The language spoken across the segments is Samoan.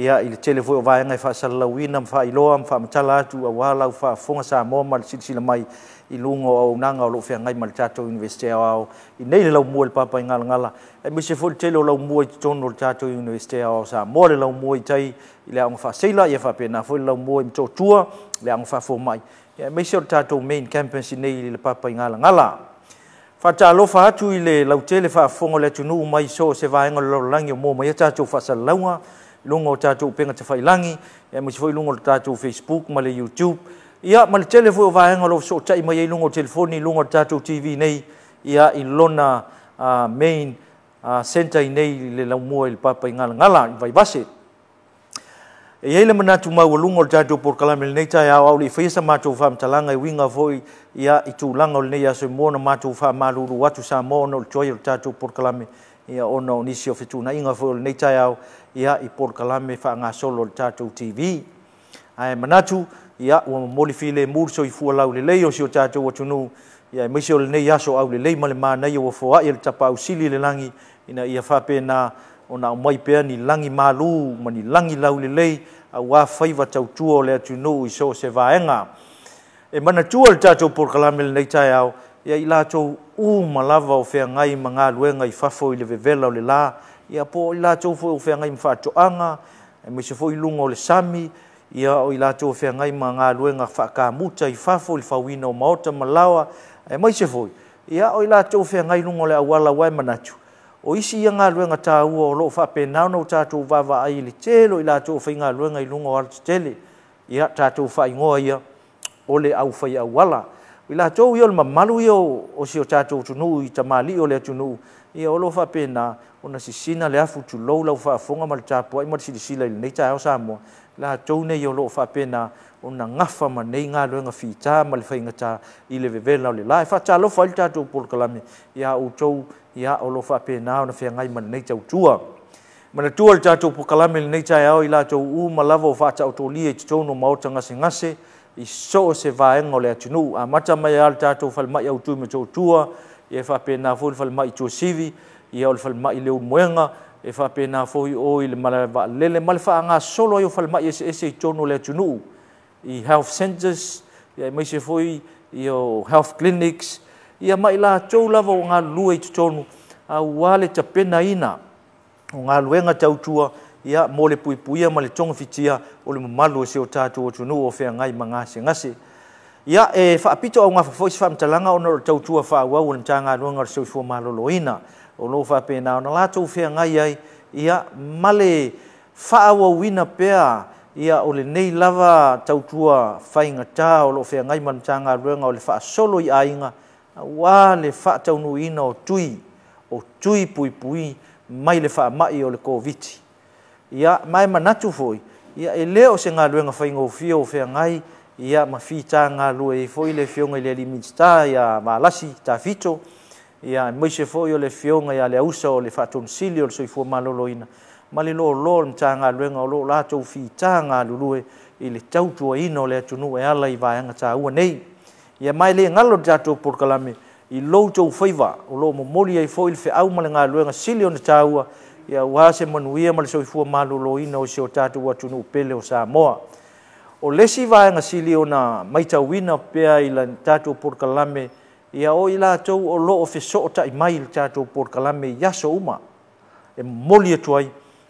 Ia, i le tele foi o vaega e faasalalauina ma faailoa ma faamatala atu aua lau faafofoga Samoa ma le silasila mai i luga o auaunaga o lo o feagai ma le tatou Iunivesite Aoao i nei le laumua i le Papaigalagala, aemaise foi le tele o laumua i totonu o le tatou Iunivesite Aoao o Samoa, le laumua i tai i le Aoga Faaseila, ia faapena foi le laumua i Motootua, le Aoga Faafomai, aemaise o le tatou main campus i nei i le Papaigalagala. Faatalofa atu i le lautele faafofoga o le atunuu mai so o se vaega o le lalolagi o mua mai ai tatou faasalalauga i luga o tatou upega tafailagi, aemaise foi luga o le tatou Facebook ma le YouTube, ia ma le tele foi o vaega o lo o fesootai mai ai i luga o telefoni, i luga o le tatou TV nei, ia i lona main center i nei i le laumua i le Papaigalagala i Vaivase. E i ai le manatu maualuga o le tatou polokalame i lenei taeao, a o le i faia sa matou faamatalaga e uiga foi ia i tulaga o lenei aso e mua ona matou faamalulu atu Samoa ona o le tuai o le tatou polokalame, ia ona o nisi o fetuunaiga foi o lenei taeao ia i polokalame faagasolo o le tatou TV. Ae manatu ia ua momoli filemu le soifua laulelei o si o tatou atunuu, ia aemaise o lenei aso aulelei ma le manaia ua foai e le Tapaau Sili i le lagi, ina ia faapena ona aumai pea ni lagi malu ma ni lagi laulelei aua faiva tautua o le atunuu i so o se vaega. E manatua le tatou polokalame i lenei taeao, ia i latou uma lava o feagai ma galuega i fafo i le vevela o le la, ia po o i latou foi o feagai ma faatoaga, aemaise foi luga o le sami, ia o i latou o feagai ma galuega faakamuta i fafo i le fauina o maota ma laoa, aemaise foi ia o i latou o feagai luga o le auala, aua e manatu o isi ia galuega taua o lo o faapena ona o tatou vaavaai i le tele o i latou o faigaluega i luga o alatetele, ia tatou faaigoa ia o le aufai auala. O i latou ia o le mamalu ia o si o tatou atunuu i tamalii o le atunuu, ia o lo o faapena ona sisina le afu tulou lau faafofoga ma le tapuai ma le silasila i lenei taeao Samoa, latou nei o lo o faapena ona gafa ma nei galuega fita ma le faigata i le vevela o le la. E faatalofa ai le tatou polokalame ia outou ia o lo o faapena ona feagai ma lenei tautua. Manatua le tatou polokalame i lenei taeao i latou uma lava o faataotolia i totonu o maota gasegase i so o se vaega o le atunuu, amata mai lava le tatou falemai autu i Motootua, ia e faapena foi le falemai i Tuasivi, ia o le falemai i Leulumoega, e faapena foi o i le malae vaalele ma le faagasolo ai o falemai eseese i totonu o le atunuu i health centers, ia aemaise foi ia o health clinics, ia ma i latou lava o galulue i totonu aua le tapenaina o galuega tautua ia mo le puipuia ma le togafitia o le mamalu o si o tatou atunuu o feagai ma gasegase. Ia, e faapito augafa foi se faamatalaga ona o le tautua faaauau o le Matagaluega o le Soifua Maloloina o lo o faapena ona latou feagai ai ia ma le faaauauina pea ia o lenei lava tautua faigata o lo o feagai ma le Matagaluega o le faasolo i aiga aua le faataunuuina o tui puipui mai le faamai o le Koviti. Ia, ma e manatu foi, ia e le o se galuega faigofie o feagai ia ma fita galue ai foi le Afioga i le alii Minisita ia Valasi Tafito, ia aemaise foi o le Afioga ia Leausa o le Faatonusili o le Soifua Maloloina ma le loaloa o le Matagaluega o lo o latou fita galulue i le tautuaina o le atunuu e ala i vaega taua nei. Ia ma e le galo le tatou polokalame i lo outou faiva o lo o momoli ai foi le feau ma le galuega sili ona taua ia aua se manuia ma le soifua maloloina o si o tatou atunuu pele o Samoa. O le isi vaega sili ona matauina pea i le tatou polokalame, ia o i latou o lo o fesootai mai i le tatou polokalame i aso uma e momoli atu ai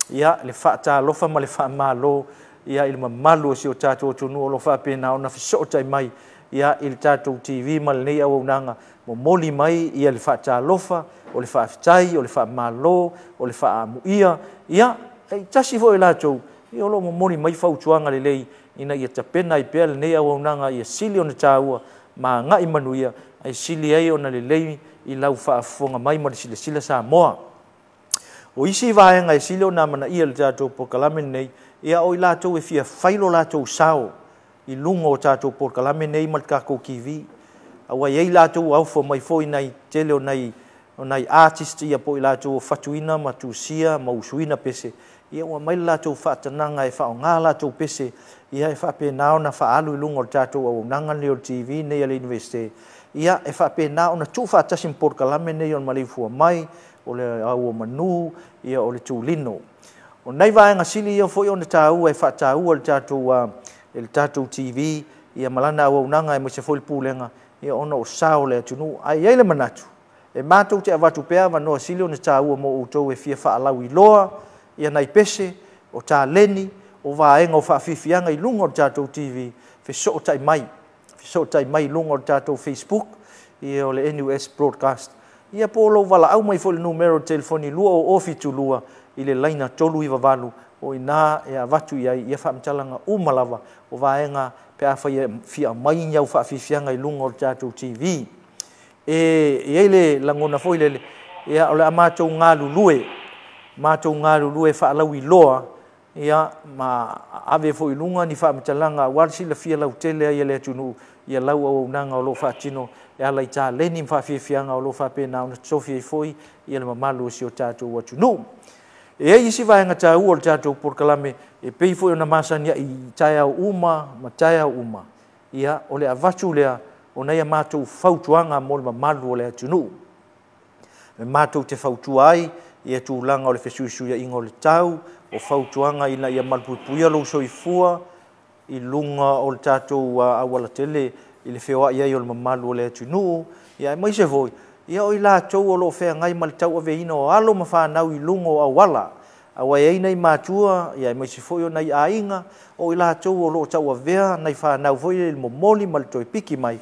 ia le faatalofa ma le faamalo ia i le mamalu o si o tatou atunuu o lo o faapena ona fesootai mai ia i le tatou TV ma lenei auaunaga, momoli mai ia le faatalofa, o le faafetai, o le faamalo, o le faaamuia, ia e tasi foi latou ia o lo o momoli mai fautuaga lelei ina ia tapena ai pea lenei auaunaga ia sili ona taua ma agai manuia ai sili ai ona lelei i lau faafofoga mai ma le silasila Samoa. O isi vaega e sili ona amanaia le tatou polokalame lenei, ia o i latou e fia fai lo latou sao i luga o tatou polokalame nei ma le tatou TV. Aua e i ai latou aufo mai foi nai tele o nai artist ia po o i latou o fatuina ma tusia ma usuina pese, ia ua mai le latou faatanaga e faaaoga latou pese ia e faapena ona faaalu i luga o le tatou auaunaga nei o le TV nei a le Iunivesite, ia e faapena ona tuufaatasi ma polokalame nei o le maleifua mai, o le au o manu, ia o le tulino. O nai vaega sili ia foi ona taua e faataua le tatou TV ia malana auaunaga aemaise foi le pulega ia ona o sao o le atunuu. Ae i ai le manatu e matou te avatu pea avanoa sili ona taua mo outou e fia faalauiloa ia nai pese o taleni o vaega o faafiafiaga i luga o le tatou TV, fesootai mai, fesootai mai i luga o le tatou Facebook ia o le NUS Broadcast ia po o lou valaau mai foi i le numera o le telefoni 2072 i le laina 398 o i ina e avatu i ai ia faamatalaga uma lava o vaega pe afai e fia aumai ni au faafiafiaga i luga o le tatou TV. E i ai le lagona foi lele, ia o le a matou galulue faalauiloa ia ma ave foi i luga ni faamatalaga aua le silafia lautele ai e le atunuu ia lau auaunaga o lo o faatino e ala i taleni ma faafiafiaga o lo o faapena ona tofofi ai foi ia le mamalu o si o tatou atunuu. E i ai isi vaega taua o le tatou polokalame e pei foi ona masani ai i taeao uma ma taeao uma, ia o le avatu lea o nai a matou fautuaga mo le mamalu o le atunuu. E matou te fautua ai ia tulaga o le fesuisuiaiga o le tau, o fautuaga ina ia malupuipuia lou soifua i luga o le tatou aualatele i le feoai ai o le mamalu o le atunuu, ia aemaise foi ia o i latou o lo o feagai ma le tauaveina o alo ma fanau i luga o auala. Aua e i ai nai matua, ia aemaise foi o nai aiga, o i latou o lo o tauavea nai fanau foi i le momoli ma le toe piki mai.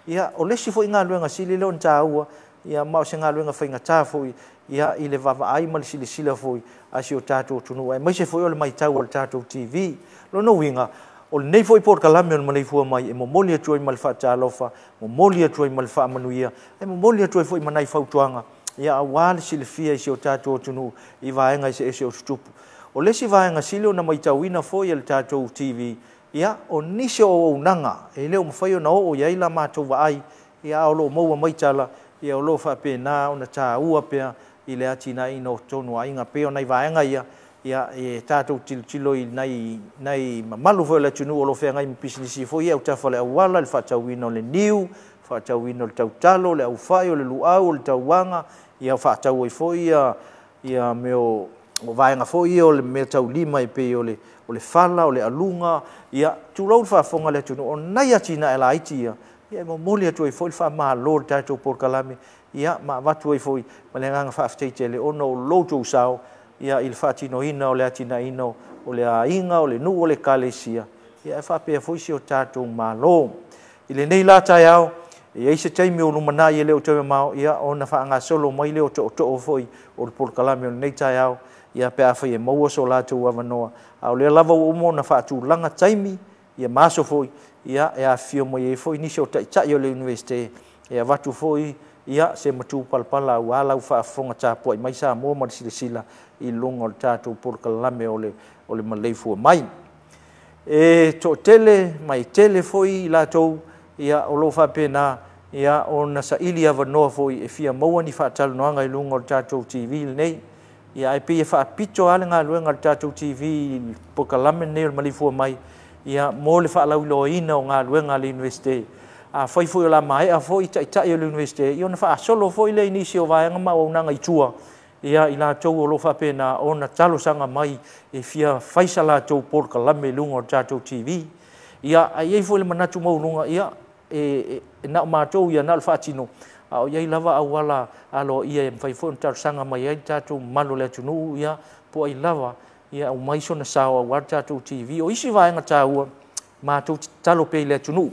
Ia, o le isi foi galuega sili lea ona taua, ia ma o se galuega faigata foi ia i le vaavaai ma le silasila foi a si o tatou atunuu, aemaise foi o le matau a le tatou TV. Lona uiga, o lenei foi polokalame o le Maleifua Mai e momoli atu ai ma le faatalofa, momoli atu ai ma le faamanuia, e momoli atu ai foi ma nai fautuaga ia aua le silafia i si o tatou atunuu i vaega eseese o tutupu. O le isi vaega sili ona matauina foi e le tatou TV, ia o nisi o auaunaga e le o mafai ona oo i ai la matou vaai, ia o lo o maua mai tala, ia o lo o faapena ona taua pea i le atinaeina o totonu o aiga. Pei o nai vaega ia, ia e tatou tilotilo i nai mamalu foi o le atunuu o lo o feagai ma pisinisi foi ia autafa o le auala, le faatauina o le niu, faatauina o le tautalo, le aufai, o le luau, o le tauaga, ia faatau ai foi ia mea o vaega foi ia o le mea taulima e pei o le fala, o le aluga, ia tulou le faafofoga a le atunuu, o nai atinae laiti ia, ia e momoli atu ai foi le faamalo i le tatou polokalame, ia ma avatu ai foi ma le agaga faafetai tele ona o lo outou sao ia i le faatinoina o le atinaeina o le aiga, o le nuu, o le ekalesia, ia e faapea foi si o tatou Malo. I lenei la taeao, e i ai se taimi o lumanai e le o toe mamao, ia ona faagasolo mai lea o tootoo foi o le polokalame o lenei taeao, ia pe afai e maua so latou avanoa. A o lea lava ua uma ona faatulaga taimi, ia ma aso foi, ia e afifio mai ai foi nisi o taitai o le Iunivesite, e avatu foi ia se matupalapala aua lau faafofoga tapuai mai Samoa ma le silasila i luga o le tatou polokalame o le Maleifua Mai. E toatele ma e tele foi i latou ia o lo o faapena ia ona saili avanoa foi e fia maua ni faatalanoaga i luga o le tatou TV lenei. Ia ae pei e faapito lava le galuega a le tatou TV i le polokalame lenei o le Maleifua Mai ia mo le faalauiloaina o galuega a le Iunivesite. Afai foi o le a maea foi taitai o le Iunivesite, ia ona faasolo foi lea i nisi o vaega ma auaunaga i tua, ia i latou o lo o faapena ona talosaga mai e fia fai sa latou polokalame i luga o le tatou TV. Ia, ae i ai foi le manatu maualuga, ia, e na o matou ia na o le faatino, a o i ai lava auala aloaia e mafai foi ona talosaga mai ai le tatou mamalu o le atunuu, ia, po o ai lava, ia aumai sona sao aua le tatou TV. O isi vaega taua, matou te tatalo pea i le atunuu.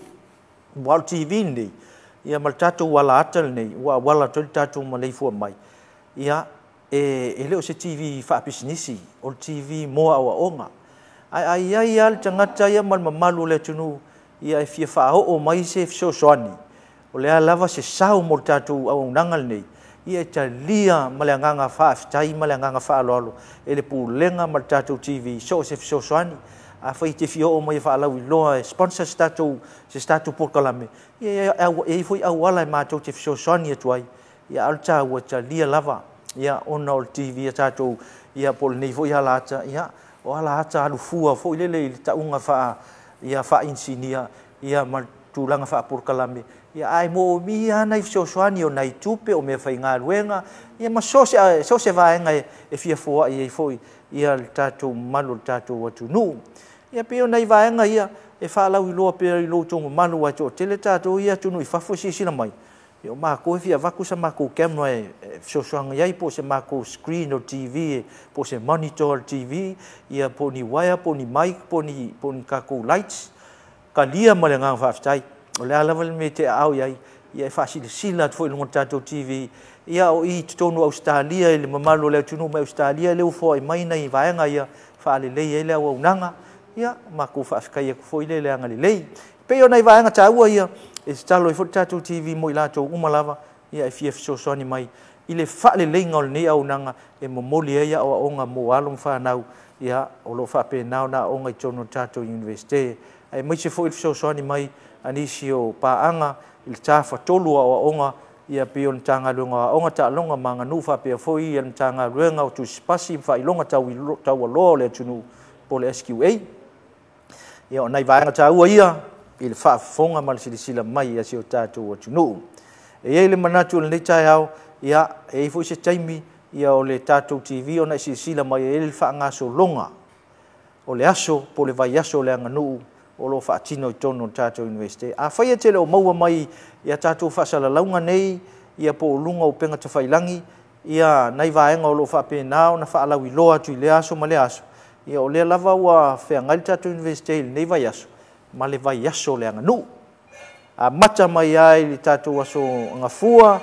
Aua o le TV lenei, ia ma le tatou alaata lenei, ua auala atu ai le tatou maleifua mai, ia, e le o se TV faapisinisi, o le TV mo aoaoga. Ae a i ai lava le tagata ia ma le mamalu o le atunuu, ia e fia faaoo mai se fesoasoani, o le a lava se sao mo le tatou auaunaga lenei, ia e talia ma le agaga faafetai ma le agaga faaaloalo e le pulega ma le tatou TV so o se fesoasoani. Afai e te fia oo mai e faalauiloa e sponsor se tatou polokalame, ia e i ai foi auala e matou te fesoasoani atu ai, ia a o le taua e talia lava, ia ona o le TV a tatou, ia po o lenei foi alaata, ia o alaata alufua foi lele i le tauga faa, ia faa-inisinia, ia ma le tulaga faapolokalame, ia ae moomia nai fesoasoani o nai tupe o mea faigaluega, ia ma so se vaega e fia foai ai foi ia le tatou mamalu o le tatou atunuu. Ia pei o nai vaega ia e faalauiloa pea i lo outou mamalu aua e toatele tatou ia atunuu i fafo e silasila mai, ia o matou e fia avatu sa matou camera e fesoasoani ai, po o se matou screen o le TV, po o se monitor o le TV, ia po o ni wire, po o ni mic, po o ni tatou lights. Talia ma le agaga faafetai. O le a lava le mea e te aao i ai, ia e faasilasila atu foi i luga o le tatou TV, ia o i totonu o Ausetalia i le mamalu o le atunuu mai Ausetalia lea ua foai mai nai vaega ia faalelei ai le auaunaga, ia matou faafetai atu foi lea i le agalelei. Pei o nai vaega taua ia e tatalo ai foi le tatou TV mo i latou uma lava ia e fia fesoasoani mai i le faaleleiga o lenei auaunaga e momoli ai aoaoga mo alo ma fanau ia o lo o faapena ona aooga i totonu o le tatou Iunivesite, aemaise foi le fesoasoani mai a nisi o paaga i le tafatolu o aoaoga ia pei o le Matagaluega o Aoga, Taaloga ma Aganuu faapea foi le Matagaluega o Tusipasi ma Faailoga Taualoa o le atunuu po o le SQA. Ia o nai vaega taua ia i le faafofoga ma le silasila mai a si o tatou atunuu. E i ai le manatu o lenei taeao, ia e i ai foi se taimi ia o le tatou TV ona e silasila mai e i ai le faagasologa o le aso po o le vaiaso o le aganuu o lo o faatino i totonu o le tatou Iunivesite. Afai e te le o maua mai ia tatou faasalalauga nei ia po o luga o upega tafailagi ia nai vaega o lo o faapena ona faalauiloa atu i lea aso ma lea aso, ia o lea lava ua feagai le tatou Iunivesite i lenei vaiaso ma le vaiaso o le aganuu. Amata mai ai le tatou aso Gafua,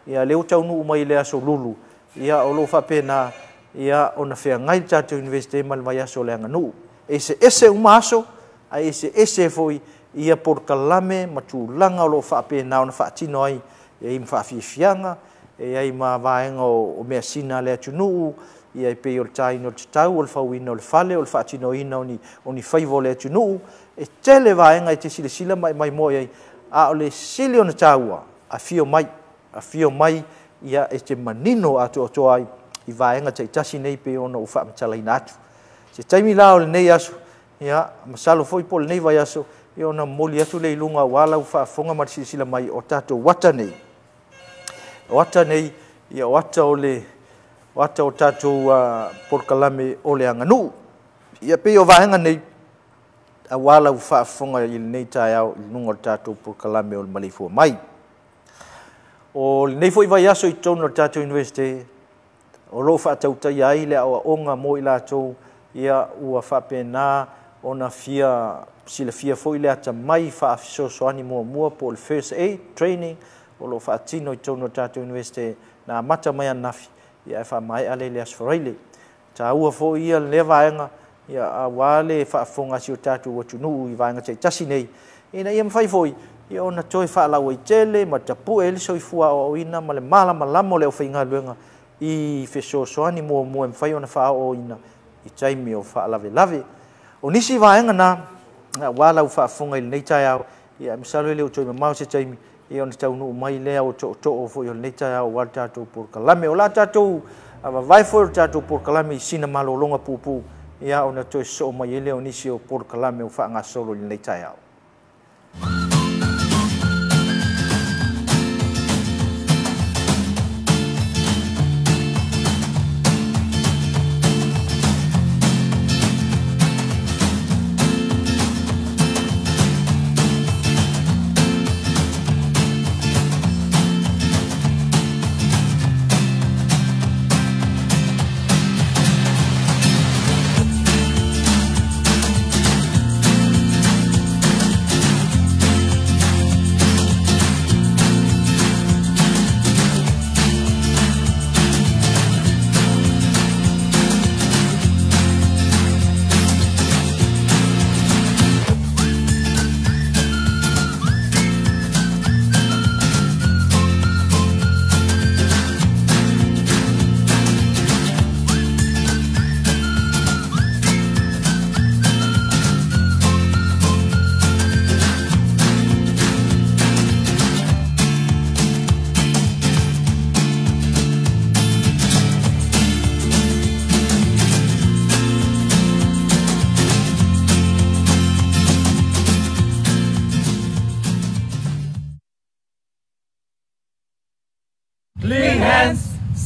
ia lea ua taunuu mai i le aso Lulu, ia o lo o faapena ia ona feagai le tatou Iunivesite ma le vaiaso o le aganuu. Eseese uma aso, ae eseese foi ia polokalame ma tulaga o lo o faapena ona faatino ai, e i ai ma faafiafiaga, e i ai ma vaega o measina a le atunuu, ia e pei o le taina o le tatau, o le fauina o le fale, o le faatinoina o ni faiva o le atunuu. E tele vaega e te silasila ma e maimoa i ai, a o le sili ona taua, afio mai ia e te manino atoatoa ai i vaega taitasi nei pei ona ou faamatalaina atu. Se taimi la o lenei aso, ia masalo foi po o lenei vaiaso, ia ona momoli atu le i luga aua lau faafofoga ma le silasila mai o tatou ata nei. O ata nei, ia o ata o le o ata o tatou polokalame o le aganuu. Ia pei o vaega nei aua lau faafofoga i lenei taeao i luga o le tatou polokalame o le maleifua mai. O lenei foi vaiaso i totonu o le tatou Iunivesite, o lo o faatautaia ai le aoaoga mo i latou ia ua faapena ona fia silafia foi le atamai faafesoasoani muamua po o le first aid training o lo o faatino i totonu o le tatou Iunivesite na amata mai ananafi ia ae faamaea lea i le Aso Faraile. Taua foi ia lea vaega ia aua le faafofoga a si o tatou atunuu i vaega taitasi nei ina ia mafai foi ia ona toe faalauaitele ma tapue ai le soifua aoaoina ma le malamalama o le aufaigaluega i fesoasoani muamua e mafai ona faaooina i taimi o faalavelave. O nisi vaega na aua lau faafofoga i lenei taeao, ia masalo e le o toe mamao se taimi ia ona taunuu mai lea o tootoo foi o lenei taeao aua le tatou polokalame. O la tatou vavae foi o le tatou polokalame i sina malologa puupuu ia ona toe sosoo mai ai lea o nisi o polokalame o faagasolo i lenei taeao.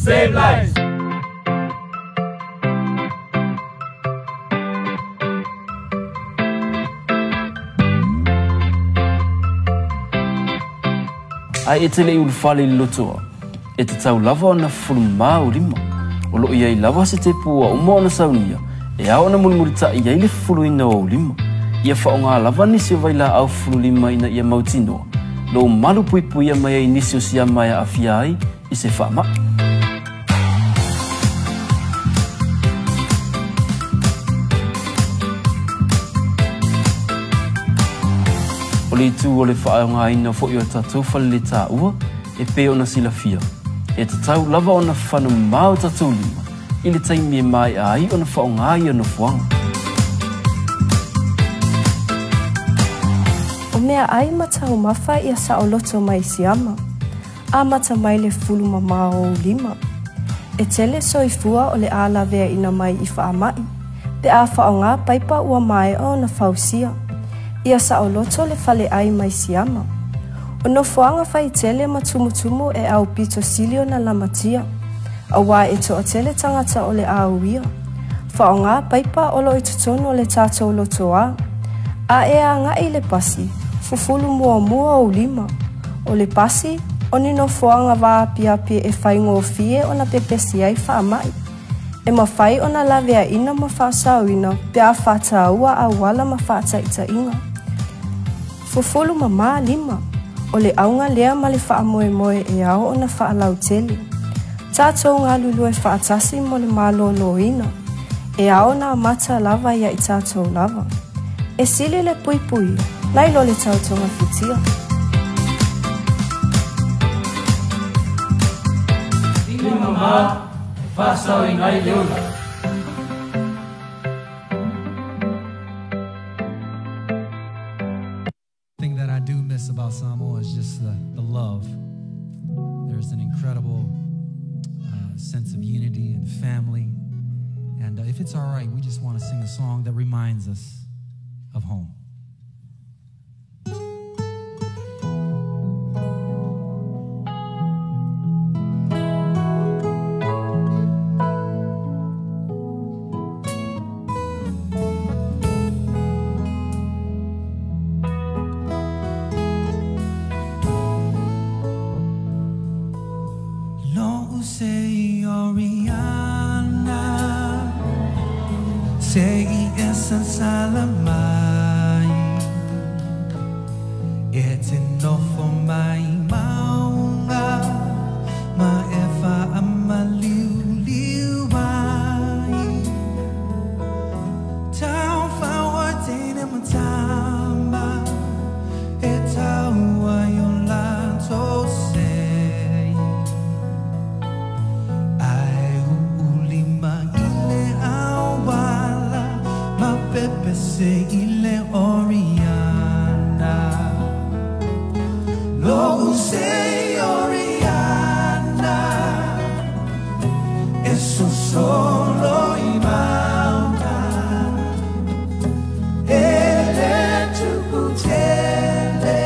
Save lives. Ae e te le'i ulufale i le lotoa, e tatau lava ona fufulumamā ou lima. O loo i ai lava se tepu ua uma ona saunia, e ao ona mulimulita'i ai le fufuluina o ou lima. Ia faaaogā lava nisi o vailaau fufululima ina ia mautinoa lou malu puipuia mai ai nisi o siama e aafia ai i se faama'i. O le itu o le faaaogāina fo'i o tatou faleletaua e pei ona silafia, e tatau lava ona fanumamā o tatou lima i le taimi e mae'a ai ona faaaogā ia nofoaga. O meaai ma taumafa ia saoloto mai siama, amata mai le fulumamā o ou lima. E tele soifua o le a laveaina mai i faama'i, pe a faaaogā paipa ua maea ona fausia. Ia saoloto le faleai mai siama. O nofoaga faitele ma tumutumu e aupito sili ona lamatia, auā e toatele tagata o le a uia. Faaaogā paipa o loo i totonu o le tatou lotoā. A e agai i le pasi, fufulu muamua ou lima. O le pasi, o ni nofoaga vaapiapi e faigofie ona pepesi ai faama'i. E mafai ona laveaina ma faasaoina pe a faataua auala ma faataitaiga. Fufulu mamā lima. O le auga lea ma le faamoemoe e ao ona faalautele. Tatou galulue faatasi mo le malōlōina. E ao ona amata lava ia i tatou lava. E sili le puipuia, nai lo le tautogafitia. Lima mamā e faasaoina ai le ola. Thing that I do miss about Samoa is just the love. There's an incredible sense of unity and family. And if it's all right, we just want to sing a song that reminds us of home. Lo'u se Oriana, se i esa salamai, e te nofo mai maunga, ma e faamaliuliu ai. Tau whaua teine matamba, e taua i o latou sei. Ai uulima i le auala, ma pepese i le Oriana. Lo'u se Oriana, e sosolo i mauta, e le tupu tele,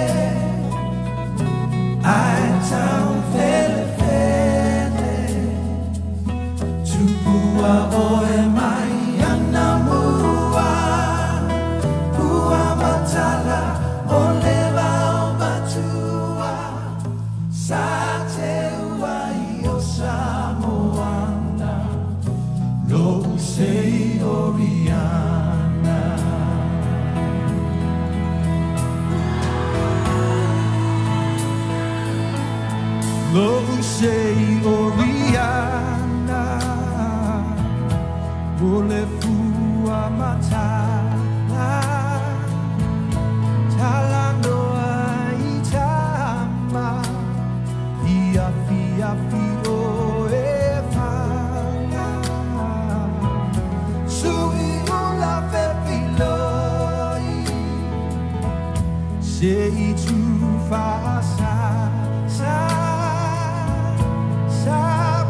ai tau fele fele, tupua oe mai ana mua, pua matala o le vao matua, sa te ua i o Samoana, lo'u se Oriana. Lo'u se Oriana, o le fua matala, talanoa i tama, i afi afi o e fanga. Sui ula fefiloi, se i tu faasa sa, sa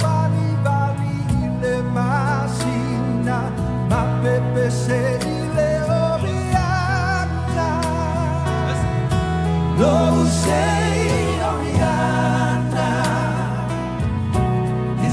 bali bali i le masina, ma pepe se i le Oriana. Lo'u se Oriana, e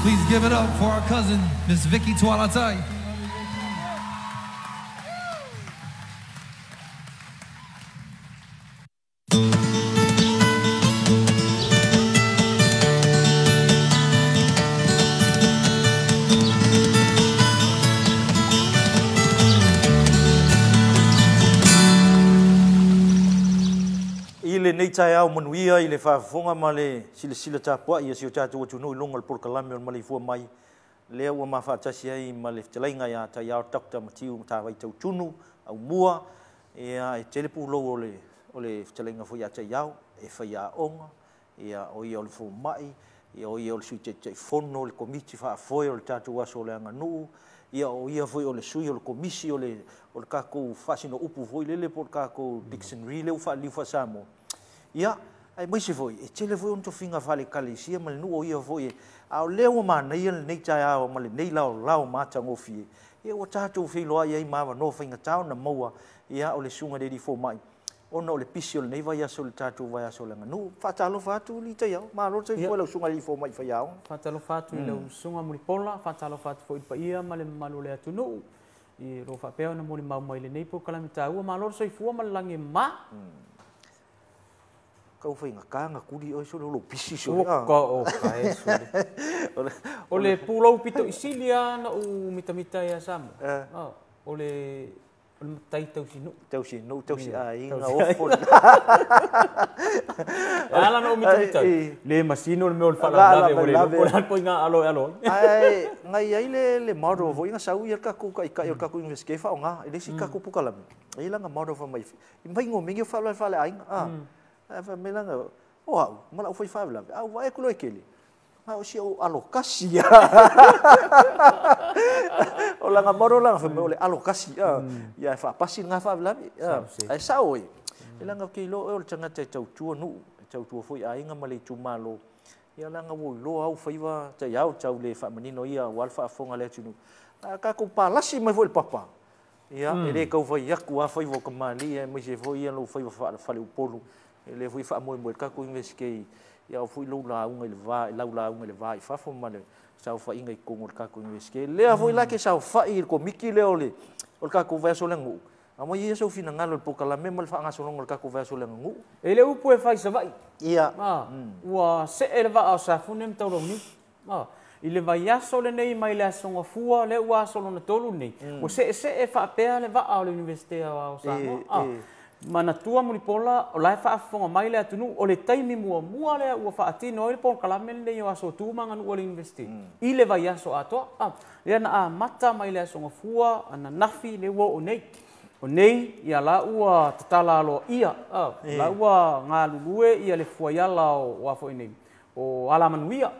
Please give it up for our cousin, Miss Vicky Tualatai. I lenei taeao manuia i le faafofoga ma le silasila tapua'i a si o tatou atunuu i luga o le polokalame o le maleifua mai lea ua mafaatasi ai ma le fetalaiga iā Taiao Dr Matiu Matavai Tautunu Aumua. Ia e tele pulou o le fetalaiga foi iā Taiao e faiaoga, ia o ia o le foma'i, ia o ia o le sui taitaifono o le komiti faafoe o le tatou aso o le aganuu, ia o ia foi o le sui o le komisi o le tatou faasinoupu foi lele po o le tatou dictionary lea ua faaliliu faa-Samoa. Ia, aemaise foi, e tele foi ona tofiga faale-ekalesia ma le nuu o ia foi, a o lea ua manaia lenei taeao ma lenei laolao matagofie, ia ua tatou feiloai ai ma avanoa faigata ona maua, ia o le susuga i le alii fomai, ona o le pisi o lenei vaiaso i le tatou vaiaso o le aganuu. Faatalofa atu li Taiao, malo le soifua i lau susuga i le alii fomai faiaoga. Faatalofa atu i lau susuga Mulipola, faatalofa atu foi i le paia ma le mamalu o le atunuu i lo faapea ona molimau mai lenei polokalame taua. Malo le soifua ma le lagi e mama. Kau faigata na tuli oe sole o lou pisi sole. Ua ka o kae sole. O le pulou pito i sili lava na ou mitamita ia Samoa. O le matai tausinuu. Tausinuu, tausiaiga, ofo. E ala na ou mitamita ai, le masino le mea o le faalavelave ua le iloa po o le a le ituaiga aalo e alo ai. Ae na i ai le model foi na sau ia le tatou taitai o le tatou Universite e faaaoga, e le isi tatou polokalame. E i ai lana model fai mai, mai nomini o faalavelave faaleaiga. Ae fai mai lana, o au, ma lau fai faalavelave, a ou vaai atu loa e tele, na o si ou alokasi. O lana model lana fai mai o le alokasi, ia e faapasi lena faalavelave. Ae sao oe, e leaga ou te iloa oe o le tagata e tautua nuu, e tautua foi aiga ma le itumalo. Ia leaga ua iloa au faiva taiao tau le faamanino ia aua le faafofoga a le atunuu. A tatou palasi mai foi i le papa, ia e le tau fai atu lava faiva o tamalii aemaise foi ia lou faiva faaleupolu. E le foi faamoemoe le tatou Universite ia au foi lou lauga i le va, lau lauga i le va i fafo ma le saofaiga i totonu o le tatou Universite. Lea foi la ke saofai i le komiti lea o le tatou vaiaso o le aganuu. Aumai ia sou finagalo i le polokalame ma le faagasologa o le tatou vaiaso o le aganuu. E le upu e fai i Savaii. Ia. Ua see le vaa o Safune ma Taulauniu. I le vaiaso lenei mai le Aso Gafua, lea ua aso lona tolu lenei, ua seesee faapea le vaa o le Iunivesite Aoao o Samoa. Manatua Mulipola, o la e faafofoga mai le atunuu, o le taimi muamua lea ua faatino ai le polokalame lenei o Aso Tu ma Aganuu a le Iunivesite i le vaiaso atoa. Lea na amata mai le Aso Gafua, ananafi, lea ua oo nei. O nei, ia la ua tatala aloaia, la ua galulue ia le fuaiala o a foi nei, o Alamanuia,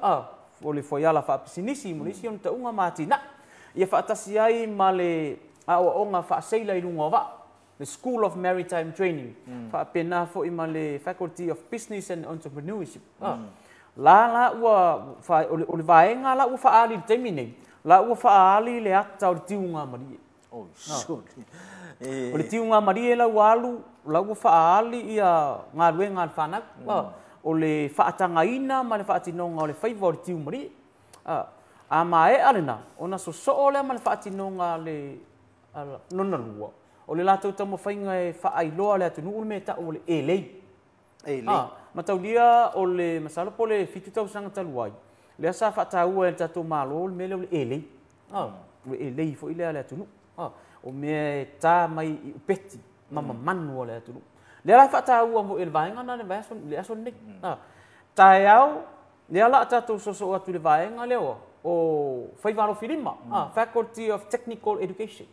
o le fuaiala faapisinisi mo nisi ona tauga ma atinae. Ia faatasi ai ma le aoaoga faaseila i luga o vaa, le School of Maritime Training, faapena foi ma le Faculty of Business and Entrepreneurship. La la ua o le vaega la ua faaali i le taimi nei, la ua faaali le ata o le tiuga malie. Oh, sure. O le tiuga malie la ua alu, la ua faaali ia galuega a le fanau. O le faatagaina ma le faatinoga o le faiva o le tiu malie. A maea lena, ona sosoo lea ma le faatinoga le lona lua, o le latou taumafaiga e faailoa le atunuu le mea e tau o le elei. Mataulia o le masalo po o le 7 tausaga talu ai, lea sa faataua e le tatou Malo le mea lea o le elei. O le elei foi lea a le atunuu. O mea e ta mai i upeti ma mamanu o le atunuu. Lea la e faataua foi e le vaega na le aso lenei. Taeao, lea la a tatou sosoo atu i le vaega lea o faiva alofilima, Faculty of Technical Education.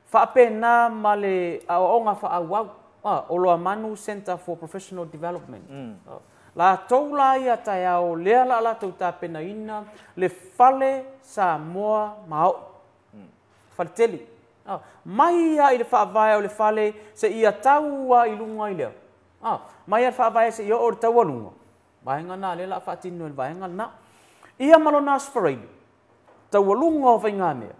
Faapena ma le aoaoga faaauau, o Loamanu Center for Professional Development. Latou la ia taeao lea la latou tapenaina le fale Samoa mao'i. Fale tele. Mai ia i le faavae o le fale se ia taua i luga i lea. Mai ia le faavae se ia o le taualuga. Vaega na lea la faatino i le vaega lena. Ia ma lona Aso Faraile, taualuga o faigamea,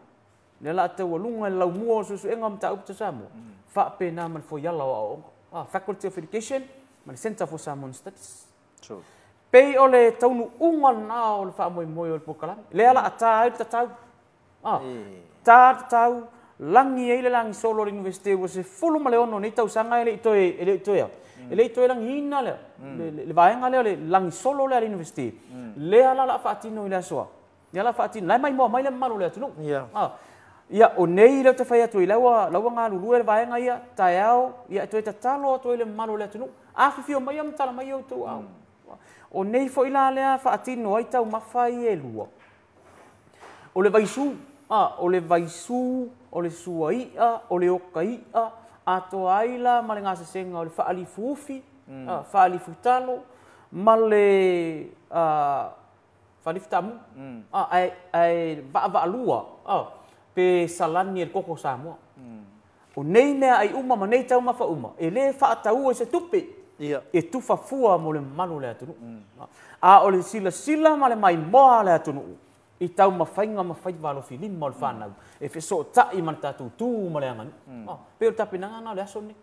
lea la taualuga i le laumua o suesuega o mataupu tau Samoa, faapena ma le foiala o aoaoga. Faculty of Education ma le Center for Samoan Studies. Pei o le taunuuga lena o le faamoemoe o le polokalame. Lea la a ta ai le tatau. Ta tatau, lagi ai le lagi solo o le Universite ua 16 nei tausaga e le i toe, e le i toe, e le i toe lagiina lea, le vaega lea o le lagi solo lea a le Universite. Lea la la faatino i le asoa. Lea la faatino, la e maimoa mai le mamalu o le atunuu. Ia, o nei lea ou te fai atu ai, la ua galulue le vaega ia, taeao, ia e toe tatalo atu ai le mamalu o le atunuu. Afifio mai ia ma tala mai outou au. O nei foi la lea faatino ai taumafa ia e lua. O le vaisu, o le vaisu, o le suaia, o le okaia, atoa ai la ma le gasesega o le faalifuufi, faalifutalo, ma le faalifutamu, ae vaavaalua, pe salani e le koko Samoa. O nei mea ai uma ma nei taumafa uma, e le faataua i se tupe, e tufafua mo le mamalu o le atunuu. A o le silasila ma le maimoa a le atunuu, i taumafaiga ma faiva alofilima o le fanau, e fesootai ma le tatou tu ma le aganuu. Pei o le tapenaga na o le aso lenei.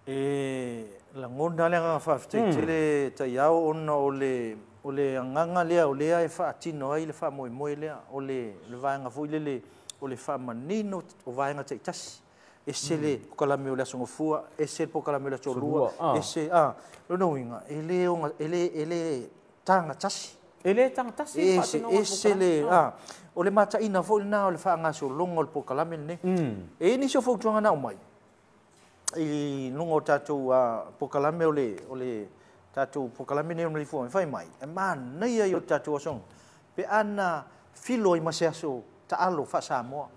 E lagona le agaga faafetai tele taiao ona o le agaga lea o lea e faatino ai le faamoemoe lea, o le vaega foi lele o le faamanino o vaega taitasi. Ese le polokalame o le Aso Gafua, ese le polokalame o le Aso Lua, ese, lona uiga, e le tagatasi. E le tagatasi ese le, o le mataina foi lena o le faagasologa o le polokalame lenei. E i ai nisi o fautuaga na aumai i luga o tatou polokalame o le tatou polokalame nei o le Malifua fai mai, e manaia i o tatou asoga, pe ana filo ai ma se aso taalo faa-Samoa.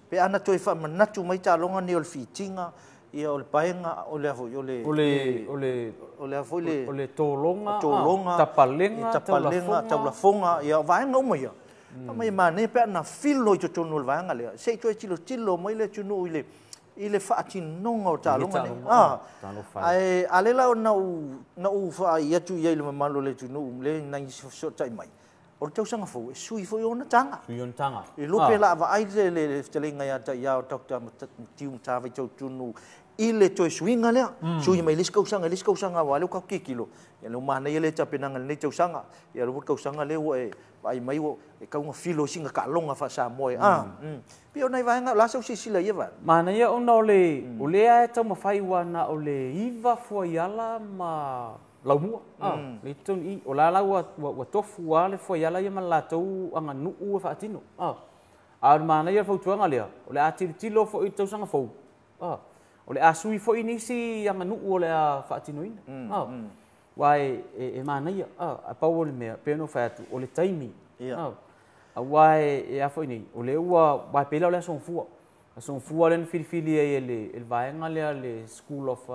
Pe ana toe faamanatu mai taaloga nei o le fitiga, ia o le paega, o le foi o le o le foi le o le tologa, tapalega, taulafoga, ia vaega uma ia. Mai manaia pe ana filo i totonu o le vaega lea, se i toe tilotilo mai le atunuu i le faatinoga o taaloga nei. Ae a le la na ou faai atu i ai le mamalu o le atunuu le nai fesootai mai. O le tausaga fou e sui foi ona taga. Sui ona taga. E lope la vaai le fetalaiga ia taiao Dr. Matiu Matavai Tautunu i le toe suiga lea. Sui mai le isi tausaga, le isi tausaga ua lea ua tilotilo. Ia lea manaia le tapenaga lenei tausaga. Ia lea tausaga lea ua e vaai mai ua e kauga filo i sina taaloga faa-Samoa. Pei o nai vaega, o le a sau silasila i ia vaega? Manaia ona o le o lea e taumafai ua na o le 9 fuaiala ma laumua. Le tonu i o la la ua tofu a le fuaiala ia ma latou aganuu e faatino. A o le manaia o le fautuaga lea, o le a tilotilo foi i le tausaga fou. O le a sui foi nisi aganuu o le a faatinoina. Ua e manaia. A pau o le mea, pei ona ou fai atu, o le taimi. Aua e a foi nei, o lea ua pei la o le Aso Gafua. Aso Gafua lea na filifili ai e le vaega lea le School of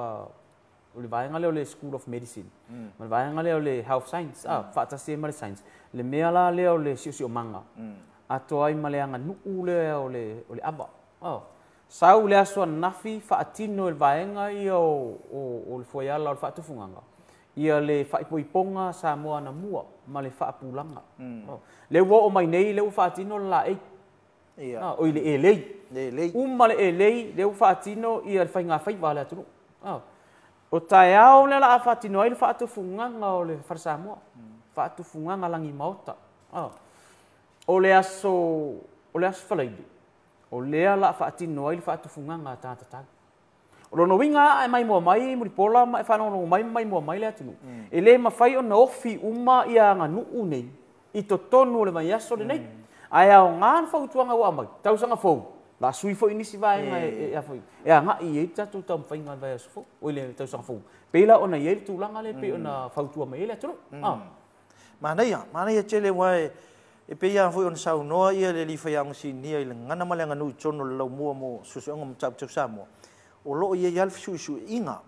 o le vaega lea o le School of Medicine ma le vaega lea o le Health Science, faatasi ai ma le Science, le mea la lea o le siosiomaga, atoa ai ma le aganuu lea o le ava. Sau le aso ananafi faatino e le vaega ia o le fuaiala o le faatufugaga, ia le faaipoipoga Samoa anamua ma le faapulaga. Lea ua oo mai nei, lea ua faatino le laei. O i le elei. Uma le elei, lea ua faatino ia le faigafaiva a le atunuu. O taeao lea la a faatino ai le faatufugaga o le Fale Samoa. Faatufugaga lagi maota. O le aso Faraile, o lea la faatino ai le faatufugaga a tagata tau. O lona uiga a e maimoa mai Mulipola ma e faalogologo mai ma maimoa mai le atunuu, e le mafai ona ofi uma ia aganuu nei i totonu o le vaiaso lenei. Ae aoga le fautuaga ua aumai, tausaga fou, la sui foi nisi vaega e agai i ai le tatou taumafaiga i le vaiaso fou, o le tausaga fou. Pei la ona i ai le tulaga lea pei ona fautua mai ai le atunuu. Manaia, manaia tele ua e pei lava foi ona saunoa ia le alii faiaoga sinia i le gagana ma le aganuu i totonu o le laumua mo suesuega ma mataupu tau Samoa, o lo o i ai lava le fesuisuiga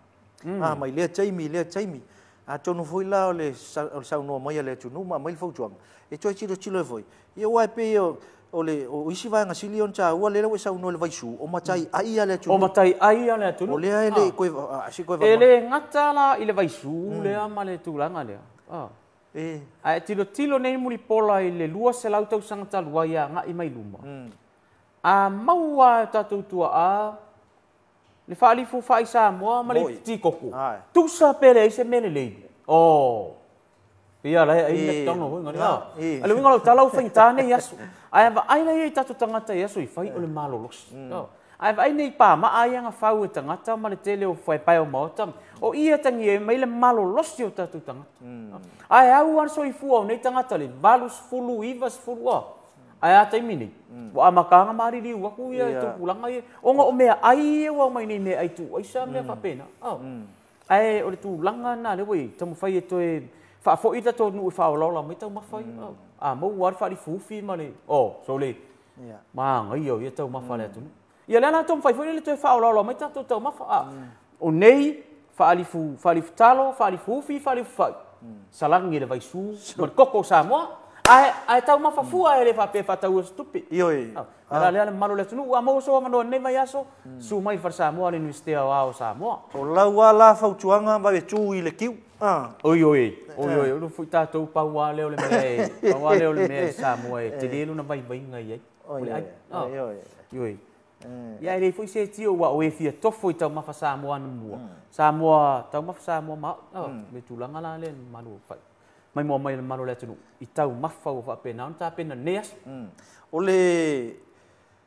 mai lea taimi i lea taimi. Atonu foi la o le saunoa mai a le atunuu ma aumai le fautuaga, e toe tilotilo ai foi. Ia aua e pei o isi vaega sili ona taua lea ua e saunoa i le vaisu, o matai ai a le atunuu. O matai ai a le atunuu. O lea e le koe se koe E le gata la i le vaisu lea ma le tulaga lea. Ae tilotilo nei Mulipola i le 200 tausaga talu ai agai mai luma. A maua e tatou tuaa le faalifu fai Samoa ma le tikoko. Tusa pele ai se mea lelei. Ia la ai le tano foi ngari. Ale winga lo tala u faigata nei aso. Ae vaai la ia i tatou tagata i aso i fai o le malolosi. Ae vaai nei pamaa ai aga fau e tagata ma le tele o fuaepae o maota. O ia tangi e mai le malolosi o tatou tagata. Ae au lava le soifua o nei tagata le 80, 90 ae a taimi nei, ua amataga maliliu aku ia i tupulaga ia. Ona o mea ai ia ua aumai nei mea ai tuuaisa mea faapena. Ae o le tulaga lena lea ua i ai, taumafai e toe faafoi le tatou nuu e faaolaola mai taumafa ia. A maua lava le faalifuufi ma le sole, manaia o ia taumafa a le atunuu. Ia lea la taumafai foi le toe faaolaola mai tatou taumafa. O nei, faalifutalo, faalifuufi, faalifufai, salagi le vaisu ma le koko o Samoa. Ae taumafa fua e le faapea faataua se tupe. La lea le mamalu o le atunuu, a maua sou avanoa nei vaiaso, susu mai i le Fale Samoa le Iunivesite Aoao o Samoa. O lau lava la fautuaga vave tu i le kiu. Oi oi, oi oi, o foi tatou pau lava lea o le mea e, pau lava lea o le mea i Samoa e tele lona vaivaiga i ai. O le ai. Oi. Ia e le foi se tio ua o e fia tofo i taumafa Samoa anamua. Samoa, taumafa Samoa ma le tulaga la lea mamalu o fai. Mai moa mai le mamalu o le atunuu i taumafa ua faapena ona tapena nei aso. O le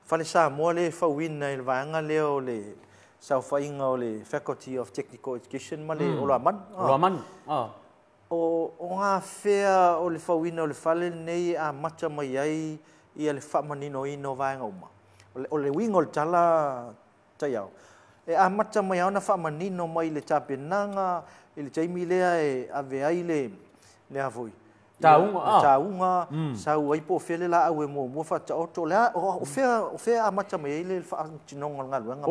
Fale Samoa le fauina i le vaega lea o le saofaiga o le Faculty of Technical Education ma le Oloamanu. Oloamanu. O ngā fea o le fauina o le fale lenei e amata mai ai ia le faamaninoina o vaega uma. O le uiga o le tala taiao. E amata mai ona faamanino mai le tapenaga i le taimi lea e ave ai le a foi. Tauga. Tauga, sau ai po o fea le laau e muamua faataoto. O fea amata mai ai le faatinoga o le galuega?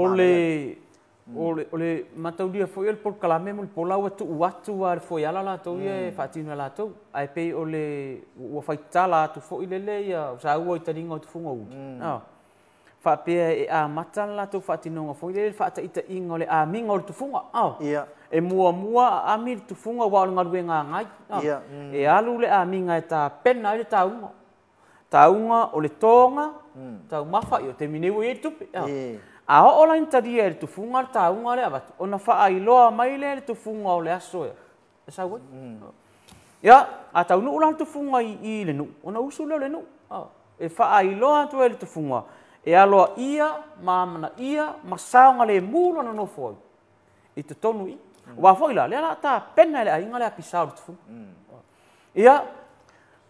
O le mataulia foi o le polokalame Mulipola ua tuu atu a le foiala latou ia e faatino e latou. Ae pei o le ua faitala atu foi lele ia saua i taliga o tufuga uli. Faapea e amata le latou faatinoga foi lele le faataitaiga o le amiga o le tufuga. E muamua ami le tufuga ua o le galuega agai. E alu le amiga e tapena ai le tauga. Tauga o le toga, taumafa i o taimi nei ua i ai le tupe. A oo la ina talia e le tufuga le tauga lea avatu, ona faailoa mai lea le tufuga o le aso e sau ai. Ia, a taunuu la le tufuga i le nuu, ona usu lea o le nuu. E faailoa atu ai le tufuga, e aloaia ma amanaia ma saogalemu lona nofo ai i totonu i. Aua foi la, lea la tapena e le aiga le apisa o le tufuga. Ia,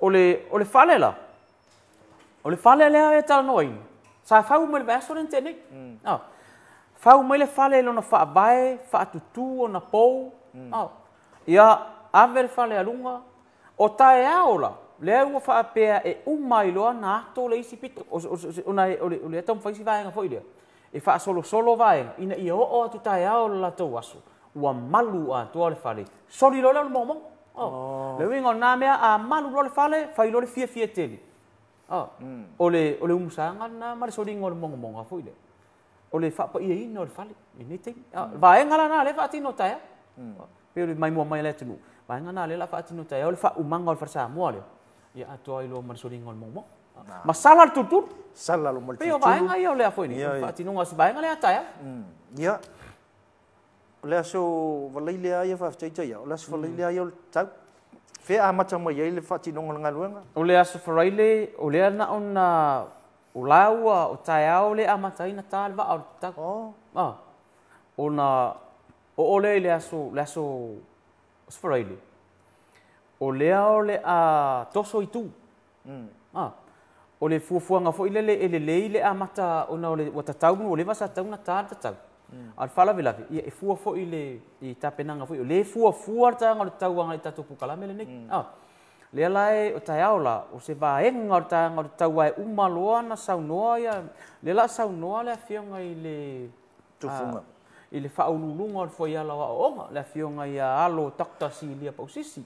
o le fale la, o le fale lea e talanoaina, sa fau mai le vaiaso lea na tea nei. Fau mai le fale i lona faavae, faatutu ona pou. Ia, ave le fale aluga. O taeao la, lea ua faapea e uma ai loa na ato le isi pito. O le taumafai si vaega foi lea. E faasolosolo vaega, ina ia oo atu taeao le latou aso. Ua malu atoa le fale, soli loa lea o le mogomogo. Le uiga o lena mea, a malu loa le fale, fai loa le fiafia tele. O le umusaga lena ma le soliga o le mogomoga foi lea. O le faapaiaina o le fale i lenei taimi. Vaega la lena o lea e faatino taeao. Pei o le maimoa mai a le atunuu, vaega lena o lea o le a faatino taeao, le faaumaga o le fale Samoa lea, ia atoa ai loa ma le soliga o le mogomoga. Ma sala le tulutulu. Sala loa ma le tulutulu. Pei o vaega ia o le a foi nei, o le faatinoga o se vaega lea a taeao. Ia, o le aso Faraile lava ia faafetai Taia, o le aso Faraile lava ia o le tatau. Fea amata mai ai le faatinoga o le galuega? O le aso Faraile, o lea na ona o la ua o taeao le amata ai ona ta le vaa o le tatau. Ona oo lea i le aso, le aso Faraile, o lea o le a toso i tu. O le fuafuaga foi lele e lelei le amata ona o le ua tatau ua leva sa tatau ona ta le tatau. A o le faalavelave, ia e fua foi i le i tapenaga foi o lea e fuafua le taga o le tatau agai i le tatou polokalame lenei. Lea la e o taeao la, o se vaega o le taga o le tatau aua e uma loa ona saunoa ia, lea la saunoa le afioga i le Tufuga. I le faauluuluga o le fuaiala o aoaoga, le afioga ia Alo Dr. Silia Pausisi.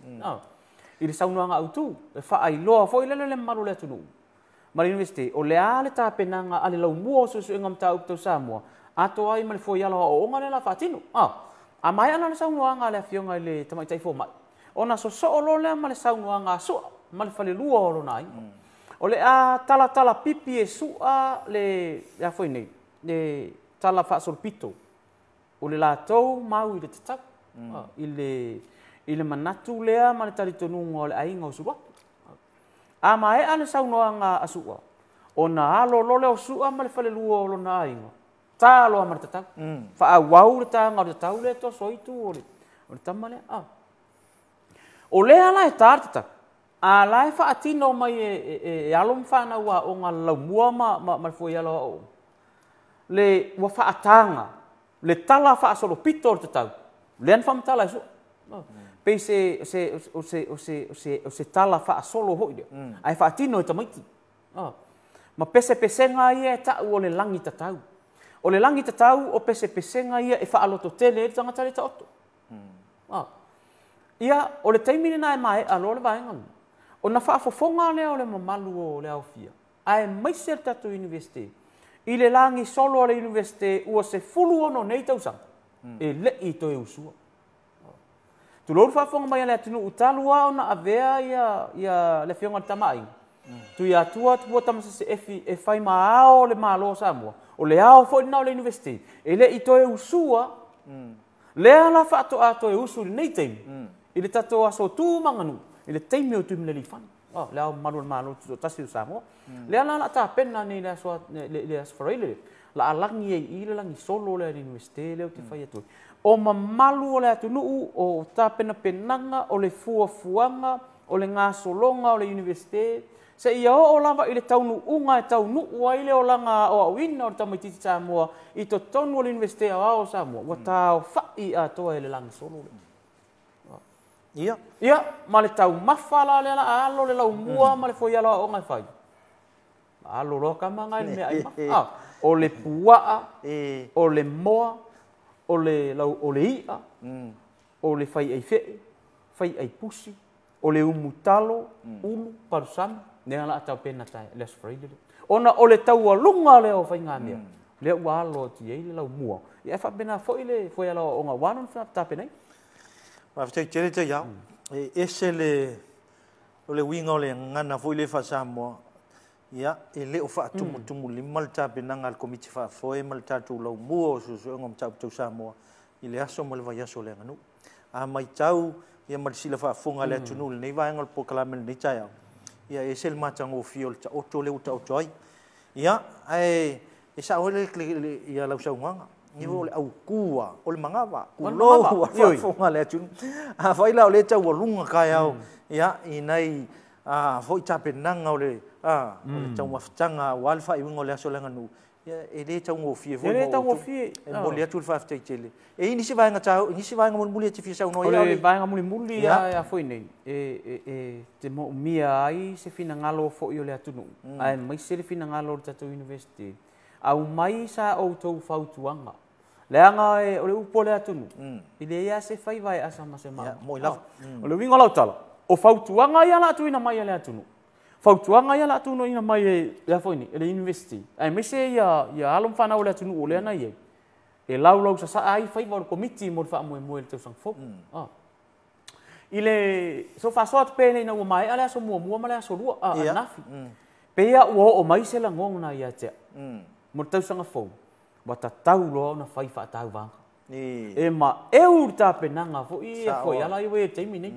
I le saunoaga autu, e faailoa foi lele le mamalu o le atunuu ma le Iunivesite, o le a le tapenaga a le laumua o suesuega o mataupu tau Samoa, atoa ai ma le fuaiala o aoaoga lea o le a faatino. A maea la le saunoaga a le afioga i le tamaitai fomai, ona sosoo loa lea ma le saunoaga a Sua ma le falelua o lona aiga. O le a talatala pipi e Sua le a foi nei, le tala faasolopito o le latou mau i le tatau, i le manatu lea ma le talitonuga o le aiga o Suluape. A maea le saunoaga a Sua, ona alo loa lea o Sua ma le falelua o lona aiga, ta loa ma le tatau. Faaauau le taga o le tatau lea e toso ai tu o le tama lea. O lea la e ta le tatau, a la e faatino mai e alo ma fanau aoga a le laumua ma le fuaiala o aoaoga, le ua faataga le tala faasolopito o le tatau, lea na faamatala e Sua. Pei se, se, o se, o se, o se, o se tala faasolo foi lea, ae faatino e tamaiti. Ma pesepesega ia e tau o le lagi tatau. O le lagi tatau o pesepesega ia e faalototele ai le tagata le taoto. Ia, o le taimi lena e maea loa le vaega lena, ona faafofoga lea o le mamalu o le aofia, aemaise le tatou Iunivesite, i le lagi solo a le Iunivesite ua 16 nei tausaga, e le i toe usua. Tulou le faafofoga mai a le atunuu talu lava ona avea ia le afioga i le Tama a Aiga, Tuiatua Tupua Tamasese Efi e fai ma ao o le Malo o Samoa, o le ao foi lena o le Iunivesite, e le i toe usua, lea la faatoa toe usu i lenei taimi, i le tatou aso tu ma aganuu, i le taimi o Tuimalealiifano, le ao mamalu o le Malo Tutoatasi o Samoa. Lea la o le a tapena nei i le aso le aso Faraile lea, la a lagi ai i le lagi solo lea i le Iunivesite lea ou te fai atu ai. O mamalu o le atunuu, o tapenapenaga, o le fuafuaga, o le gasologa o le Iunivesite, seia oo lava i le taunuuga e taunuu ai le olaga aoaoina o le tamaitiiti Samoa i totonu o le Iunivesite Aoao o Samoa, ua taofa'i atoa e le lagi solo lea. Ia. Ia, ma le taumafa la lea la a alo le laumua ma le fuaiala o aoga e fai. Alo loa tama na i le meaai mafa. O le puaa, o le moa, o le lau, o le i'a, o le faiai fee, faiai pusi, o le umutalo, ulu, palusami, lea la a tapena tae le Aso Faraile lea. Ona o le taualuga lea o faigamea, lea ua alo atu i ai le laumua. Ia, e faapena foi le fuaiala o aoga aua lona tapenaina. Faafetai tele Taiao. E ese le o le uiga o le gagana foi lea faa-Samoa, ia, e le o faatumutumulima le tapenaga a le Komiti Faafoe ma le tatou laumua o Suesuega o Mataupu Tau Samoa i le aso ma le vaiaso o le aganuu. A matau ia ma le silafaafofoga a le atunuu i lenei vaega o le polokalame i lenei taeao, ia e ese le matagofie o le taoto lea ua taoto ai. Ia, ae e sao ai le lau saunoaga, ia o le autu lava, o le manava, tulou a faafofoga a le atunuu. Afai la o lea e taualuga taeao, ia, i nai foi tapenaga o le taumafataga aua le faaiuga o le aso o le aganuu, ia, e le taugofie foi. E le taugofie. E momoli atu le faafetai tele. E i ai nisi vaega taua, nisi vaega mulimuli e te fia saunoa i ai? O le vaega mulimuli lava foi nei, e te moomia ai se finagalo foi o le atunuu, aemaise le finagalo o le tatou Iunivesite, aumai sa outou fautuaga. Leaga e o le upu o le atunuu, e leai lava se faiva e asa ma se maama. Moi lava. O le uiga o lau tala, o fautuaga ia o le a tuuina mai e le atunuu, fautuaga ia o le a tuuina mai e le a foi nei, e le University, aemaise ia alo ma fanau o le atunuu o lea na i ai, e laulau sasaa ai faiva o le komiti mo le faamoemoe i le tausaga fou. I le so faasoa atu pea ina ua maea le aso muamua ma le aso lua, ananafi. Pei ua oo mai se lagona ia te au. Mo le tausaga fou, ua tatau loa ona fai faatauvaga. E maeu le tapenaga foi e foi ala i ua i le taimi nei.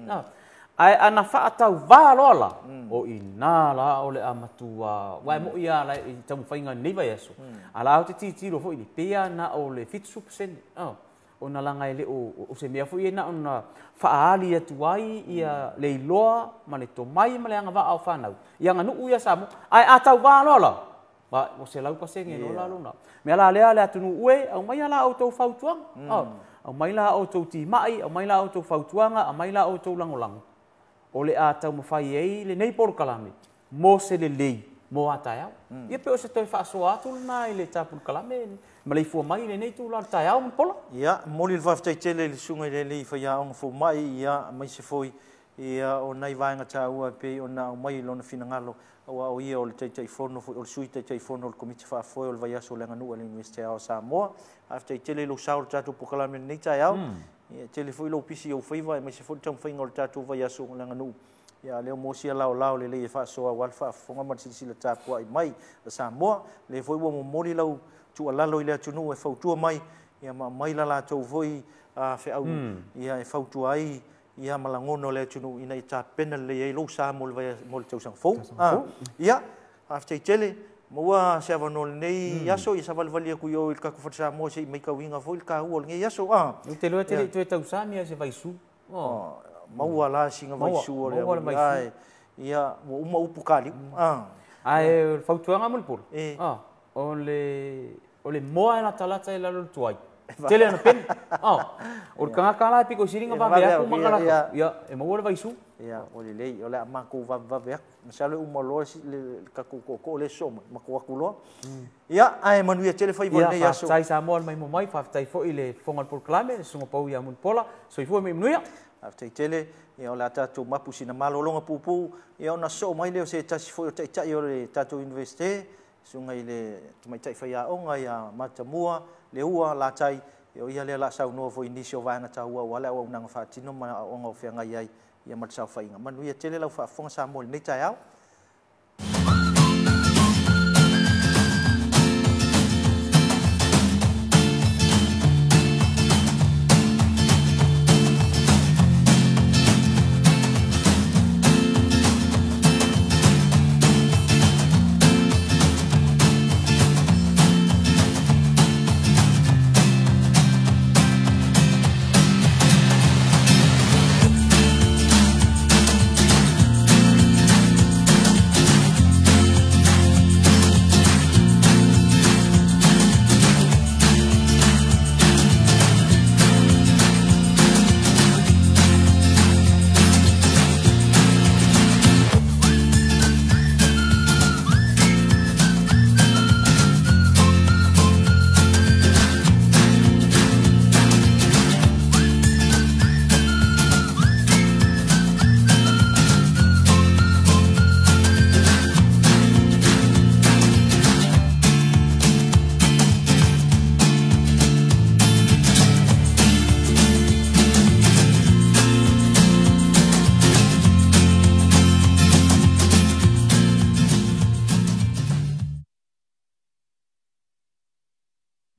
Ae ana faatauvā loa la, o i nā la o le amatua, ua e moi a la i taumafaiga nei vaiaso. A la o te titilo foi ni, pei na o le 70%. Ona laga e le o se mea foi e na ona faaali atu ai ia le iloa ma le tomai ma le agavaa o fanau. Ia aganuu ia Samoa. Ae a tauvā loa la, ba, o 100% loa la lona. Mea la lea le atunuu ue, aumai la outou fautuaga. Aumai la outou timai, aumai la outou fautuaga, aumai la outou lagolago. O le a taumafai ai lenei polokalame mo se lelei mo a taeao. Ia pe o se toe faasoa atu lena i le tapulukalame ma le ifua mai lenei tulaga o le taeao ma pola. Ia, momoli le faafetai tele i le susuga i le alii faiaoga fomai, ia, aemaise foi, ia, o nai vaega taua e pei ona aumai i lona finagalo, aua o ia o le Taitaifono foi, o le Sui Taitaifono o le Komiti Faafoe o le Vaiaso o le Aganuu a le Iunivesite Aoao o Samoa. Faafetai tele i lou sao i le tatou polokalame i lenei taeao. Ia, tele foi lou pisi i ou faiva, aemaise foi le taumafaiga o le tatou vaiaso o le aganuu. Ia, lea mo sia laolao lelei e faasoa aua le faafofoga ma le silasila tapuai mai a Samoa. Lea foi ua momoli lau tuualalo i le atunuu e fautua mai, ia ma aumai la latou foi feau, ia e fautua ai, ia ma lagona o le atunuu ina ia tapena lelei ai lou sa mo le tausaga fou. Ia, faafetai tele, maua se avanoa lenei aso, ia savalivali atu i o i le tatou fale Samoa se i maitauina foi le taua o lenei aso. Ou te iloa e te le i toe tausami ai se vaisu. Maua la sina vaisu o le Maua le vaisu. Ia, ua uma upu kaliu. Ae, o le fautuaga mo le polo. O le moa e latalata i lalo o le tuai. Tele ana peni. O le tagata la e piko i siliga vave atu ma galata. Ia, e maua le vaisu. Ia, o lelei, o le a matou vavevave atu. Masalo e uma loa le tatou tootoo le soo mai, matou atu loa. Ia, ae manuia tele faiva o lenei aso. Ia, faafetai Samoa le maimoa mai, faafetai foi le fofoga o le polokalame, le susuga pau ia Mulipola. Soifua ma ia manuia. Faafetai tele, ia o le a tatou mapu sina malologa puupuu, ia ona soo mai lea o se tasi foi o taitai o le tatou Universite, susuga i le tamaitai faiaoga ia Matamua, Leua, Latai, ia o ia lea la saunoa foi i nisi o vaega taua aua le auaunaga faatino ma aoaoga o feagai ai, ia ma le saofaiga. Manuia tele lau faafofoga Samoa i lenei taeao.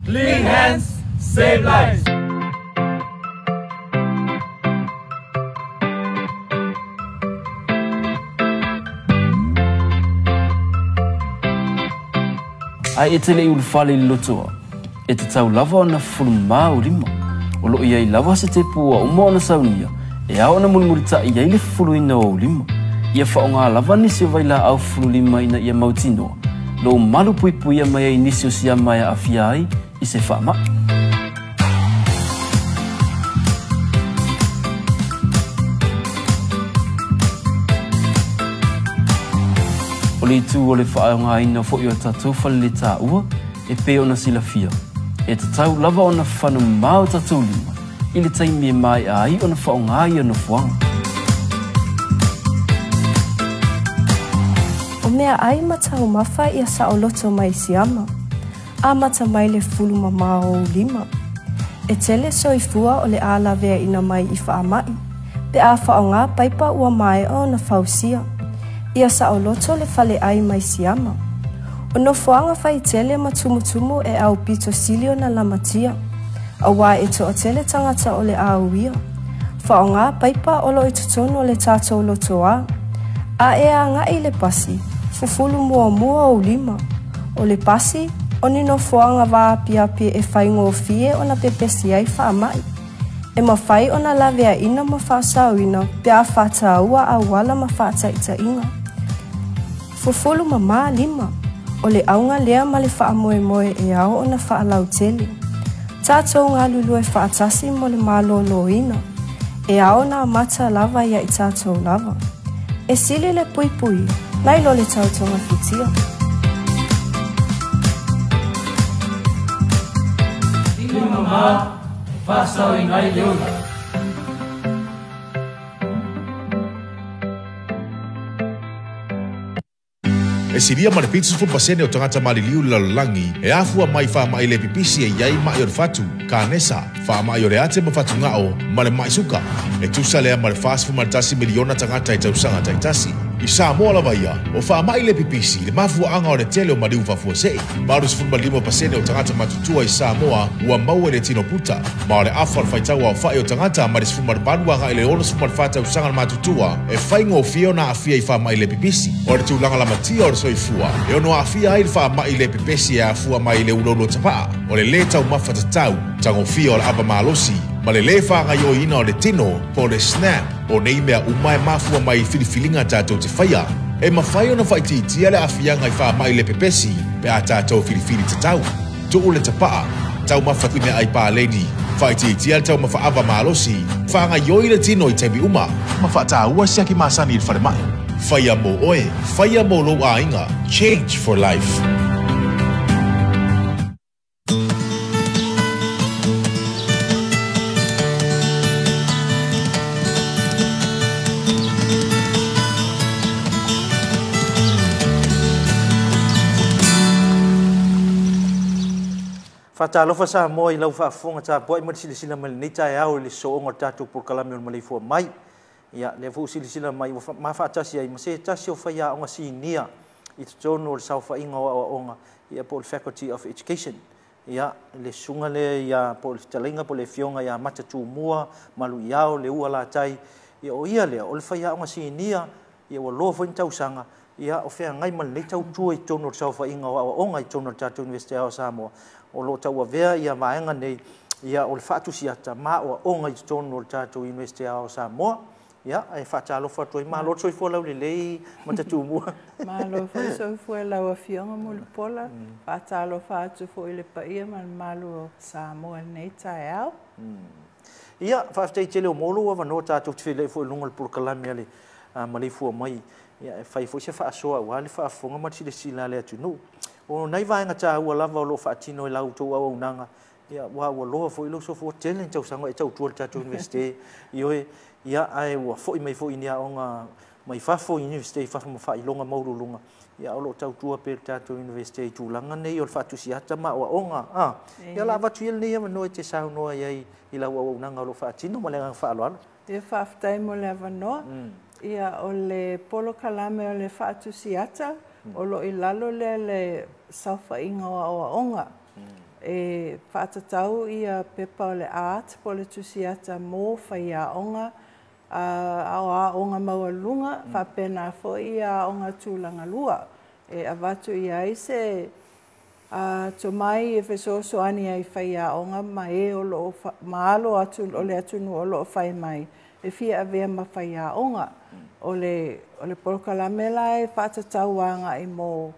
Clean hands, save lives. Ae e te le i ulufale i le lotoa, e tatau lava ona fufulumā o lima. O loo i ai lava se tepu ua uma ona saunia, e ao ona mulimulita'i ai le fufuluina o ou lima. Ia faaaogā lava nisi o vailaau fufululima ina ia mautinoa, lou malu puipuia mai ai nisi o siama e aafia ai i se faama'i. O le itu o le faaaogāina foi o tatou faleletaua e pei ona silafia. E tatau lava ona fafana mamā o tatou lima i le taimi e mae'a ai ona fa'aogā ia nofoaga. O meaai ma taumafa ia saoloto mai siama. Amata mai le fulu mamā o ou lima. E tele soifua o le a laveaina mai i faamai, pe a faaaoga paipa ua maea ona fausia. Ia saoloto le faleai mai siama. O nofoaga faitele ma tumutumu e aupito sili ona lamatia, auā e toatele tagata o le a uia. Faaaoga paipa o lo o i totonu o le tatou lotoa. A e agai i le pasi, fufulu muamua ou lima. O le pasi, o ni nofoaga vaapiapi e faigofie ona pepesi ai faamai. E mafai ona laveaina ma faasaoina pe a faataua auala ma faataitaiga. Fufulu mamā lima, o le auga lea ma le faamoemoe e ao ona faalautele. Tatou galulue faatasi mo le malōlōina. E ao ona amata lava ia i tatou lava. E sili le puipuia, nai lo le tau togafitia. Lima mamā e faasaoina ai le ola. E silia ma le 70% o tagata maliliu i le lalolagi e afua mai i faamai le pipisi e i ai ma'i o le fatu, kanesa, faamai o le ate ma fatuga'o, ma le ma'i suka. E tusa lea ma le 41 miliona tagata i tausaga taitasi. I Samoa lava ia, o faamai le pipisi le mafuaaga o le tele o maliu faafuasei. 85% o tagata matutua i Samoa ua maua i le tino puta, ma o le afa o le faitau aofa'i o tagata mai le 18 agai i le 64 tausaga le matutua e faigofie ona aafia i faamai le pipisi. O le tulaga lamatia o le soifua e ono aafia ai le faamai le pepesi e afua mai i le uloulou tapaa, o le lē taumafa tatau, tagofia o le ava malosi, ma le lē faagaoioiina o le tino po o le SNAP. O nei mea uma e mafua mai i filifiliga tatou te faia. E mafai ona faaitiitia le aafiaga i faamai le pepesi pe a tatou filifili tatau. Tuu le tapaa, taumafa i meaai paleni, faaitiitia le taumafa ava malosi, faagaoioi le tino i taimi uma, ma faataua siaki masani i le falemai. Faia mo oe, faia mo lou aiga. Change for life. Faatalofa Samoa i lau faafofoga tapuai ma le silasila mai i lenei taeao i le sosooga o le tatou polokalame o le Maleifua Mai. Ia, lea foi ua silasila mai ua ma faatasi ai ma se tasi o faiaoga sinia i totonu o le saofaiga o aoaoga, ia po o le Faculty of Education. Ia, le susuga lea ia po o le fetalaiga po o le afioga ia Mata Tumua Maluiao Leua Latai, ia o ia lea o le faiaoga sinia, ia ua loa foi ni tausaga, ia o feagai ma lenei tautua i totonu o le saofaiga o aoaoga i totonu o le tatou Iunivesite Aoao o Samoa, o lo o tauavea ia vaega nei, ia o le faatusiata ma aoaoga i totonu o le tatou Iunivesite Aoao o Samoa. Ia, e faatalofa atu ai, malo le soifua laulelei Mata Tumua. Malo foi soifua i lau Afioga Mulipola. Faatalofa atu foi i le paia ma le mamalu o Samoa i lenei taeao. Ia, faafetai tele o maua lou avanoa tatou te feiloai foi i luga o le polokalame a le Maleifua Mai, ia e fai foi se faasoa aua le faafofoga ma le silasila a le atunuu. O nai vaega taua lava o lo o faatino e la outou auaunaga, ia aua ua loa foi lou soifua tele ni tausaga e tautua i le tatou Iunivesite, ioe, ia ae ua foi mai foi i ni aoga mai fafo, Iunivesite i fafo ma faailoga maualuluga, ia o lo o tautua pea i le tatou Iunivesite i tulaga nei o le faatusiata ma aoaoga. A, ia o le a avatu ia lenei avanoa e te saunoa ai i lau auaunaga o lo o faatino ma le agaga faaaloalo. Ia faafetai mo le avanoa. Ia o le polokalame o le faatusiata o lo o i lalo lea le saofaiga o aoaoga. E faatatau ia pepa o le art po o le tusiata mo faiaoga, aoaoga maualuluga faapena foi ia aoga tulaga lua. E avatu i ai se tomai e fesoasoani ai i faiaoga ma e o lo o ma alo atu o le atunuu o lo o fai mai e fia avea ma faiaoga. O le o le polokalame la e faatatau agai mo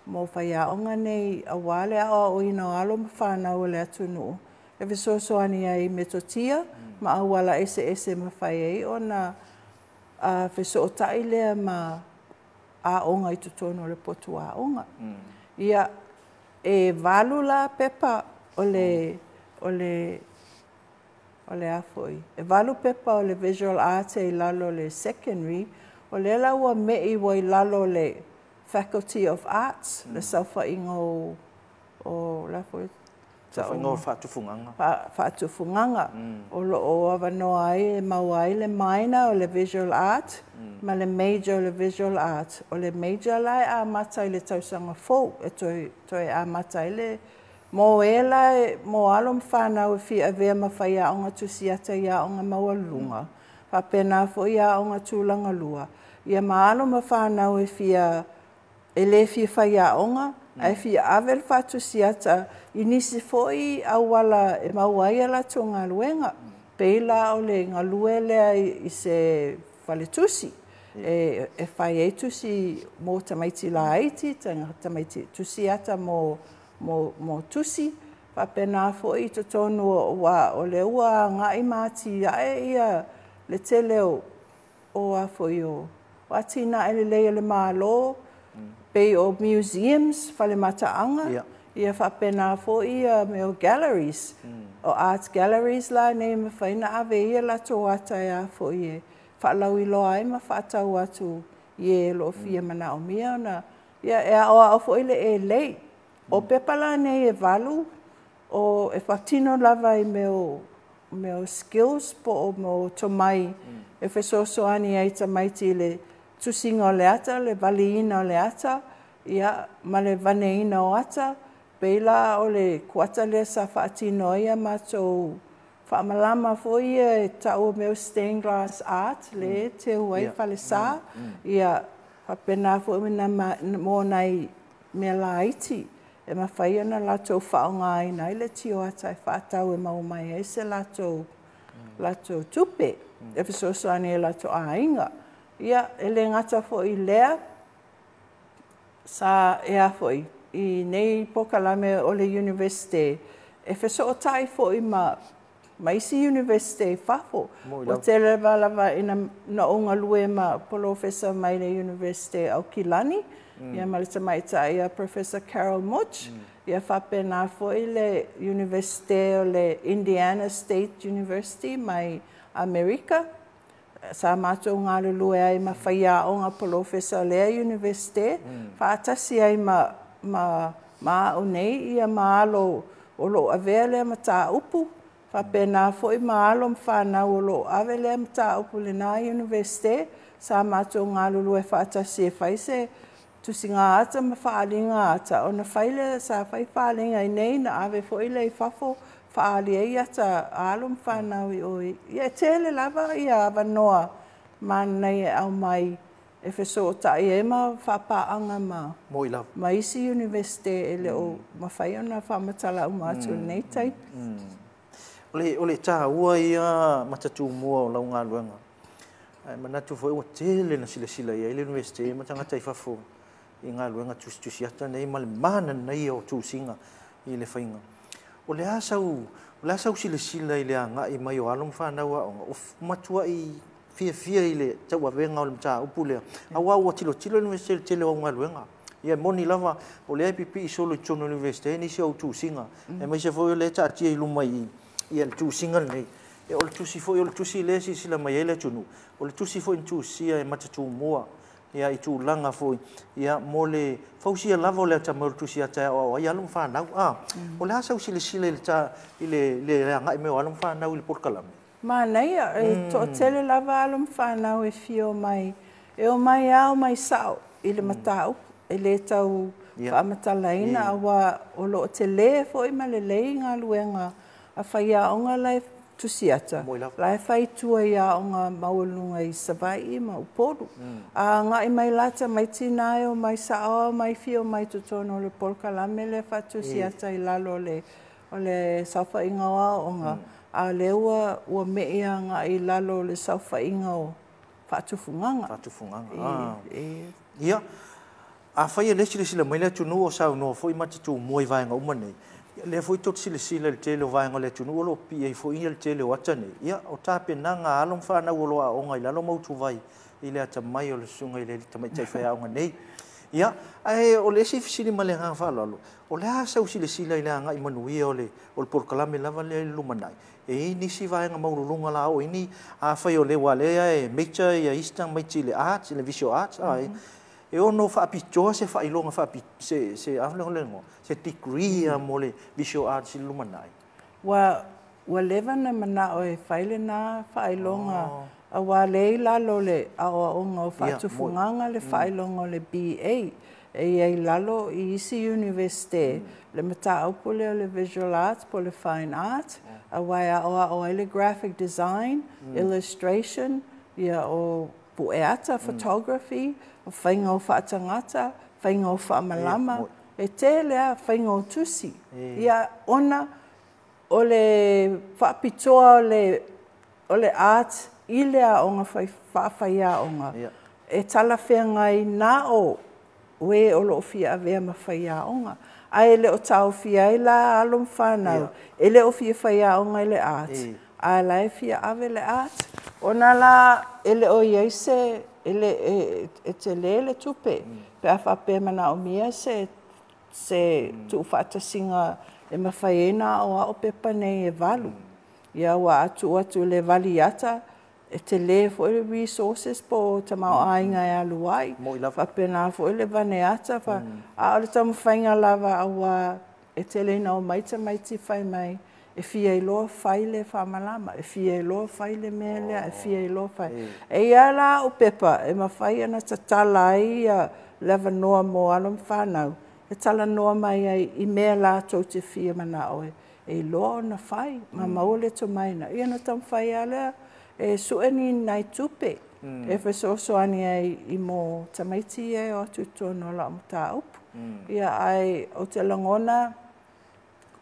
mo faiaoga nei aua le aoaoina o alo ma fanau o le atunuu e fesoasoani ai i metotia ma auala eseese e mafai ai ona fesootai lea ma aoga i totonu o le potu aoga. Ia, e 8 la pepa O le o le o le a fo'i e 8 pepa o le visual arts e i lalo o le secondary, o lea la ua me'i ua i lalo o le Faculty of Arts, le saofaiga o la foi Saofaiga o faatufugaga. Faatufugaga o lo o avanoa ai e maua ai le minor o le visual art ma le major o le visual art. O le major la e amata i le tausaga fou e toe amata ai le mo e la mo alo ma fanau e fia avea ma faiaoga tusiata i aoga maualuluga, faapena foi aoga tulagalua, ia ma alo ma fanau e fia e lē fia faiaoga ae fia ave le faatusiata i nisi foi auala e maua ai a latou galuega, pei la o le galue lea i se faletusi e fai ai tusi mo tamaiti laiti, tamaiti tusiata mo tusi, faapena foi i totonu ua o lea ua agai ma atiae ia le tele o a foi o atinae lelei a le Malo, pei o museums, fale mataaga, ia faapena foi ia mea o galleries, o art galleries la nei e mafai ona ave ai ia latou ata e a foi e faalauiloa ai ma faatau atu i e o lo o fia manaomia ona ia e aoao foi le elei. O pepa la nei e 8 o e faatino lava i mea o skills po o mo tomai e fesoasoani ai tamaiti i le tusiga o le ata, le valiina o le ata, ia ma le vaneina o ata, pei la o le kuata lea sa faatino ai a matou faamalama foi ia e tau o mea stained glass art le teu ai falesa, ia faapena foi mo nai mea laiti e mafai ona latou faaaogaina ai le tioata e faatau e maua mai ai se latou tupe e fesoasoani ai latou aiga. Ia e le gata foi i lea, sa e a foi i nei polokalame o le Iunivesite e fesootai foi ma isi Iunivesite i fafo. Ua tele lava ina ou galue ma polofesa mai le Iunivesite Aukilani, ia ma le tamaitai ia Professor Carol Mutch, ia faapena foi le Iunivesite o le Indiana State University mai Amerika. Sa matou galulue ai ma faiaoga polofesa o lea Iunivesite, faatasi ai ma au nei ia ma alo o lo o avea lea mataupu, faapena foi ma alo ma fanau o lo o ave lea mataupu i lena Iunivesite. Sa matou galulue faatasi e fai se tusiga ata ma faaaliga ata, ona fai lea sa fai faaaliga i nei na ave foi lea i fafo faaali ai ata a alo ma fanau i o. Ia e tele lava ia avanoa manaia e aumai e fesootai ai ma faapaaga ma isi Iunivesite e le o mafai ona faamatala uma atu i lenei taimi. O le taua ia matatumua o lau galuega, ae manatu foi ua tele na silasila i ai le Iunivesite ma tagata i fafo i galuega tusitusiata nei ma le mananaia o tusiga i le faiga. O le a sau silasila i le agai mai o alo ma fanau aoga, o matuai fiafia i le tauavega o le mataupu lea, aua ua tilotilo le Iunivesite i le tele o au galuega. Ia moni lava, o lea e pipii solo i totonu o le Iunivesite nisi o au tusiga, aemaise foi o lea e taatia i luma i i le tusiga lenei. E o le tusi foi, o le tusi lea e silasila mai ai le atunuu, o le tusi foi na tusia e matatumua ia i tulaga foi ia mo le fausia lava o le atamai o le tusi ata e aoao ai alo ma fanau. O le a sau silasila i le agai mai o alo ma fanau i le polokalame? Manaia, e toatele lava alo ma fanau e fia o mai, e o mai ao mai sao i le mataupu, e le tau faamatalaina aua o lo o tele foi ma lelei galuega a faiaoga la e tusiata, la e fai tua i aoga maualuluga i Savaii ma Upolu. A agai mai la tamaiti na e o mai sao mai fia o mai totonu o le polokalame lea faatusiata i lalo o le saofaiga o aoga, a lea ua mei agai i lalo o le saofaiga o faatufugaga. Faatufugaga. Ia, afai e le silasila mai le atunuu o saunoa foi matatumua i vaega uma nei, lea foi tou te silasila i le tele o vaega o le atunuu o lo o pipii ai foi le tele o ata nei, ia o tapenaga a alo ma fanau o lo o aoga i lalo ma utuvai i le atamai o le susuga i le tamaitai faiaoga nei. Ia, ae o le isi fesili ma le agaga faaaloalo, o le a sau silasila i le agai manuia o le polokalame lava lea i le lumanai? E i ai nisi vaega maualuluga la oo i ni, afai o lea aua o lea e major ia isi tamaiti i le arts, i le visual arts, e ono faapitoa se faailoga faapi, se, se, a le igoa, se degree mo le visual arts i le lumanai? Ua leva ona manao e fai lena faailoga, auā lea i lalo o le aoaoga o faatufugaga le faailoga o le BA. E i ai i lalo i isi Iunivesite le mataupu lea o le Visual Arts po o le Fine Art, auā e aoao ai le graphic design, illustration, ia o pueata, photography, o faiga o faatagata, faiga o faamalama, e tele lava faiga o tusi. Ia ona o le faapitoa o le art i le aoga faafaiaoga, e talafeagai na o e o loo fia avea ma faiaoga, ae le o taofia ai la alo ma fanau e le o fia faiaoga i le art, ae la e fia ave le art ona la e le o i ai se e le e tele le tupe pe a faapea e manaomia se tuufaatasiga e mafai ai ona aoao pepa nei e 8. Ia ua a tuu atu i le valiata, e tele foi le resources po o tamaoaiga e alu ai, faapena foi le vaneata, a o le taumafaiga lava, auā e tele ina omai tamaiti fai mai e fia iloa fai le faamalama, e fia iloa fai le mea lea, e fia iloa fai. E i ai la au pepa e mafai ona tatala ai le avanoa mo alo ma fanau e talanoa mai ai i mea latou te fia manao e iloa ona fai ma maua le tomai na, ia ona taumafai lava lea e sue ni nai tupe e fesoasoani ai i mo tamaiti ia e o atu i totonu o lau mataupu. Ia ae ou te lagona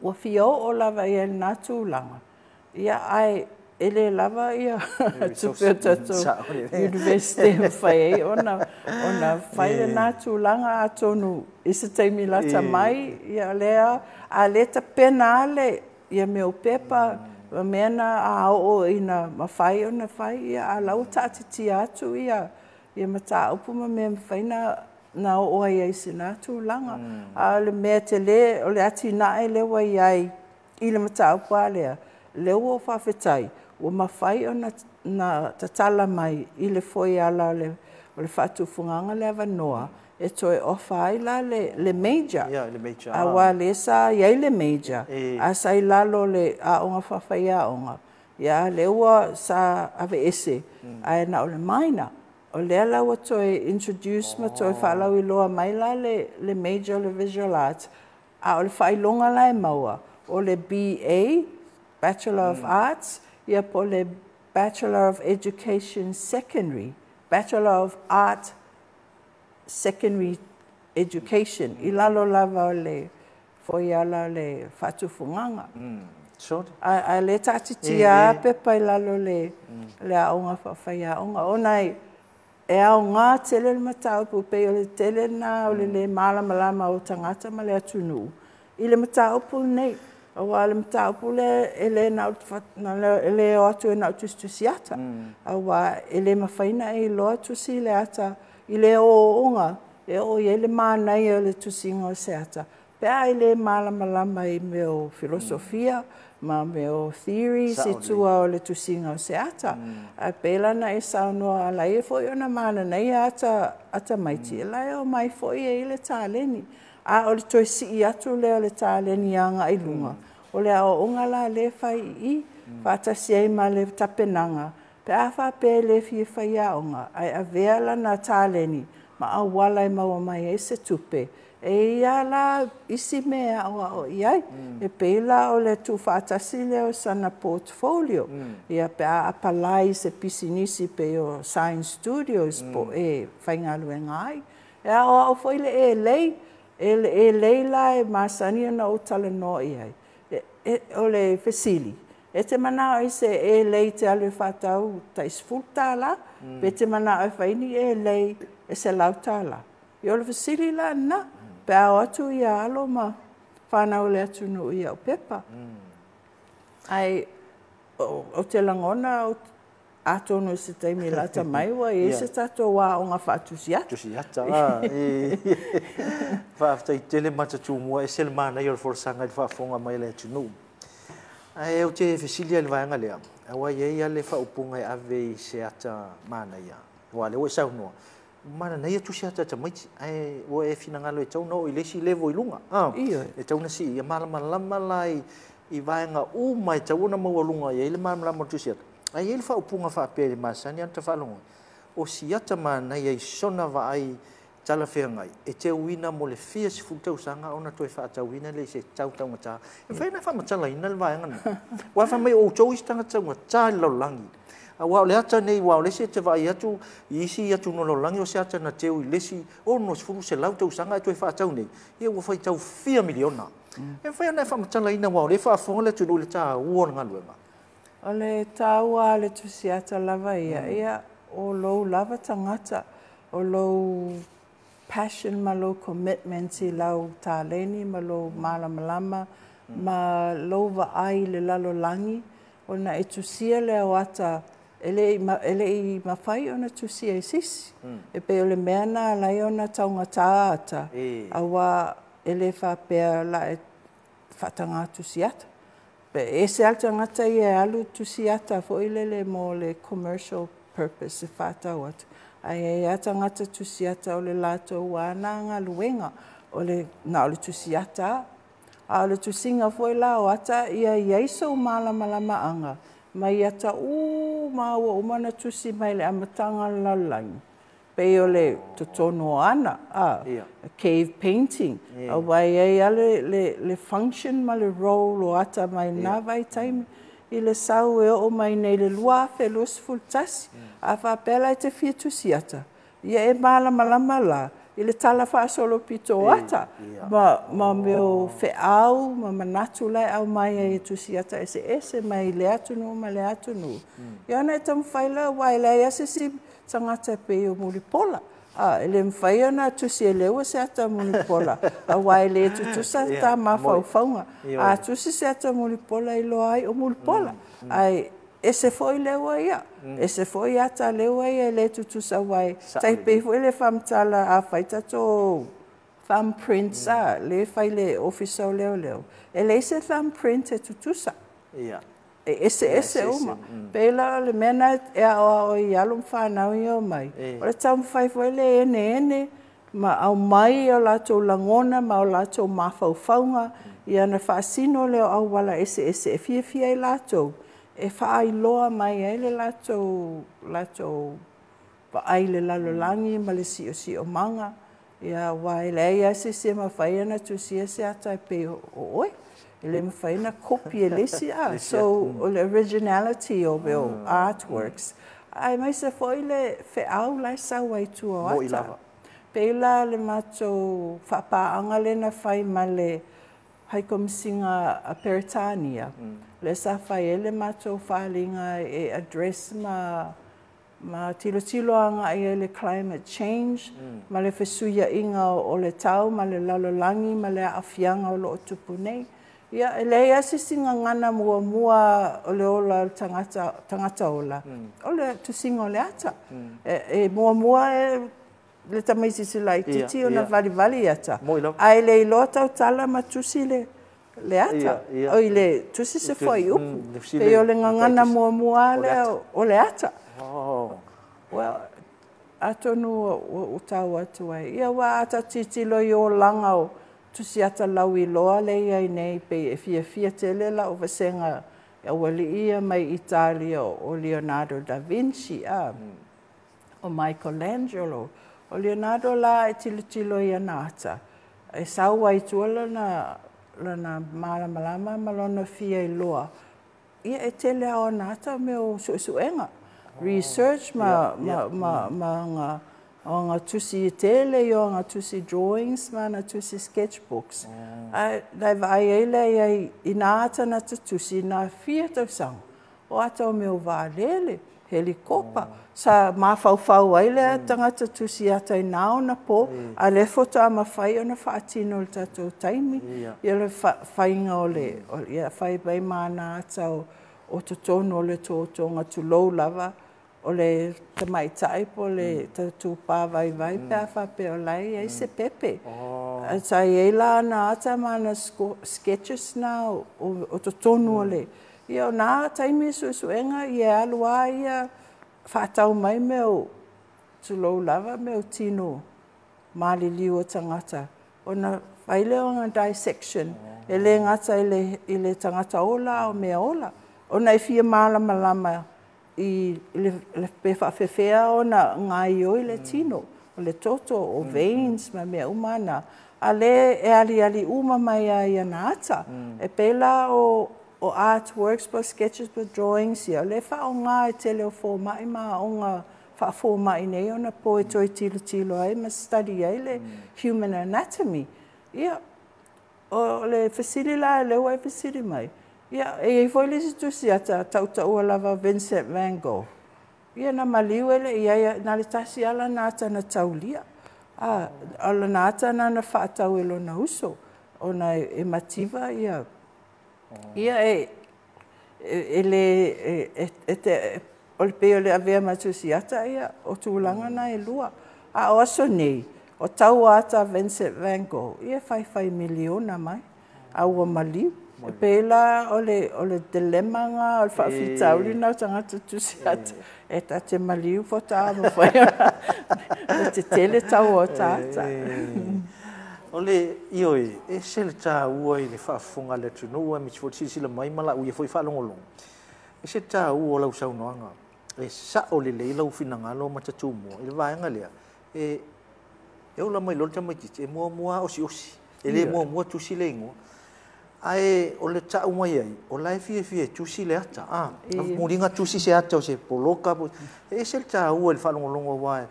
ua fia oo lava i ai i lena tulaga, ia ae e le lava ia tupe o tatou Iunivesite e mafai ai ona fai lena tulaga, atonu i se taimi lata mai. Ia lea a le tapena lava ia mea o pepa ma mea na, a oo ina mafai ona fai, ia a la ua taatitia atu ia mataupu ma mea e mafai ona oo ai i sina tulaga. A o le mea tele o le atinae lea ua i ai i le mataupu lava lea, lea ua ou faafetai ua mafai ona tatala mai i le foiala o le faatufugaga le avanoa e toe offer ai la le major, auā lea sa i ai le major ae sa i lalo o le aoga faafaiaoga. Ia a lea ua sa aveese ae na o le minor. O lea la ua toe introduce ma toe faalauiloa mai la le major o le visual arts, a o le faailoga la e maua o le BA, Bachelor of Arts, ia po o le Bachelor of Education Secondary, Bachelor of Art Secondary Education, i lalo lava o le foiala o le faatufugaga. Ae le taatitia lava pepa i lalo le aoga faafaiaoga, ona e aoga tele le mataupu, pei o le tele lena o le lē malamalama o tagata ma le atunuu i le mataupu lenei, auā o le mataupu lea e le na e le o atu e na o tusitusi ata, auā e le mafai ona e iloa tusi le ata i le ooooga e oo i ai le manaia o le tusiga o se ata pe a e le malamalama i mea o filosofia ma mea o theories i tua o le tusiga o se ata. Ae pei la ona e saunoa, ala ai foi ona mananaia ata maiti, e la e omai foi e i ai le taleni, a o le toe sii atu lea o le taleni agai i luga o le aoaoga la lea e fai i i, faatasi ai ma le tapenaga pe a faapea e le fia faiaoga ae avea lana taleni ma auala e maua mai ai se tupe. E ia la isi mea e aoao i ai, e pei la o le tuufaatasi lea o sana portfolio, ia pe a apalai i se pisinisi pei o Science Studios po e faigaluega ai. E aoao foi le elei, e le elei la e masani ona ou talanoa i ai. O le fesili, e te manao i se elei te alu e faatau tai $10, pe te manao e fai ni elei e $100? Ia o le fesili la lena, pe a o atu ia alo ma fanau o le atunuu i au pepa. Ae ou te lagona Atonu i se taimi lata mai ua i ai se tatou aoga faatusi ata. Tusi ata, Faafetai tele Mata Tumua, ese le manaia o le folasaga i le faafofoga mai a le atunuu. Ae ou te fesili lava i le vaega lea, aua e i ai lava le faaupuga e ave i se ata manaia, aua o lea ua e saunoa, mananaia tusi ata a tamaiti, ae ua e finagalo e tatau ona oo i le isi level i luga. E tatau ona sii, ia malamalama la i vaega uma e tatau ona maualuga i ai le malamalama o le tusi ata. Ae i ai le faaupuga faapea i le masani lava ona faalogo, o si ata manaia i sona vaai talafeagai, e teuina mo le fia sefulu tausaga ona toe faatauina lea i se tau taugata. E mafai ona faamatalaina le vaega lena? Aua fai mai o outou isi tagata taugata i le lalolagi. Aua o le ata nei, aua o le isi e te vaai atu i isi atunuu o le lalolagi, o se ata na teu i le isi 60, 100 tausaga ae toe faatau nei, ia ua faitau fia miliona. E mafai ona e faamatalaina, aua o lea e faafofoga le atunuu i le taua o le galuega. O le taua o le tusi ata lava ia, ia o lou lava tagata, o lou passion ma lou commitment i lau taleni ma lou malamalama ma lou vaai i le lalolagi, ona e tusia lea o ata e le i mafai ona tusia e se isi. E pei o le mea na ala ai ona taugata ata, aua e le faapea la e faataga tusi ata. Pe ese lava le tagata ia e alu tusi ata foi lele mo le commercial purpose e faatau atu. Ae i ai lava tagata tusi ata o le latou lava galuega, o le na o le tusi ata lava. A o le tusiga foi la o ata, ia i ai sou malamalamaaga mai ata uma ua uma ona tusi mai le amataga o le lalolagi, pei o le totonu o ana, cave painting, aua e i ai lava le function ma le role o ata mai na vaitaimi i le sau e oo mai nei i le 2021. A faapea la e te fia tusi ata, ia e malamalama la i le tala faasolopito o ata ma mea o feau ma manatu la e aumai ai e tusi ata eseese mai le atunuu ma le atunuu. Ia ona e taumafai lea, aua e leai lava se isi tagata e pei o Mulipola. E le mafai ona tusi e leua se ata Mulipola, aua e le tutusa ta mafaufauga. A tusi se ata Mulipola, iloa ai o Mulipola. Ae ese foi leua ia, ese foi ata leua ia e le tutusa, aua e tai pei foi le faamatala a fai tatou thumbprints a le fai le ofisa o leoleo. E leai se thumbprint e tutusa. E ese ese uma. Pei la o le mea na e aoao i alo ma whanau i o mai. O le taumafai foi le ene ene ma aumai o latou lagona ma o latou mafaufauga, ia na faasino lea o auala eseese e fiafia ai latou, e faailoa mai ai le latou vaai i le lalolagi ma le siosiomaga. Ia, aua e leai lava se isi e mafai ona tusia se ata e pei o oe. E le mafai ona kopi e le isi a. So, o le originality o mea o artworks. Aemaise foi le feau la e sau ai tua o Mo'i ata. lava. Pei la le matou faapaaga lea na fai ma le Haikomisina a Peretania, lea sa fai ai le matou faaaliga e address ma tilotilo agai ai le climate change ma le fesuiaiga o le tau ma le lalolagi ma le aafiaga o loo tupu nei. Ia, e leai lava se isi gagana muamua o le ola o le tagata, tagata ola, o le tusiga o le ata. E muamua e le tamaitiiti laitiiti ona valivali ata, Mo'i lava. ae le iloa tautala ma tusi le ata, oi le tusi se fuaiupu. Le fesili Pei o le gagana muamua o le lea ata. o le ata. Well, atonu ua taua atu ai. Ia, ua a tilotilo i olaga o tusi ata lauiloa lea e i ai nei, pei e fiafia tele lau vasega aualii ia mai Italia o Leonardo da Vinci, o Michelangelo. O Leonardo la e tilotilo i ana ata, e sau ai tua lona malamalama ma lona fia iloa. Ia e tele lava o ana ata mea o suesuega, research ma aga tusi tele i o aga tusi drawings ma ana tusi sketchbooks. Ae na e vaai ai lea i ai i nā ata na tusi nā fia tausaga. O ata o mea o vaalele, helikopa, sa mafaufau ai lea tagata tusi ata i nā ona pō, a lea faatoa mafai ona faatino i le tatou taimi. Ia le faiga o le, ia fai mai ma ana ata o totonu o le totoga tulou lava. o le tamaitai po o le tautupa vaivai pe a faapea o la e i ai se pepe. Sa i ai la ana ata ma ana sketches na o totonu o le... Ia o na taimi e suesuega ia e alu lava ia faatau mai mea o, tulou lava, mea o tino maliliu o tagata, ona fai lea o ana dissection, e le gata i le tagata ola a o mea ola, ona e fia malamalama i le pe faapefea ona gaoioi le tino, o le toto, o veins ma mea uma na, a lea e aliali uma mai lava i ana ata. E pei la o artworks po o sketches po o drawings ia, o lea e faaaoga e tele o fomai ma aoga faafomai nei ona po e toe tilotilo ai ma study ai le human anatomy. Ia, o le fesili la lea ua e fesili mai, ia, e i ai foi le isi tusiata tautaua lava Vincent van Gogh. Ia na maliu e le i ai, na o le tasi lava lana ata na taulia. O lana ata na na faatau e lona uso, ona e mativa ia. Ia e le, e te, o le pei o le avea ma tusiata ia, o tulaga na e lua. A o aso nei, o tau o ata Vincent van Gogh, ia faifai miliona mai, a ua maliu. E pei la o le dilemma nga o le faafitauli na o tagata tusiata, e ta te maliu faatoa mafai ona tetele tau o ta ata. O le ioe, e se le tāua i le faafofoga a le atunuu aemaise foi le silasila mai ma lau ia foi faalogologo. E se tāua o lau saunoaga, e sao lelei lau finagalo ma tatumua i le vaega lea, e ola mai loa le tamaitiiti, e muamua osiosi, e le muamua tusi le igoa. Ae o le tau mai ai, o la e fiafia e tusi le ata. Muliga tusi se ata o se poloka. E ese le tāua i le faalogologo aua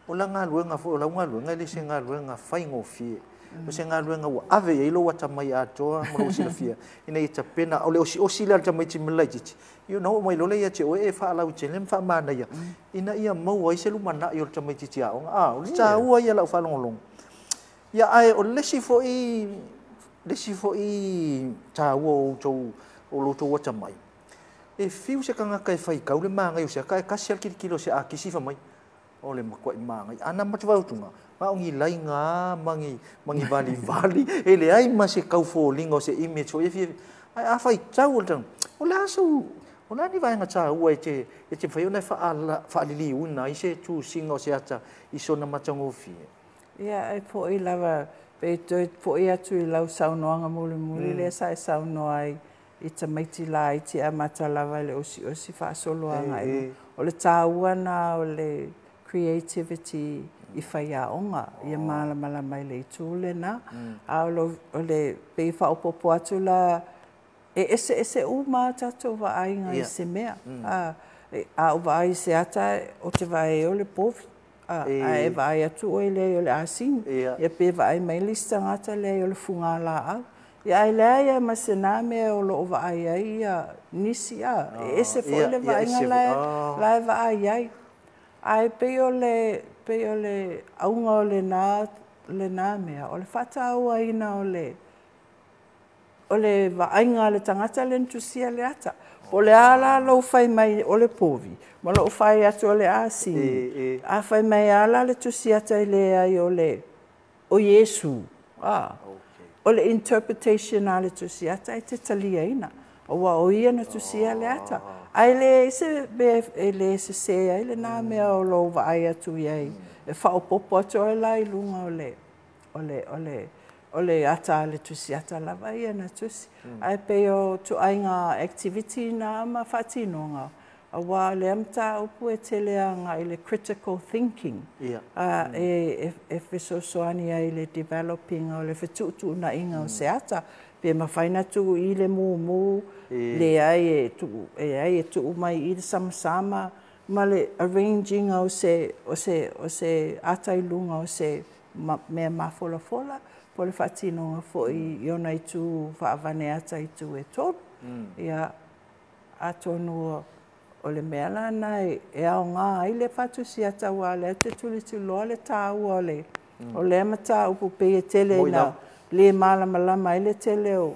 o la galuega foi, o lau galuega e le se galuega faigofie. O se galuega ua ave i ai lou atamai atoa ma lou silafia ina ia tapena. O le osiosi lea a le tamaiti mai le laitiiti, ia ona oo mai loa lea ia te oe e faalautele ma faamanaia ina ia maua ai se lumanai o le tamaitiiti aoga. O le tāua ia lau faalogologo. Ia ae o le isi foi tāua o lo outou atamai, e fiu se tagata e faitau le magai o se ata e tasi lava le tilotilo o se akisi fai mai o le matuai magai. Ana matuai ma o ni laiga ma ni valivali, e leai ma se taufoliga o se image foi e fia. Ae a faitau o le tagata, o le a sau, o le a ni vaega tāua e te mafai ona e faaliliuina ai se tusiga o se ata i sona matagofie. Ia, e foi lava, pe toe foi atu i lau saunoaga mulimuli lea sa e saunoa ai i tamaiti laiti amata lava i le osiosi faasolo agai. O le tāua na o le creativity i faiaoga, ia malamalama i le itu lena. A o le pei faaopoopo atu la, e eseese uma a tatou vaaiga i se mea. A ou vaai i se ata, ou te vaai ai o le povi. A e vaai atu oe leai o le asini. Ia pe vaai mai le isi tagata leai o le fugalaau. Ia ae leai lava ma se na mea o loo vaai ai ia nisi e ese foi le vaaiga la e vaai ai. Ae pei o le auga o lena mea, o le faatauaina o le vaaiga a le tagata le na tusia le ata. Po o le a la lou fai mai o le povi, ma lou fai atu o le asini. A fai mai a la le tusiata i leai o le o Iesu. O le interpretation a le tusiata e te taliaina. Aua o ia na tusia le ata. Ae le se mea e le sese ai lena mea o lou vaai atu i ai. E faaopoopo atu ai la i luga o le ata a le tusiata lava ia na tusi. Ae pei o ituaiga activity na ma faatinoga, aua o lea mataupu e tele agai i le critical thinking. E fesoasoani ai i le developing o le fetuutuunaiga o se ata. Pe mafai na tuu i le mumu, leai e tuu mai i le samasama, ma le arranging o se ata i luga o se mea mafolafola, po o le faatinoga foi i ona itu faavane ata i itu e tolu. Ia, atonu o le mea la na e aoga ai le faatusiata, aua o lea te tulituloa le tāua o lea mataupu pei e tele ina le malamalama ai le tele o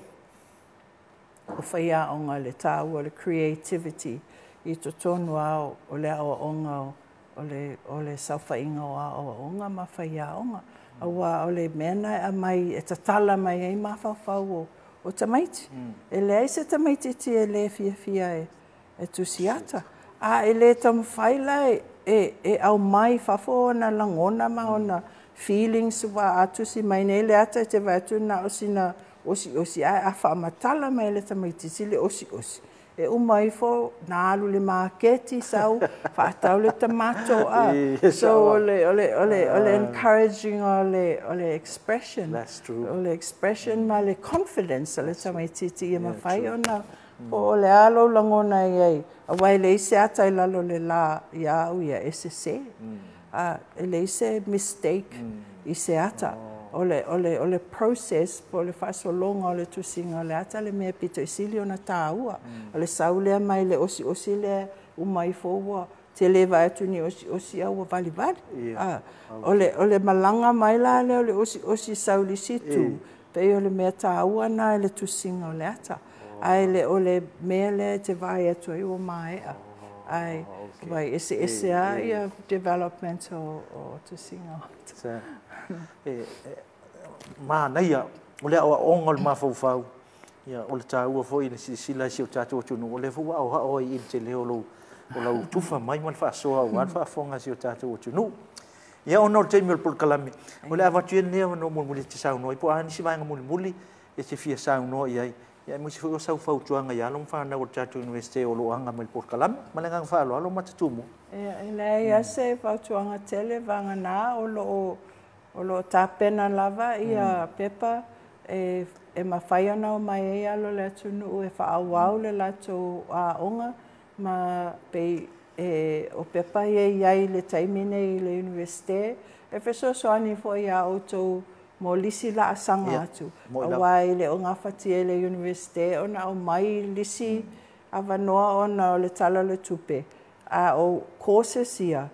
faiaoga le tāua o le creativity i totonu lava o le aoaoga o le saofaiga o aoaoga ma faiaoga. Aua o le mea lena e aumai e tatala mai ai mafaufau o tamaiti. E leai se tamaitiiti e le fiafia e tusiata. A e le taumafai la e aumai i fafo ona lagona ma ona feelings, aua a tusi mai nei le ata e te vaai atu na o sina osiosi, ae a faamatala mai e le tamaitiiti le osiosi, e uma ifo na alu i le maketi sau faatau le tamato a. So o le encouraging o le expression. That's true. O le expression ma le confidence o le tamaitiiti ia mafai ona po o le a lou lagona i ai, aua e leai se ata i lalo o le la ia au ia e sese. A e leai se mistake i se ata. O le process po o le faasologa o le tusiga o le ata le mea pito i sili ona taua. O le sau lea mai le osiosi lea, uma ifo ua tele vae atu ni osiosi a ua valivali. A o le malaga mai la lea o le osiosi sau i le isi itu, pei o le mea taua lena i le tusiga o le ata. Ae le o le mea lea e te vaai atu ai ua maea. Ae vai eseese lava ia development o tusiga o ata. Manaia o le aoaoga o le mafaufau ia, o le taua foi le silasila i si o tatou atunuu, o lea foi ua aoao ai i le tele o lau tufa mai ma le faasoa aua le faafofoga a si o tatou atunuu. Ia, ona o le taimi o le polokalame, o le avatu ia lenei avanoa mulimuli e te saunoa ai, po o a nisi vaega mulimuli e te fia saunoa i ai, ia, aemaise foi o sau fautuaga i alo ma fanau o le tatou Iunivesite o lo o aga mai le polokalame. Ma le agaga faaaloalo, Matatumua. Ia, e leai lava se fautuaga tele, vagana o lo o tapena lava ia pepa e mafai ona omai ai alo o le atunuu e faaauau le latou aoga ma pei o pepa ia e i ai i le taimi nei i le Iunivesite e fesoasoani foi iā outou mo lisi laasaga atu, aua e le o gafatia e le Iunivesite ona aumai lisi avanoa ona o le Tala o le Tupe, a o courses ia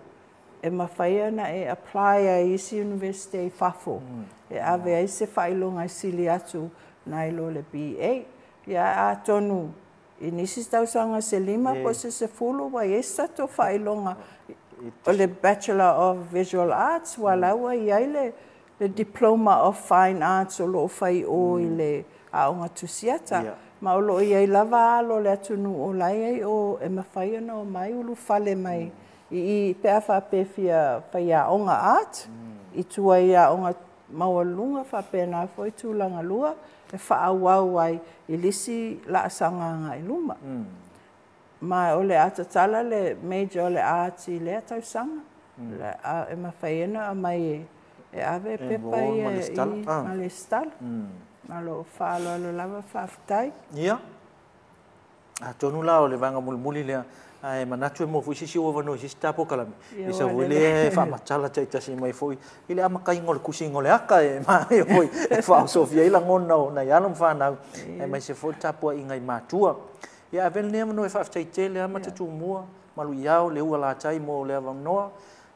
e mafai ona e apply ai i isi Iunivesite i fafo e ave ai se faailoga e sili atu nai lo le BA. Ia, atonu i nisi tausaga se 5 po o se 10 ua i ai se tatou faailoga o le Bachelor of Visual Arts, ua la ua i ai le Diploma of Fine Arts o lo o fai o i le aoga tusiata. Ma o lo o i ai lava alo o le atunuu o la e i ai o e mafai ona omai ulufale mai i pe a faapea e fia faiaoga art i tua i aoga maualuluga faapena foi tulaga lua e faaauau ai i lisi laasaga agai luma. Ma o le a tatala le major o le art i lea tausaga e mafai ona aumai e ave pepa ia i ma lesitala. Ma lou faaaloalo lava, faafetai. Ia, atonu la o le vaega mulimuli lea, ae manatu e maua foi se isi ou avanoa i se isi ta polokalame isa foi lea e faamatala taitasi mai foi i le amataina o le tusiga o le ata e manaia foi e faaosofia ai lagona o nai alo ma fanau, aemaise foi le tapuaiga i matua. Ia, ave lenei avanoa e faafetai tele lava Matatumua Maluiao le ua latai mo le avanoa,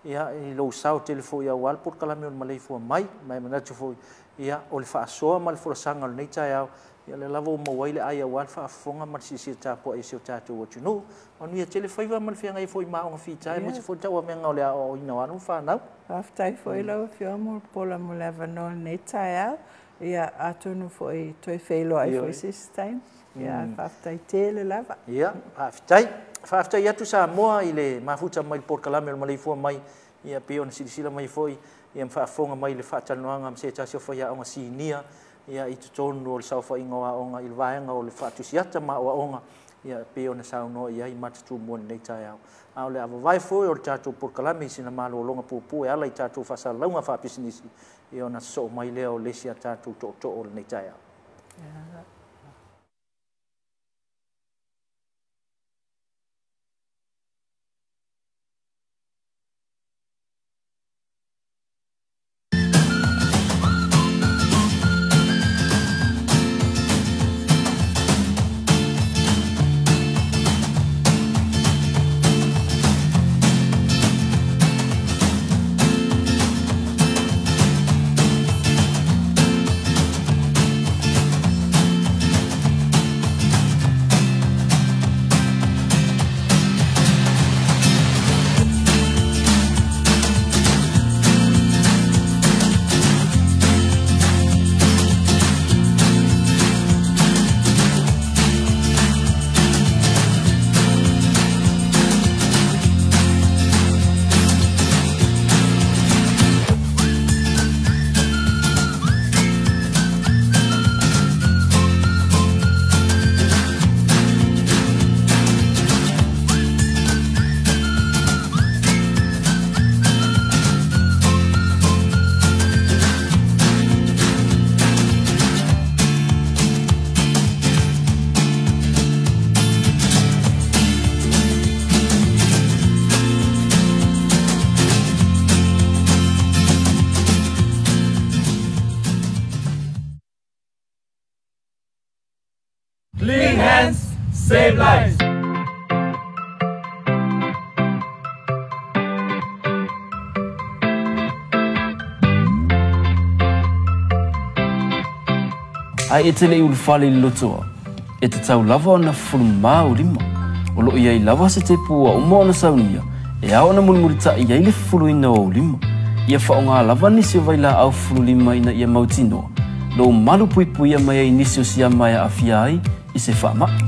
ia, i lou sao tele foi aua le polokalame o le maleifua mai. Ma e manatu foi, ia, o le faasoa ma le folasaga o lenei taeao, ia, lea lava ua maua ai le ai aua le faafofoga ma le silasila tapuai i si o tatou atunuu. Manuia tele faiva ma le feagai foi ma aoga fita, aemaise foi le tauavega o le aoaoina o alo ma fanau. Faafetai foi lau Afioga Mulipola mo le avanoa o lenei taeao. Ia, atonu foi toe feiloai foi se isi taimi. Ia, faafetai tele lava. Ia, faafetai. Faafetai atu Samoa i le mafuta mai le polokalame o le maleifua mai, ia, pei ona silasila mai foi ia ma faafofoga mai i le faatalanoaga ma se tasi o faiaoga sinia, ia, i totonu o le saofaiga o aoga i le vaega o le faatusiata ma aoaoga, ia, pei ona saunoa i ai Matatumua i lenei taeao. A o le avavae foi o le tatou polokalame i sina malologa puupuu e ala i tatou faasalalauga faapisinisi, ia, ona sosoo mai lea o le isi a tatou tootoo o lenei taeao. Save lives. Ae e te leʻi ulufale i le lotoa, e tatau lava ona fufulumamā ou lima. O loo i ai lava se tepu ua uma ona saunia, e ao ona mulimulitaʻi ai le fufuluina o ou lima. Ia faaaogā lava nisi o vailaau fufululima ina ia mautinoa, lou malu puipuia mai ai nisi o siama e aafia ai i se faamaʻi.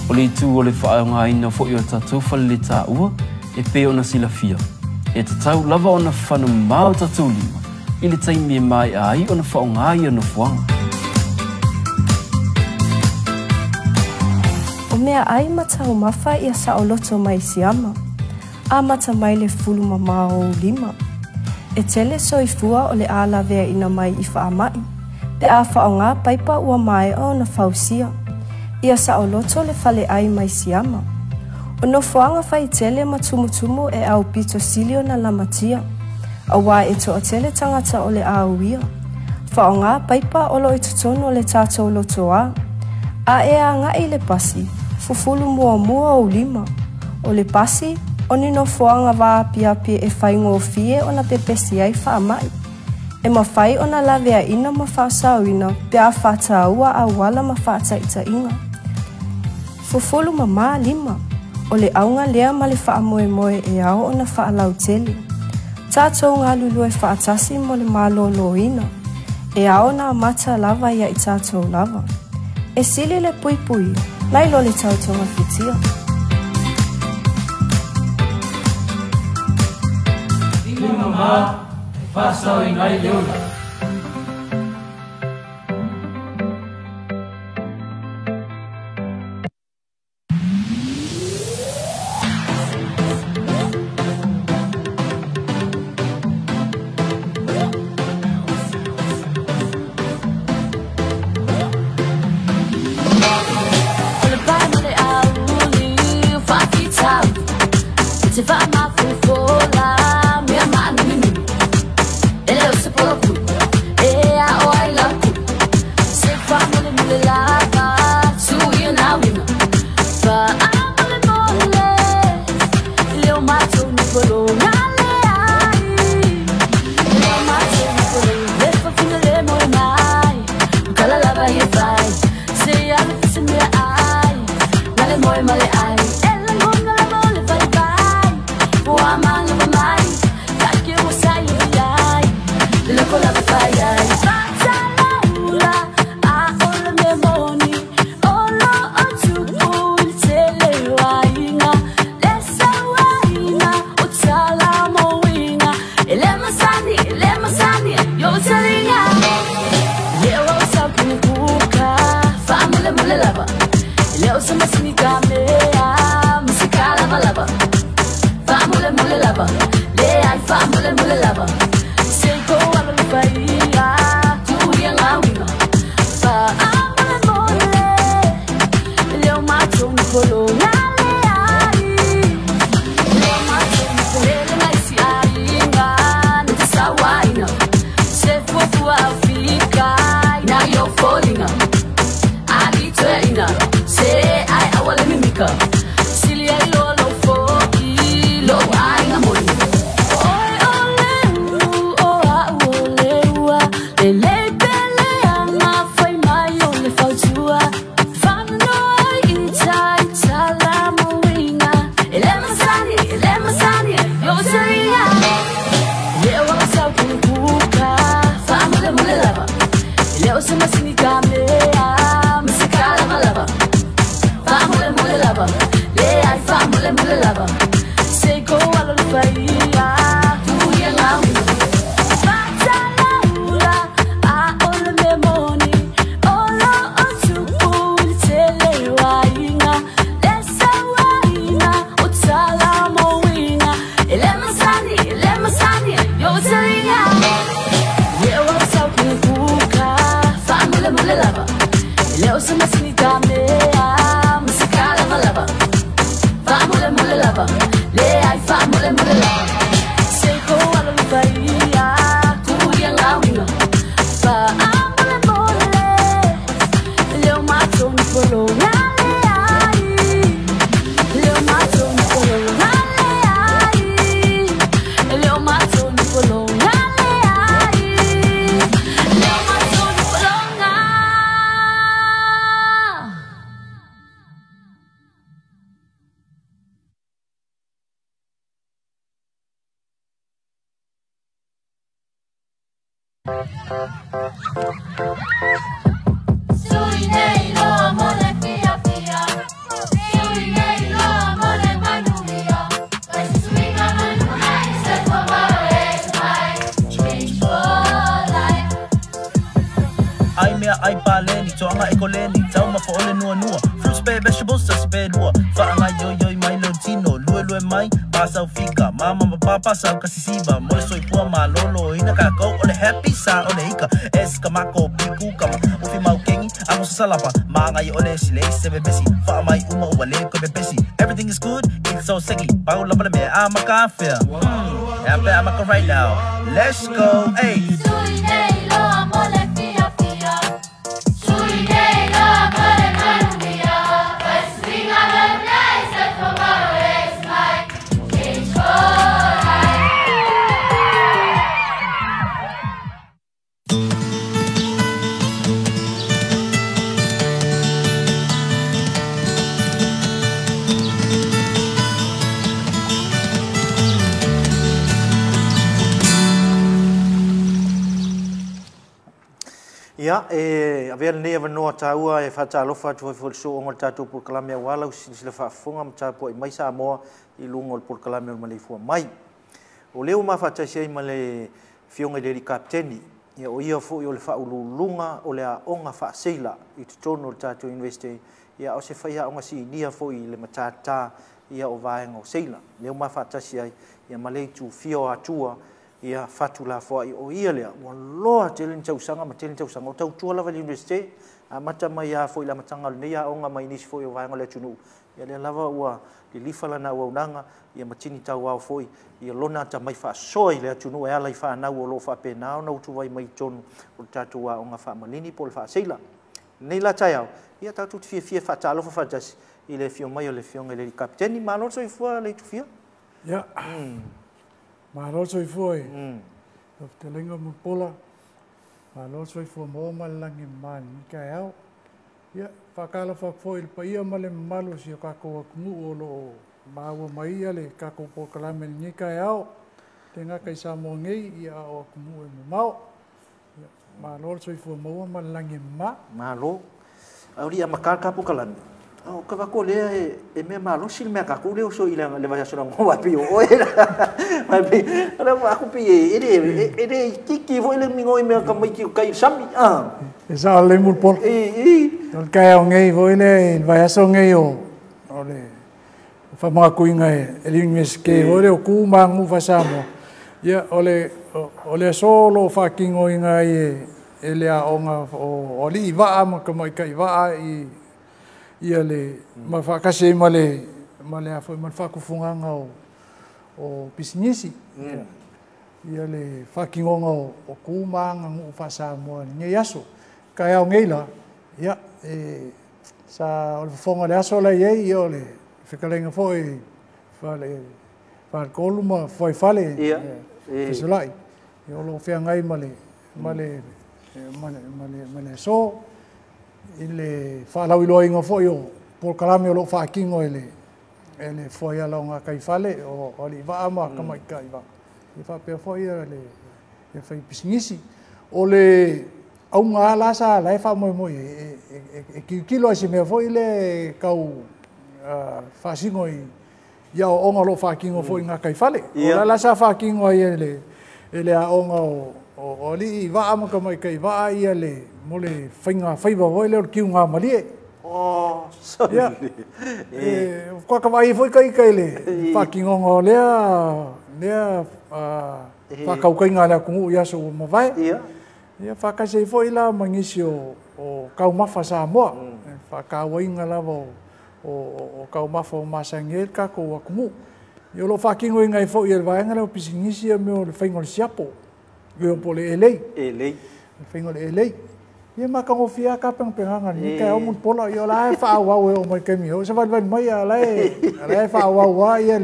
O le itu o le faaaogāina foʻi o tatou faleletaua e pei ona silafia, e tatau lava ona fanumā o tatou lima i le taimi e maeʻa ai ona faaaogā ia nofoaga. O meaʻai ma taumafa ia saʻoloto mai siama, amata mai le fulumamā o ou lima. E tele soifua o le a laveaʻina mai i faamaʻi, pe a faaaogā paipa ua maeʻa ona fausia. Ia saʻoloto le faleʻai mai siama. O nofoaga faitele ma tumutumu e aupito sili ona lamatia, auā e toʻatele tagata o le a uia. Faaaogā paipa o loo i totonu o le tatou lotoā. A e agaʻi i le pasi, fufulu muamua ou lima. O le pasi, o ni nofoaga vaapiapi e faigofie ona pepesi ai faamaʻi. E mafai ona laveaʻina ma faasaoina pe a faataua auala ma faataʻitaʻiga. Fufulu mamā lima, o le auga lea ma le faamoemoe e ao ona faalautele. Tatou galulue faatasi mo le malōlōina, e ao ona amata lava ia i tatou lava. E sili le puipuia, nai lo le tautogafitia. Lima mamā e faasaoina ai le ola. O le pae ma le auli faafitauli, e te faamafofola mea maanuminumi. E le o se polokulu e aʻo ai lau kulu, se faamolemole lava tuu ia nauina. Faamolemole le o matou ni pologa leai, le o matou ni pologa le fafina le moe mai, o kala lava ia fai se ave se mea ai na le moe ma le ai. E lagona lava o le vaivai ua malama mai, take ua sa i ai le loko lava fai ai. Faatalaula a o le mea moni, o loo tupu i le tele o aiga, le sauaina o tala moiga. E le masani, e le masani yo taliga. Le o au sau kini kuka, faamolemole lava. E le o se masini ka mea, masika lava lava. Faamolemole lava, le ai faamolemole lava. Se ko alo le faia, tuu ia ngauiga. Faamolemole, le o matou ni pologa leai. Le o matou ni polele nai si aiga, na te sauaina. Se fuafua au fika, na i o foliga. Ali toeaina, se ai aua le mimika. Sili ai loa lou foʻi, lou aiga moni. Oi o le ulu o au o le ua, lelei pele ana fai mai o le fautua. Faanonoa ai i tai tala moiga. E le masani, e le masani, yo taliga. Le o au sau kini kuka, faamolemole lava. E le o se masini ka mea, masika lava lava. Faamolemole lava, le ai faamolemole lava. Se ko alo le faia, tuu ia ngauiga. Faatalaula a o le mea moni, o loo tupu i le tele o aiga, le sauaina o tala moiga. E le masani, e le masani, yo taliga. Le o au sau kini kuka, faamolemole lava. E le o se masini ka mea, masika lava lava. Faamolemole lava, le ai faamolemole lava. Se ko alo le Sui nei loa mo le fiafia, sui nei loa mo le manuia. Fai se suiga mo le lumanai, Soifua is my change for life. Ai mea ai paleni, toanga e koleni, tau ma ole nua nua. Fruits pe vegetables, sasi pe lua. Whaanga yo yo mai lo tino, lue lue mai, pasau fika. Mama ma papa sau kasisiva, mole soifua malolo. Ina kākou ole happy sa ole ika. Es kamako piku kama, ufi mau kengi, amo salapa. Maanga i ole sile se bebesi, wha mai uma ua le ko bebesi. Everything is good, it's so seki. Pau lava le mea a makafea. Ea pe a maka right now. Let's go, hey. Sui nei loa mo le fiafia, sui nei loa mo le manuia. Fai se suiga mo le lumanai, Soifua is my change for life. Ia, e avea lenei avanoa taua e faatalofa atu ai foi le sooga o le tatou polokalame auā lau silasila faafofoga ma tapua'i mai Samoa i luga o le polokalame o le maleifua mai. O lea ua mafaatasi ai ma le Afioga i le alii kapeteni, ia o ia foi o le faauluuluga o le aoga faaseila i totonu o le tatou University, ia o se faiaoga sinia foi i le matatā ia o vaega o seila. Lea ua mafaatasi ai ia ma le itufia o Atua ia fatu lafoai o ia lea ua loa tele ni tausaga ma tele ni tausaga o tautua lava i le University amata mai ia foi le amataga o lenei aoga mai nisi foi o vaega o le atunuu. Ia lea lava ua lilifa lana auaunaga ia ma tini tauao foi ia lona atamai faasoa i le atunuu e ala i fanau o loo faapena ona utuvai mai i totonu o le tatou aoga faamalini po o le faaseila. Lenei la taeao, ia tatou te fiafia faatalofa faatasi i le afio mai o le Afioga i le alii kapeteni. Malo le soifua le itufia. Ia, malo le soifua i lau fetalaiga Mulipola, malo le soifua maua ma le lagi e mama i lenei taeao. Ia, faatalofa atu foi i le paia ma le mamalu o si o tatou atunuu o loo maua mai ia le tatou polokalame i lenei taeao, le gata i Samoa nei, ia a o atunuu e mamao. Ia, malo le soifua maua ma le lagi e mama. Malo. Au li amata le ta polokalame. O ka vako lea e mea malosi le mea kākou lea o so i le vaiaso na ngoa pei o oe. Mai pei, ala aku pei e le e le tiki foi le mingo i mea ka mai ki o kai sami. Ah. E sa le Mulipola. E. O le taeao nei foi le i le vaiaso nei o le faamagakuiga e le Universite foi le o ku ma aganuu faa-Samoa. Ia, o le aso o loo faatinoina ai e le aoga o alii vaa ma tamaitai vaa i ia le ma faatasi ai ma le ma le a foi ma le faatufugaga o pisinisi. Ia le faatinoga o ku ma aganuu faa-Samoa i lenei aso. Taeao nei la, ia, e sa o le fofoga o le aso la i ai, ia o le fetalaiga foi fale faletolu ma fuaifale fesolai. Ia o loo feagai ma le ma le ma le ma le ma le aso i le faalauiloaina foi o polokalame o loo faatino e le fuaiala o gataifale o alii vaa ma tamaitai vaa. Ia faapea foi ia le fai pisinisi. O le auga la sa la e faamoemoe e tilotilo ai se mea foi le tau faasino i aoaoga o loo faatino foi i gataifale. O la sa faatino ai e le aoga o alii vaa ma tamaitai vaa ia le mo le faiga faiva foi lea o le kiuga malie. Oh, sorry. Ia, kua ka vaai foi kai kai le faatinoga o lea faakaukaiga a le atunuu i aso ua mavae. Ia faatasi ai foi la ma nisi o taumafa Samoa, faatauaina lava o taumafa o masani ai le tatou atunuu. Ia o loo faatinoina ai foi e le vaega lea o pisinisi ia mea o le faiga o le siapo, ia po o le elei. Elei. Le faiga o le elei. Ia matagofie a tapenapenaga i lenei taeao Mulipola, ia o la e faaauau e oo mai le taimi o se valivali mai a la e faaauau a ia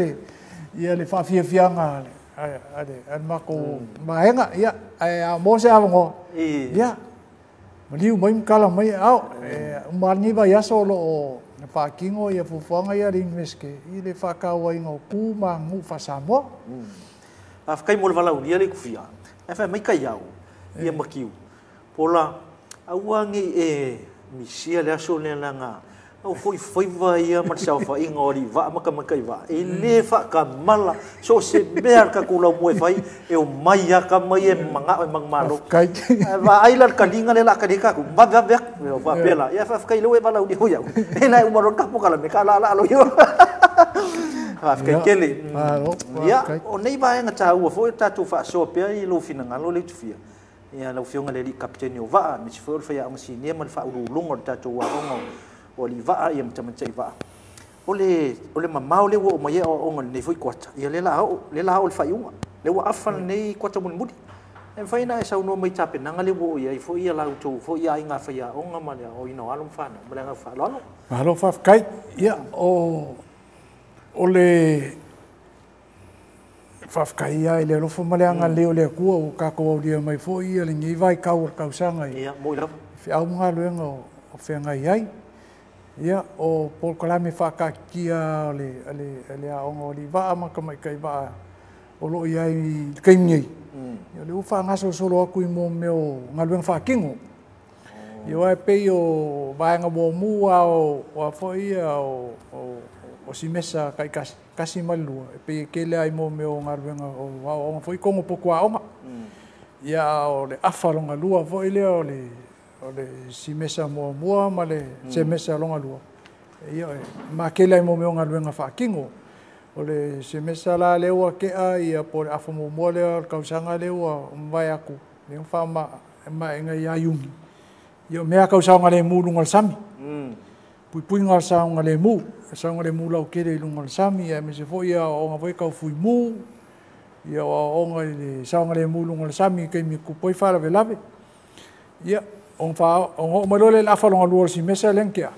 le faafiafiaga a le matou vaega. Ia, ae a maua se avanoa, ia, maliu mai ma tala mai ao, uma lava lenei vaiaso o loo faatino ia fuafuaga ia a le Universite i le faatauaina o ku ma aganuu faa-Samoa. Faafetai mo le valaulia le itufia. Ae fai mai kai au. Ia Makiu. Pola, aua nei e misia le aso lea leaga au foi faiva ia ma le saofaiga o alii vaa ma tamaitai vaa. E le faatamala so o se mea a le tatou laumua e fai, e omai lava tama ia e manao e manumalo. Ae vaai la i le taliga lea o le a tali ai tatou, vave vave atu. Faapea la, ia faafetai o lea ua e valaaulia ia au. E la e uma loa le ta polokalame, ta laalaa loa ia. Faafetai tele. Ia, o nei vaega taua foi o le tatou faasoa pea i lou finagalo Leutufia. Ia, lau Afioga i le Alii Kapeteni o Vaa, aemaise foi o le Faiaoga Sinia ma le Faauluuluga o le tatou Aoga o Alii Vaa ia ma Tamaitai Vaa. O le, o le mamao lea ua oo mai ai aoaoga i lenei foi kuata, ia lea la oo, lea la oo i le faaiuga. Lea ua afa lenei kuata mulimuli. E mafai ona e saunoa mai i tapenaga lea ua oo i ai foi ia la outou foi aiga faiaoga ma le aoaoina o alo ma fanau. Ma le agaga faaaloalo. Malo faafetai. Ia, o, o le faafetai lava i le alofa ma le agalelei o le Atua ua tatou aulia mai foi lenei vaitau o le tausaga i Ia, moi lava. feau ma galuega o feagai ai. Ia, o polokalame faataatitia o le aoga o alii vaa ma tamaitai vaa o lo o i ai i le taimi nei, ia o lea ua faagasolosolo atu i mea o galuega faatino. Ia aua e pei o vaega muamua o a foi ia o simesa taitasi, 1 ma le 2, e pei e tele lava i mea o galuega o aoaoga foi i totonu o potu aoga. Ia a o le afa lona lua foi lea o le simesa muamua ma le semesa lona lua, ia e matele lava i mea o galuega faatino. O le semesa la lea ua tea ia po o le afa muamua lea o le tausaga lea ua mavae atu, lea ua faamaeaina ia Iuni, ia o mea tau saogalemu i luga o le sami. Puipuiga o le saogalemu, saogalemu lautele i luga o le sami, aemaise foi aoaoga foi tau fuimu, ia o aoaoga i le saogalemu i luga o le sami i taimi e tupu ai faalavelave. Ia, ona oo mai loa lea i le afa lona lua o le simesa lea na tea,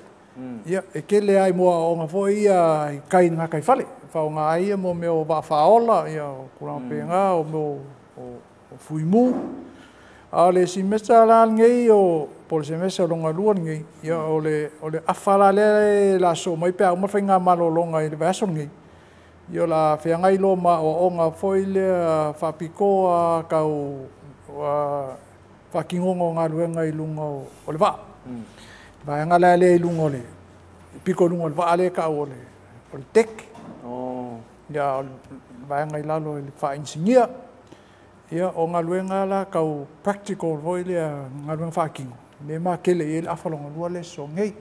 ia, e tele lava i mo aoaoga foi ia i tai i le gataifale, e faaaoga ai ia mea o vaa faaola, ia o tulaga faapena, o mea o fuimu. A o le simesa la lenei o po o le semesa lona lua lenei, ia o le afa la lea o le a sosoo mai pe a uma le faigamalologa i le vaiaso lenei, ia o le a feagai loa ma aoaoga foi lea faapitoa tau faatinoga o galuega i luga o le vaa. Vaega la lea i luga o le pito i luga o le vaa lea e tau o le deck. Ia o le vaega i lalo i le faainisinia. Ia o galuega la tau practical foi lea, galuega faatino, lea e matele i ai le afa lona lua lea e sosoo nei.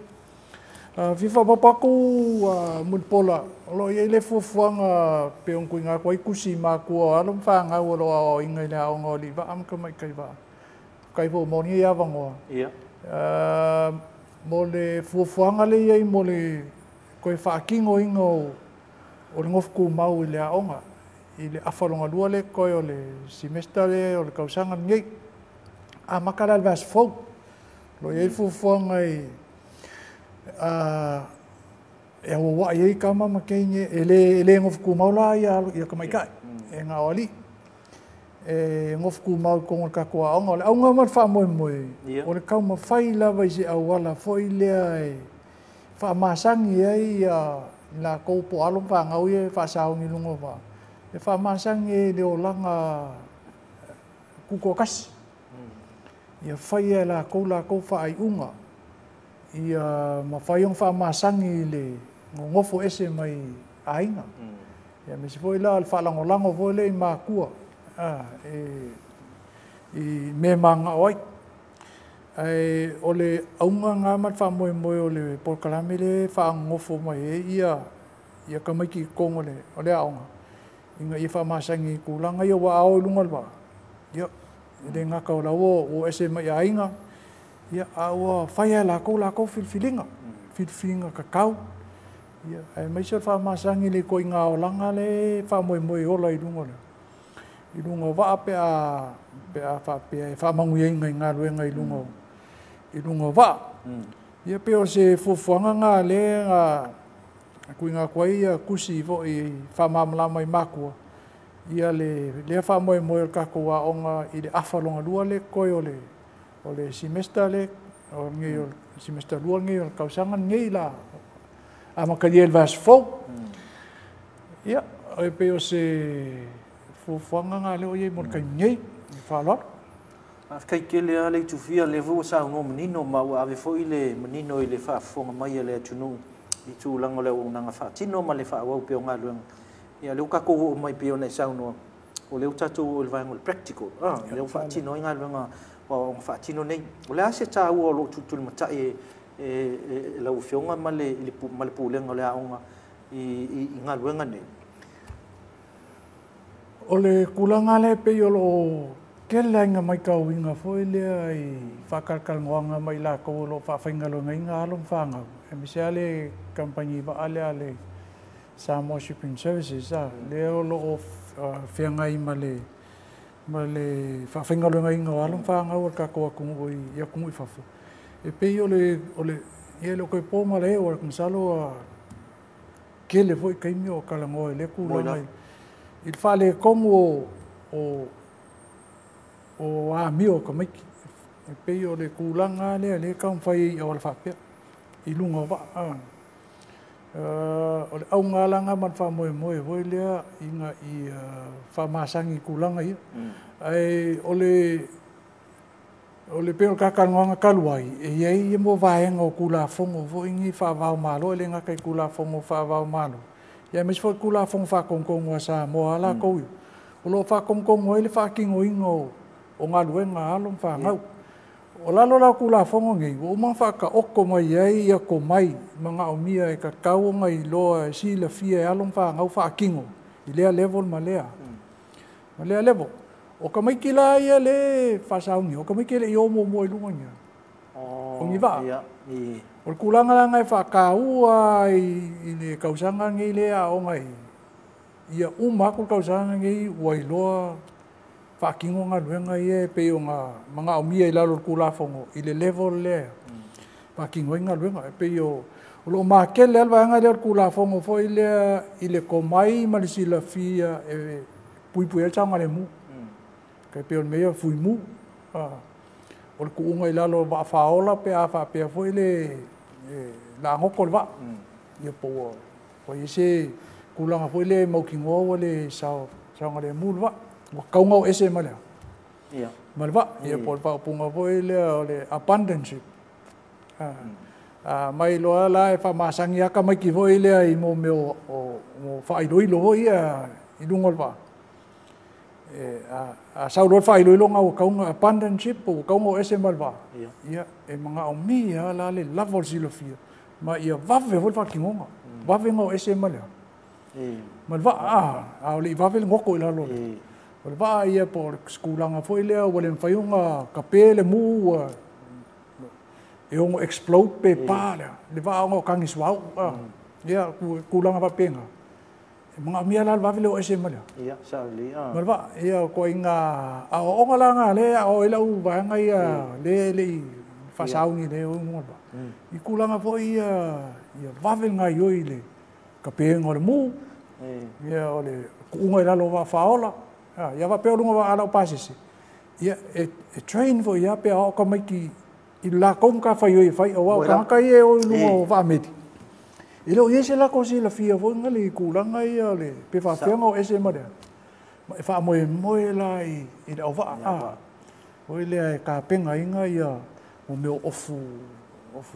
Fia faaopoopo atu Mulipola, o lo o i ai le fuafuaga pei ona tuuina atu ai tusi i matua o alo ma fanau o lo o aoaoina i le aoga o alii vaa ma tamaitai vaa. Faafetai foi mo lenei avanoa. Mo le fuafuaga lea e i ai mo le toe faatinoina o le nofo tumau i le aoga i le afa lona lua lea toe o le semester lea o le tausaga lenei. Amata la i le vaiaso fou. O lo o i ai le fuafuaga e auauai ai tama ma teine, e le nofo tumau la ia tamaitai, e na o alii. E nofo tumau i totonu o le tatou aoga. O le auga ma le faamoemoe, o le taumafai lava i se auala foi lea e faamasani ai ia latou po o alo ma fanau ia e faasaoni i luga o vaa, e faamasani ai i le olaga tutoatasi. Ia faia e latou faaiuga, ia mafai ona faamasani i le nonofo ese mai aiga. Ia aemaise foi la o le faalagolago foi lea i matua i mea mananao ai. Ae o le auga lena ma le faamoemoe o le polokalame lea e faanonofo mai ai ia tamaiti i totonu o le aoga, ina ia faamasani i tulaga ia ua ao i luga o le vaa. Ia, e le gata o la ua ese mai aiga, ia, a ua fai lava e latou filifiliga, filifiliga tatau. Ia, aemaise o le faamasani i le ituaiga olaga lea e faamoemoe e ola i luga o vaa pe a faapea e faamanuiaina i galuega i luga o vaa. Ia pei o se fuafuaga lena lea na tuuina atu ai ia tusi foi faamalamalama i matua, ia lea faamoemoe o le tatou aoga i le afa lona lua lea toe o le semester lea, o le semester lua lenei o le tausaga lenei la amatalia i le vaiaso fou. Ia, e pei o se fuafuaga lena lea o i ai mo le taimi nei. Faaaloalo. Faafetai tele lava le Itufia, o lea foi ua saunoa manino ma ua ave foi le manino i le faafofoga mai a le atunuu i tulaga o le auaunaga faatino ma le faaauau pea o galuega. Ia o lea ua tatou oo mai pei ona e saunoa, o lea ua tatou oo i le vaega o le practical, lea ua faatino ai galuega o aoaoga faatino nei. O le a se taua o lo o tulitulimatai e lau Afioga ma le Pulega o le Aoga i galuega nei? O le tulaga lea e pei o lo o tele lava ina matauina foi lea i faatalatalanoaga ma i latou o lo o faafaigaluegaina alo ma fanau, aemaise lava le kamupani vaa lea a le Samoa Shipping Services, lea o lo o feagai ma le faafaigaluegaina o alo ma fanau a le tatou atunuu i atunuu i fafo. E pei o le, ia e le o toe po malae, masalo tele foi taimi o talanoa i lea tulaga i le faaletonu o amio a tamaiti. E pei o le tulaga lea lea e taumafai ai i auala faapea i luga o vaa. O le auga lava ma le faamoemoe foi lea ina ia faamasani i tulaga ia. Ae o le pei o le talatalanoaga talu ai, e i ai mo vaega o Tulafono foi nei faava-o-Malo, e le gata i Tulafono faava-o-Malo, aemaise foi Tulafono faatonutonu a Samoa a latou ia, o lo o faatonutonu ai le faatinoina o galuega a alo ma fanau. O lalo la o Tulafono nei, ua uma ona faataoto mai ai ia tomai manaomia e tatau ona iloa e silafia e alo ma fanau faatino i lea level ma lea level. O tamaiti la ia le faasauni, o tamaiti e le i o muamua i luga ni o ni vaa. O le tulaga lana e faataua i le tausaga nei lea aoga i ia uma atu le tausaga nei ua iloa faatino galuega ia e pei ona manaomia i lalo o le Tulafono i le level lea faatino ai galuega. E pei o lo o matele lava le vaega lea o le Tulafono foi lea i le tomai ma le silafia e puipui ai le saogalemu. E pei o le mea ia fuimu, o le tuuga i lalo o vaa faaola pe a faapea foi le lagoto le vaa. Ia po ua i ai se tulaga foi lea e mautinoa ua le saogalemu le vaa. Ua tatau ona o ese ma le vaa. Ia po o le faaupuga foi lea o le abundance. Mai loa la e faamasani lava tamaiti foi lea i mea o faailoilo foi ia i luga o le vaa. A sau loa le faailoiloga ua tatau ona abandon ship, ua tatau ona o ese ma le vaa. Ia, e manaomia la le lava o le silafia ma ia vave foi le faatinoga. Vave ona o ese ma le vaa. A o le i vave le goto i lalo o le vaa, ia po o le tulaga foi lea ua le mafai ona tape le mu e ono explode pe pa le vaa ona o tagi suauu. Ia, tulaga faapena. E manaomia la le vave le o ese ma le vaa. Ia, o ituaiga aoaoga la na lea aoao ai lau vaega ia lea e le i faasauni lea o i luga o le vaa. I tulaga foi ia vave le gaoioi i le tapega o le mu, ia o le tuuga i lalo o vaa faaola. Ia faapea o luga o vaa laupasese, ia e train foi ia pe aoao tamaiti i le latou matafaioi e fai, aua o tagata ia e o i luga o vaa meli. E le o i ai se latou silafia foi na le tulaga ia o le pe faapea ona o ese ma le e faamoemoe la i le auvaa. Foi lea e tapenaina ia mo mea o ofu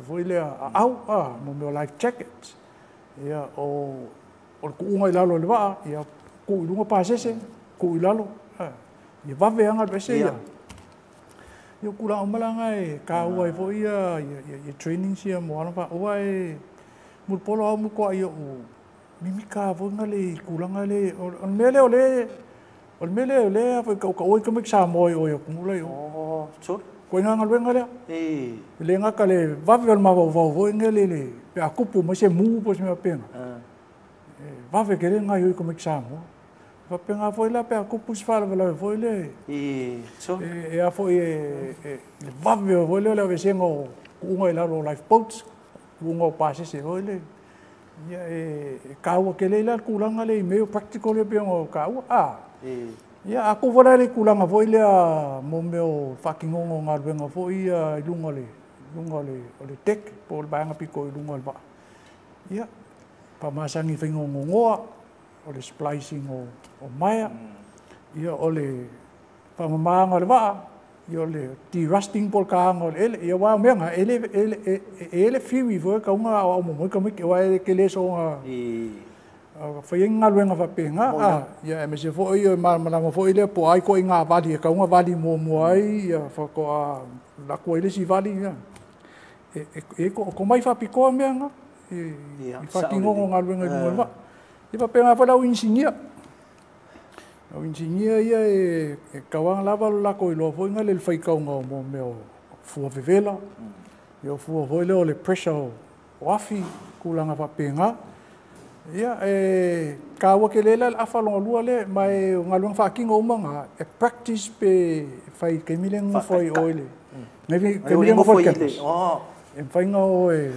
foi lea aau, mo mea o life jackets. Ia o le tuuga i lalo o le vaa, ia tuu i luga pasese, tuu i lalo, ia vave lava galu ese ia. Ia o tulaga uma la na e taua ai foi ia trainings ia mo alo ma fanau. Aua e mulupolo au mutuai o'u mimita foi na le tulaga le o le mea lea o le o le mea lea o lea foi tautaua ai tamaiti Samoa i o i atunuu la i o. Koe ngā galuega lea. E le gata le vave o le mafaufau foi lea le pe a tupu mai se mu po o se mea faapena. E vave tele le gaoioi o tamaiti Samoa. Faapena foi la pe a tupu se faalavelave foi lea e a foi e le vave foi lea o le aveesega o tuuga i lalo o lifeboats, tuuga o pasese foi lea. Ia e taua tele la le tulaga lea i mea o practical lea pei ona taua. Ia a tuu foi la i le tulaga foi lea mo mea o faatinoga o galuega foi ia i luga o le deck po o le vaega pito i luga o le vaa. Ia faamasani i faiga o gogoa, o le splicing o maea, ia o le faamamaina o le vaa, Ia o le derusting po o le tahaga o le ele. Ia aua o mea na, e le e e i le theory foi e tatau ona aoao muamua ai tamaiti aua e tele soona fai ai ni galuega faapena a. Ia aemaise foi o le malamalama foi lea po o a ituaiga vali e tatau ona vali muamua ai ia faatoa alu atu ai le isi vali. Ia e tomai faapitoa mea na i faatinoga o galuega i luga o le vaa. Ia faapena foi le au inisinia. O inisinia ia e tatau lava lo latou iloa foi na le faitauga o mo mea o fua vevela, ia o fua foi lea o le pressure o afi, tulaga faapena. Ia e taua tele la le afa lona lua lea, ma e o galuega faatino uma na, e practice pe fai i le taimi lea e nonofo ai oe i le taimi lea e nofo ai i le campus. E mafai ona o e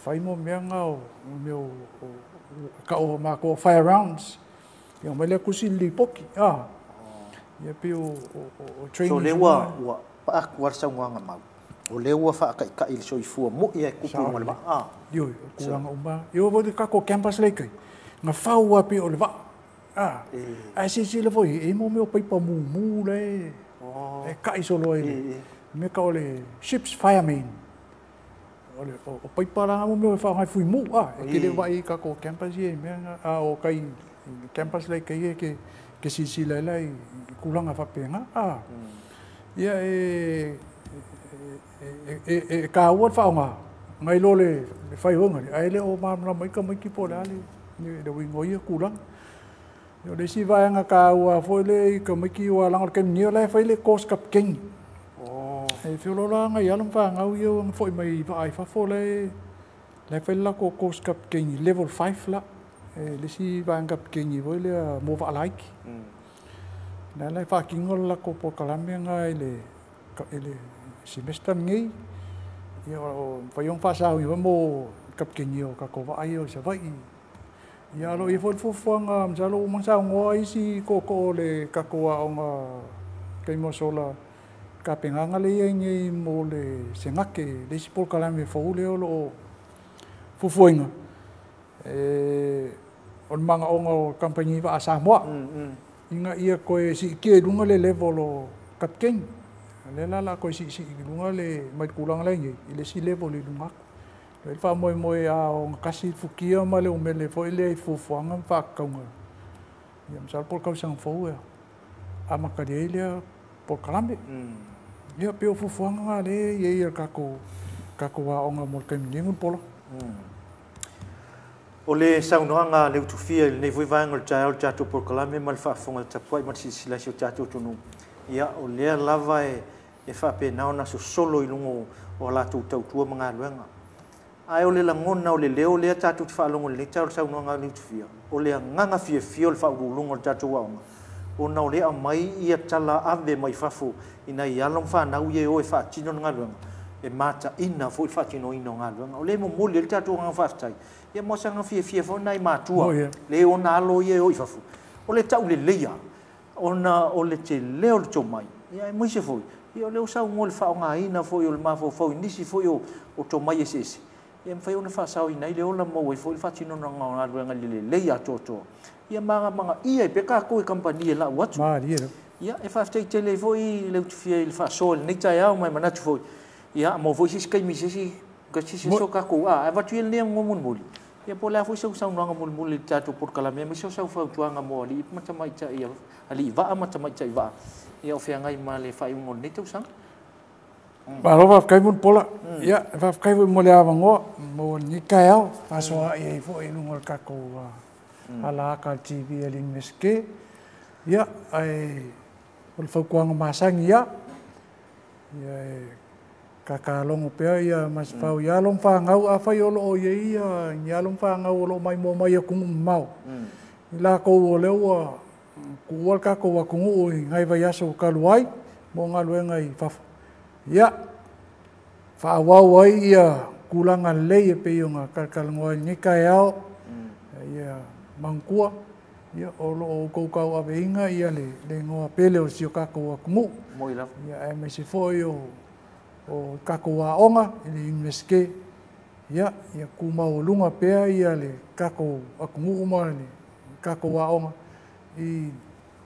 fai mo mea na o mea o tau o matou o fire rounds. Ia aumai lea tusi le lipoti. Ia pei o training. So lea ua paatu lava le saunoaga mau, o lea ua faataitai le soifua moi e tupu i luga o le vaa. Ioe, o tulaga uma. E oo foi i le tatou campus lea i tai, na fau lava pei o le vaa. Ae silasila foi, e i ai mo mea o paipa mumu la e tai solo ai le mea tau o le ship's fire main. O paipa la mo mea e faaaoga i fuimu, e te le o vaai i tatou campus ia i mea na, a o tai i campus la i tai e ke silasila ai la i tulaga faapena. Ia e taua le faaaoga nai lo le fai hoga, ae le o malamalama ai tamaiti po o le a le uiga o ia tulaga. O le isi vaega taua foi lea i tamaiti aua leaga o le taimi nei o la e fai le course kapikeni. E feoloolo lava nai alo ma fanau ia ua foi mai vaa i fafo la e fai le latou course kapikeni level 5 la. E le isi vaega kapikeni foi lea mo vaa laiti. La la e faatino le latou polokalame lena i le semester lenei. Ia o mafai ona faasaoina foi mo kapikeni o tatou vaa ia o i Savaii. Ia o lo o i ai foi le fuafuaga, masalo ua uma ona saunoa isi tootoo o le tatou aoga taimi o sola, tapenaga lea e i ai nei mo le Senate, le isi polokalame fou lea o lo o fuafuaina, o le manaoga o kamupani vaa Samoa, ina ia toe siitia i luga le level o kapikeni. O lea la o le a toe siisii i luga le mai le tulaga la e i ai nei i le isi level i luga atu. O le faamoemoe a ogatasi le futia ma le umele foi lea i fuafuaga ma faatatauga. Ia masalo po o le tausaga fou e amatalia ai lea polokalame. Ia pei o fuafuaga na lea e i ai e le tatou aoga mo le taimi nei Mulipola. O le saunoaga a le Utufia i lenei foi vaega o le taeao o le tatou polokalame ma le faafofoga tapuai ma le silasila i si o tatou atunuu, ia o lea lava e faapena ona sosolo i luga o a latou tautua ma galuega. Ae o le lagona o le leo lea tatou te faalogo i lenei taeao i le saunoaga a le Utufia, o le agaga fiafia o le faauluuluga o le tatou aoga, ona o lea e aumai ia tala ave mai fafo i nai alo ma fanau ia e o e faatino le galuega, e mataina foi le faatinoina o galuega. O lea e momoli ai le tatou agaga faafetai, ia mo se agaga fiafia foi nai matua, le ona alo ia e o i fafo. O le tauleleia, ona o le tele o le tomai, ia aemaise foi, ia o lea ua saunoa i le faaaogaina foi o le mafaufau i nisi foi o tomai eseese, ia mafai ona faasaoina ai le ola ma maua ai foi le faatinoga o galuega i le lelei atoatoa. Ia magamagaia ai pea tatou e kamupani e lau atu. Ia e faafetai tele ai foi le Utufia i le faasoa i lenei taeao, ma e manatu foi, ia maua foi se isi taimi i se isi aso tatou, ae avatu ia lenei avanoa mulimuli. Ia po o le a foi sau saunoaga mulimuli i le tatou polokalame, aemaise o sau fautuaga mo alii ma tamaitai, alii vaa ma tamaitai vaa, ia o feagai ma le faaiuga o lenei tausaga. Malo faafetai Mulipola. Ia, faafetai foi mo le avanoa mo lenei taeao, faasoaai ai foi i luga o le tatou alaata a le TV a le Iunivesite. Ia, ae o le fautuaga masani ia, ia e kakalogo pea ia Masefau i alo ma fanau, afai o lo o i ai ia ni alo ma fanau o lo o maimoa mai atunuu mamao. I latou o lea ua tuua le tatou atunuu i nai vaiaso talu ai mo galuega i fafo. Ia, faaauau ai ia tulaga lelei e pei ona talatalanoa ai lenei taeao. Ia manatua, ia o lo o outou tauaveina ia le igoa pele o si o tatou atunuu. Ia aemaise foi o tatou aoga i le Iunivesite. Ia, ia tumaualuga pea ia le tatou atunuu ma le tatou aoga i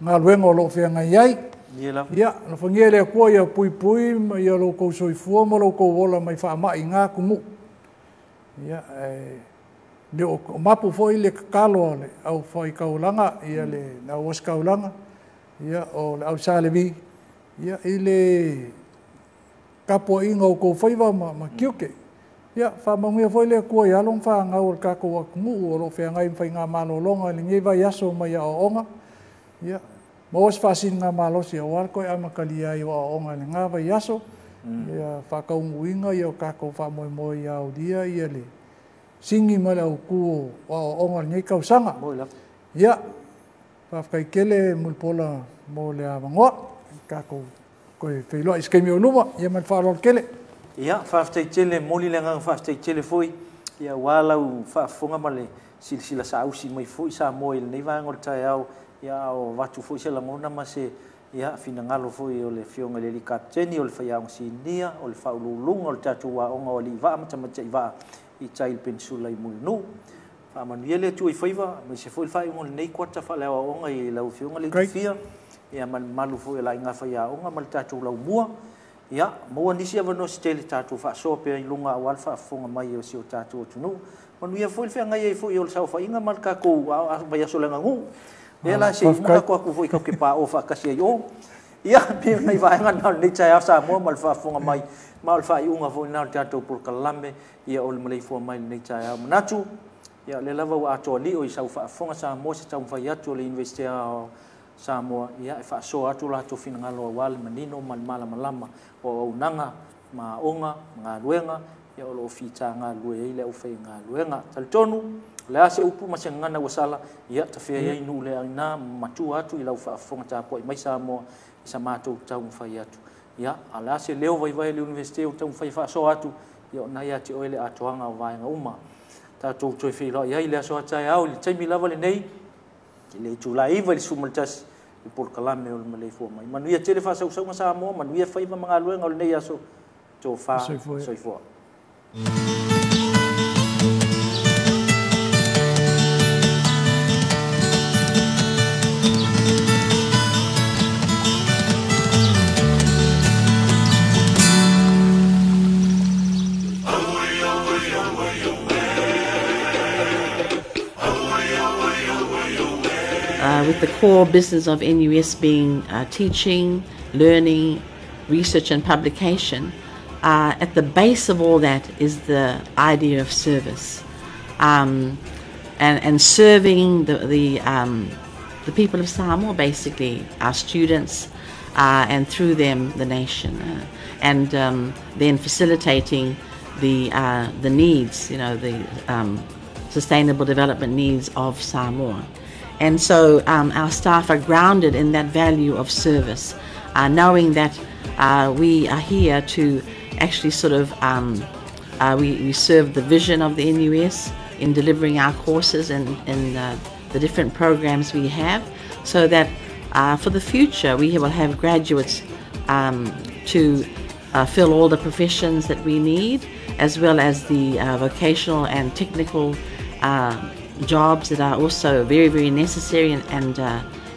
galuega o lo o feagai ai. Ia, alofagia e le Atua ia puipui ma ia lo outou soifua ma lo outou ola mai faama'i i gā atunuu. Ia, e le o mapu foi le tatalo a le aufaitaulaga, ia le auositaulaga, ia o le ausalevi, ia i le tapua'iga o outou faiva ma tiute. Ia, faamanuia foi le Atua i alo ma fanau o le tatou atunuu o loo feagai ma faigamalologa i lenei vaiaso mai aoaoga. Ia, maua se faasiligamalosi aua le toe amatalia ai o aoaoga i lena vaiaso. Ia faataunuuina ia o tatou faamoemoe ia aulia ia le sigi ma le autū o aoaoga o lenei tausaga. Ia, faafetai tele Mulipola mo le avanoa. Tatou toe feiloai i se taimi o luma, ia ma le faaaloalo tele. Ia, faafetai tele, momoli le agaga faafetai tele foi, ia aua lau faafofoga ma le silasila saausi mai foi Samoa i lenei vaega o le taeao, ia a o avatu foi se lagona ma se ia finagalo foi o le Afioga i le Alii Kapeteni, o le Faiaoga Sinia, o le Faauluuluga o le tatou Aoga o Alii Vaa ma Tamaitai Vaa i tai i le Penisula i Mulinuu. Faamanuia le Atua i faiva, aemaise foi le faaiuga o lenei kuata faaleaoaoga i lau Afioga Leutafia, ia ma le mamalu foi o le aiga faiaoga ma le tatou laumua. Ia, maua nisi avanoa se tele tatou faasoa pea i luga aua le faafofoga mai o si o tatou atunuu. Manuia foi le feagai ai foi o le saofaiga ma le tatou vaiaso o le aganuu. Ia la se i uma tatou atu foi tatou te paoa faatasi ai o. Ia, pei o nai vaega na o lenei taeao Samoa ma le faafofoga mai, ma o le faaiuga foi lena o le tatou polokalame, ia o le maleifua mai i lenei taeao. Manatu, ia o lea lava ua atoa lio i sau faafofoga Samoa se taumafai atu o le Iunivesite Aoao Samoa, ia e faasoa atu o latou finagalo aua le manino ma le malamalama o auaunaga ma aoga ma galuega, ia o lo o fita galulue ai le aufaigaluega. Talitonu, o le a se upu ma se gagana ua sala, ia tafea ai nuu le aina ma matua atu i lau faafofoga tapuai mai Samoa i sa matou taumafai atu. Ia, a o le a se leo vaivai o le Iunivesite ua taumafai e faasoa atu, ia o lena ia te oe le atoaga o vaega uma. Tatou toe feiloai ai i le aso a taeao i le taimi lava lenei, i le itula e 9 i le 11 i polokalame o le maleifua mai. Manuia tele faasausauga Samoa, manuia faiva ma galuega o lenei aso, tofa, soifua. With the core business of NUS being teaching, learning, research and publication, at the base of all that is the idea of service, and serving the people of Samoa, basically, our students, and through them the nation, and then facilitating the needs, you know, the sustainable development needs of Samoa. And so our staff are grounded in that value of service, knowing that we are here to actually sort of, we serve the vision of the NUS in delivering our courses and in the different programs we have, so that for the future we will have graduates to fill all the professions that we need, as well as the vocational and technical jobs that are also very, very necessary and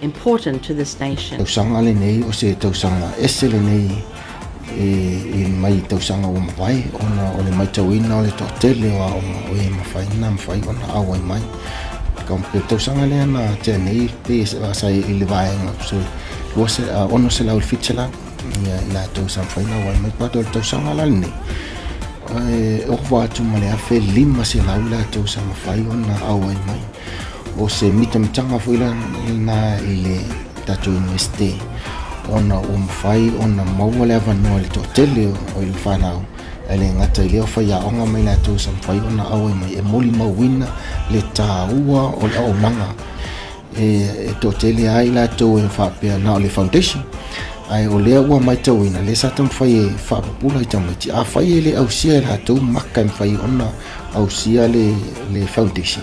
important to this nation. Tausanga lenei o se tausanga ese lenei e mai tausanga o mawai ona o le mai tauina o le toatele o aoga o e mawhai na mawhai ona awai mai. Ka pe tausanga lea na tea nei pe sa i le vaenga so ono se lau le fitselau ia i latou sa mawhai na awai mai pato o le tausanga la lenei. E ova atu ma le afe 5 se lau latou sa mawhai ona awai mai. O se mitamitanga foi la na i le tatou Universite ona o mawhai ona maua le avanoa le toatele o i le whanau. E le ngata i leo whai aonga mai latou sa mawhai ona awai mai e moli mauina le tāua o le aomaga. E toatele ai latou e whaapea na o le foundation. Ai o lea ua mai tauina le sa tamawhai e whaapapula i tamaiti. A whai e le ausia e latou maka e mawhai ona ausia le foundation.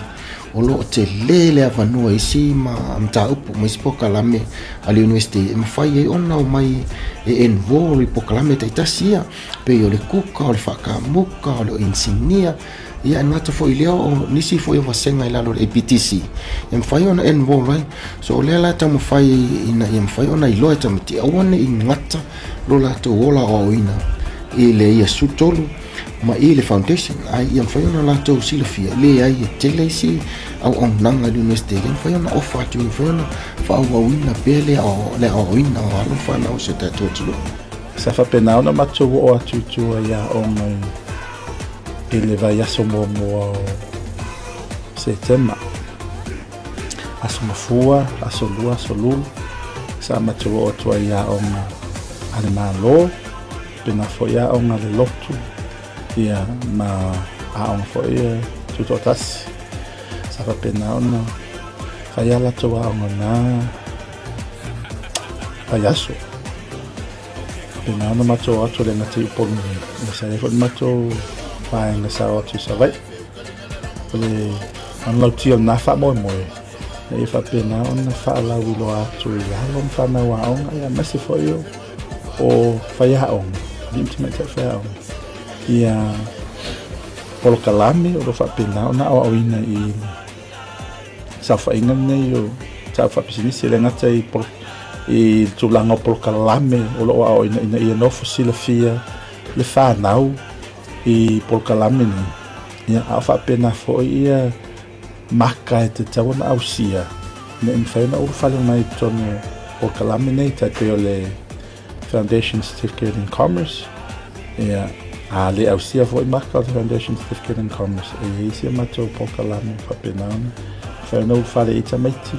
O lo te le avanua isi ma mtaupu ma isi pokalame a le university e mawhai e ona o mai e enroll i pokalame taitasi ia. Pe o le kuka, o le whakamuka, o le insinia. Ia e gata foʻi lea o nisi foʻi o vasega i lalo o le APTC e mafai ona enroll ai. So o lea la taumafai ina ia mafai ona iloa e tamaiti aua neʻi gata lo latou ola aoaoina i le ia 13 ma i le foundation, ae ia mafai ona latou silafia leai e tele isi auaunaga i le University le mafai ona ofa atu, mafai ona faaauauina pea le aoaoina o alo fanau o si o tatou atunuu. Sa faapena ona matou oo atu i tua i aoga i le vaiaso muamua o Setema. Aso Gafua, aso Lua, aso Lulu, sa matou oo atu ai i aoga a le Malo, pena foʻi aoga a le lotu, ia ma aoga foʻi e tutoatasi. Sa faapena ona fai a latou aoga na vaiaso. Pena ona matou o atu le gata i Upolu nei, ia sa iai foʻi le matou vaega sa o atu i Savaii. O le manulautia o lena faamoemoe, ina ia faapena ona faalauiloa atu i alo ma fanau aoga, ia aemaise foʻi o faiaoga, alii ma tamaitai faiaoga, ia polokalame o lo faapena ona aoaoina i le saofaiga lenei o mataupu faapisinisi, e le gata i i le tulaga o polokalame o lo o aoaoina ina ia nofo silafia le fanau i polokalame nei, ia a o faapena foʻi ia maka e tatau ona ausia ina ia mafai ona ulufale mai i totonu o polokalame nei, tai pei o le Foundation Certificate in Commerce. Ia, a le ausia foʻi maka o le Foundation Certificate in Commerce, e iai isi a matou polokalame faapena ona mafai ona ulufale ai tamaiti,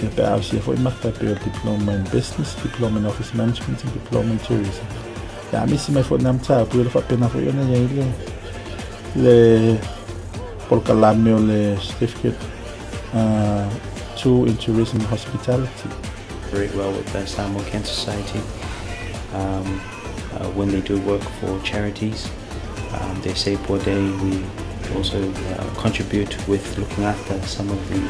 ia pe a ausia foʻi maka e pei o le Diploma in Business, Diploma in Office Management and Diploma in Tourism. Ia, a misi mai foʻi na mataupu, ia faapena foʻi ona iai le polokalame o le Certificate 2 in Tourism and Hospitality. Very well with the Samoa Cancer Society when they do work for charities. They say per day we also contribute with looking after some of the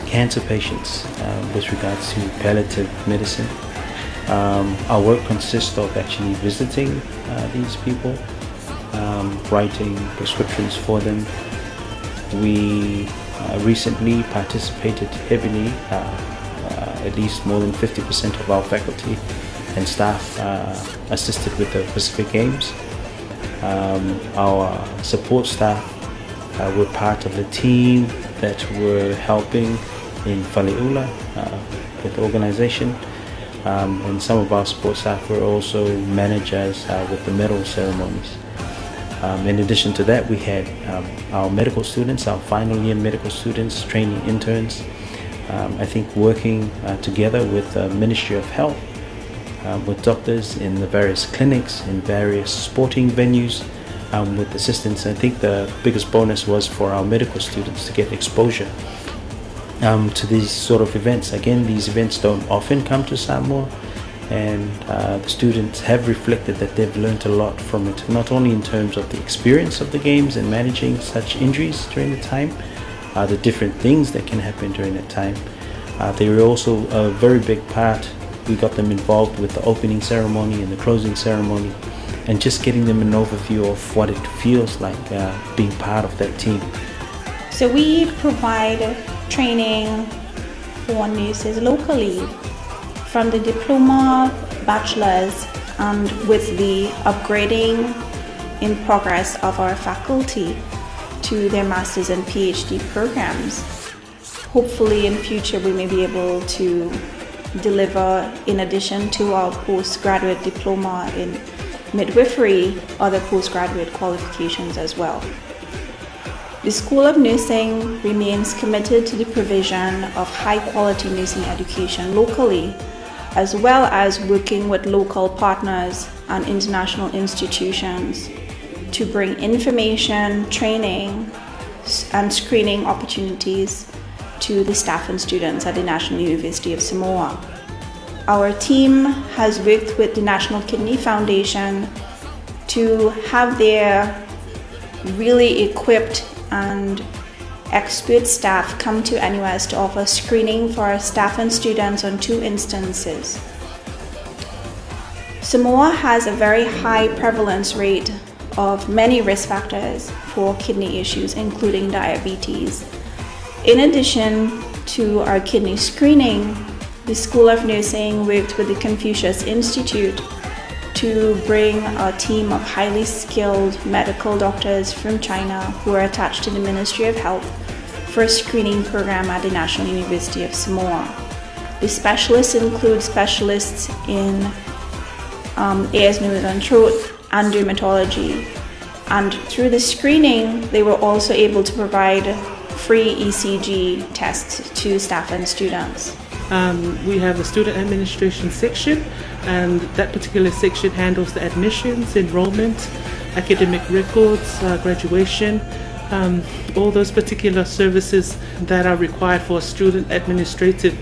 cancer patients with regards to palliative medicine. Our work consists of actually visiting these people, writing prescriptions for them. We recently participated heavily, at least more than 50% of our faculty and staff assisted with the Pacific Games. Our support staff were part of the team that were helping in Faleula with the organization. And some of our support staff were also managers with the medal ceremonies. In addition to that, we had our medical students, our final year medical students, training interns, I think working together with the Ministry of Health, with doctors in the various clinics, in various sporting venues, with assistance. I think the biggest bonus was for our medical students to get exposure to these sort of events. Again, these events don't often come to Samoa, and the students have reflected that they've learned a lot from it, not only in terms of the experience of the games and managing such injuries during the time, the different things that can happen during that time. They were also a very big part. We got them involved with the opening ceremony and the closing ceremony, and just getting them an overview of what it feels like being part of that team. So we provide training for nurses locally, from the diploma, bachelor's, and with the upgrading in progress of our faculty to their master's and PhD programs. Hopefully in future we may be able to deliver, in addition to our postgraduate diploma in midwifery, other postgraduate qualifications as well. The School of Nursing remains committed to the provision of high-quality nursing education locally, as well as working with local partners and international institutions to bring information, training, and screening opportunities to the staff and students at the National University of Samoa. Our team has worked with the National Kidney Foundation to have their really equipped and expert staff come to NUS to offer screening for our staff and students on 2 instances. Samoa has a very high prevalence rate of many risk factors for kidney issues, including diabetes. In addition to our kidney screening, the School of Nursing worked with the Confucius Institute to bring a team of highly skilled medical doctors from China who are attached to the Ministry of Health for a screening program at the National University of Samoa. The specialists include specialists in ears, nose and throat and dermatology. And through the screening, they were also able to provide free ECG tests to staff and students. We have a student administration section, and that particular section handles the admissions, enrollment, academic records, graduation, all those particular services that are required for student administrative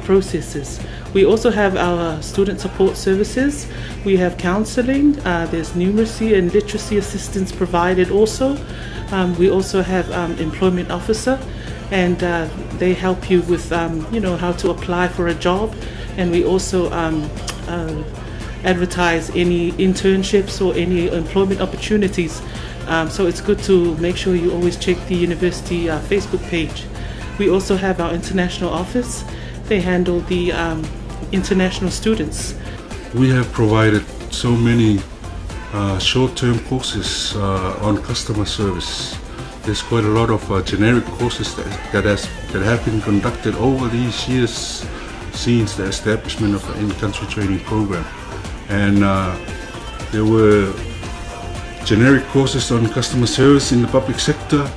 processes. We also have our student support services. We have counseling. There's numeracy and literacy assistance provided also. We also have employment officer, and they help you with how to apply for a job. And we also advertise any internships or any employment opportunities. So it's good to make sure you always check the university Facebook page. We also have our international office. They handle the international students. We have provided so many short-term courses on customer service. There's quite a lot of generic courses that have been conducted over these years since the establishment of the in-country training program. And there were generic courses on customer service in the public sector,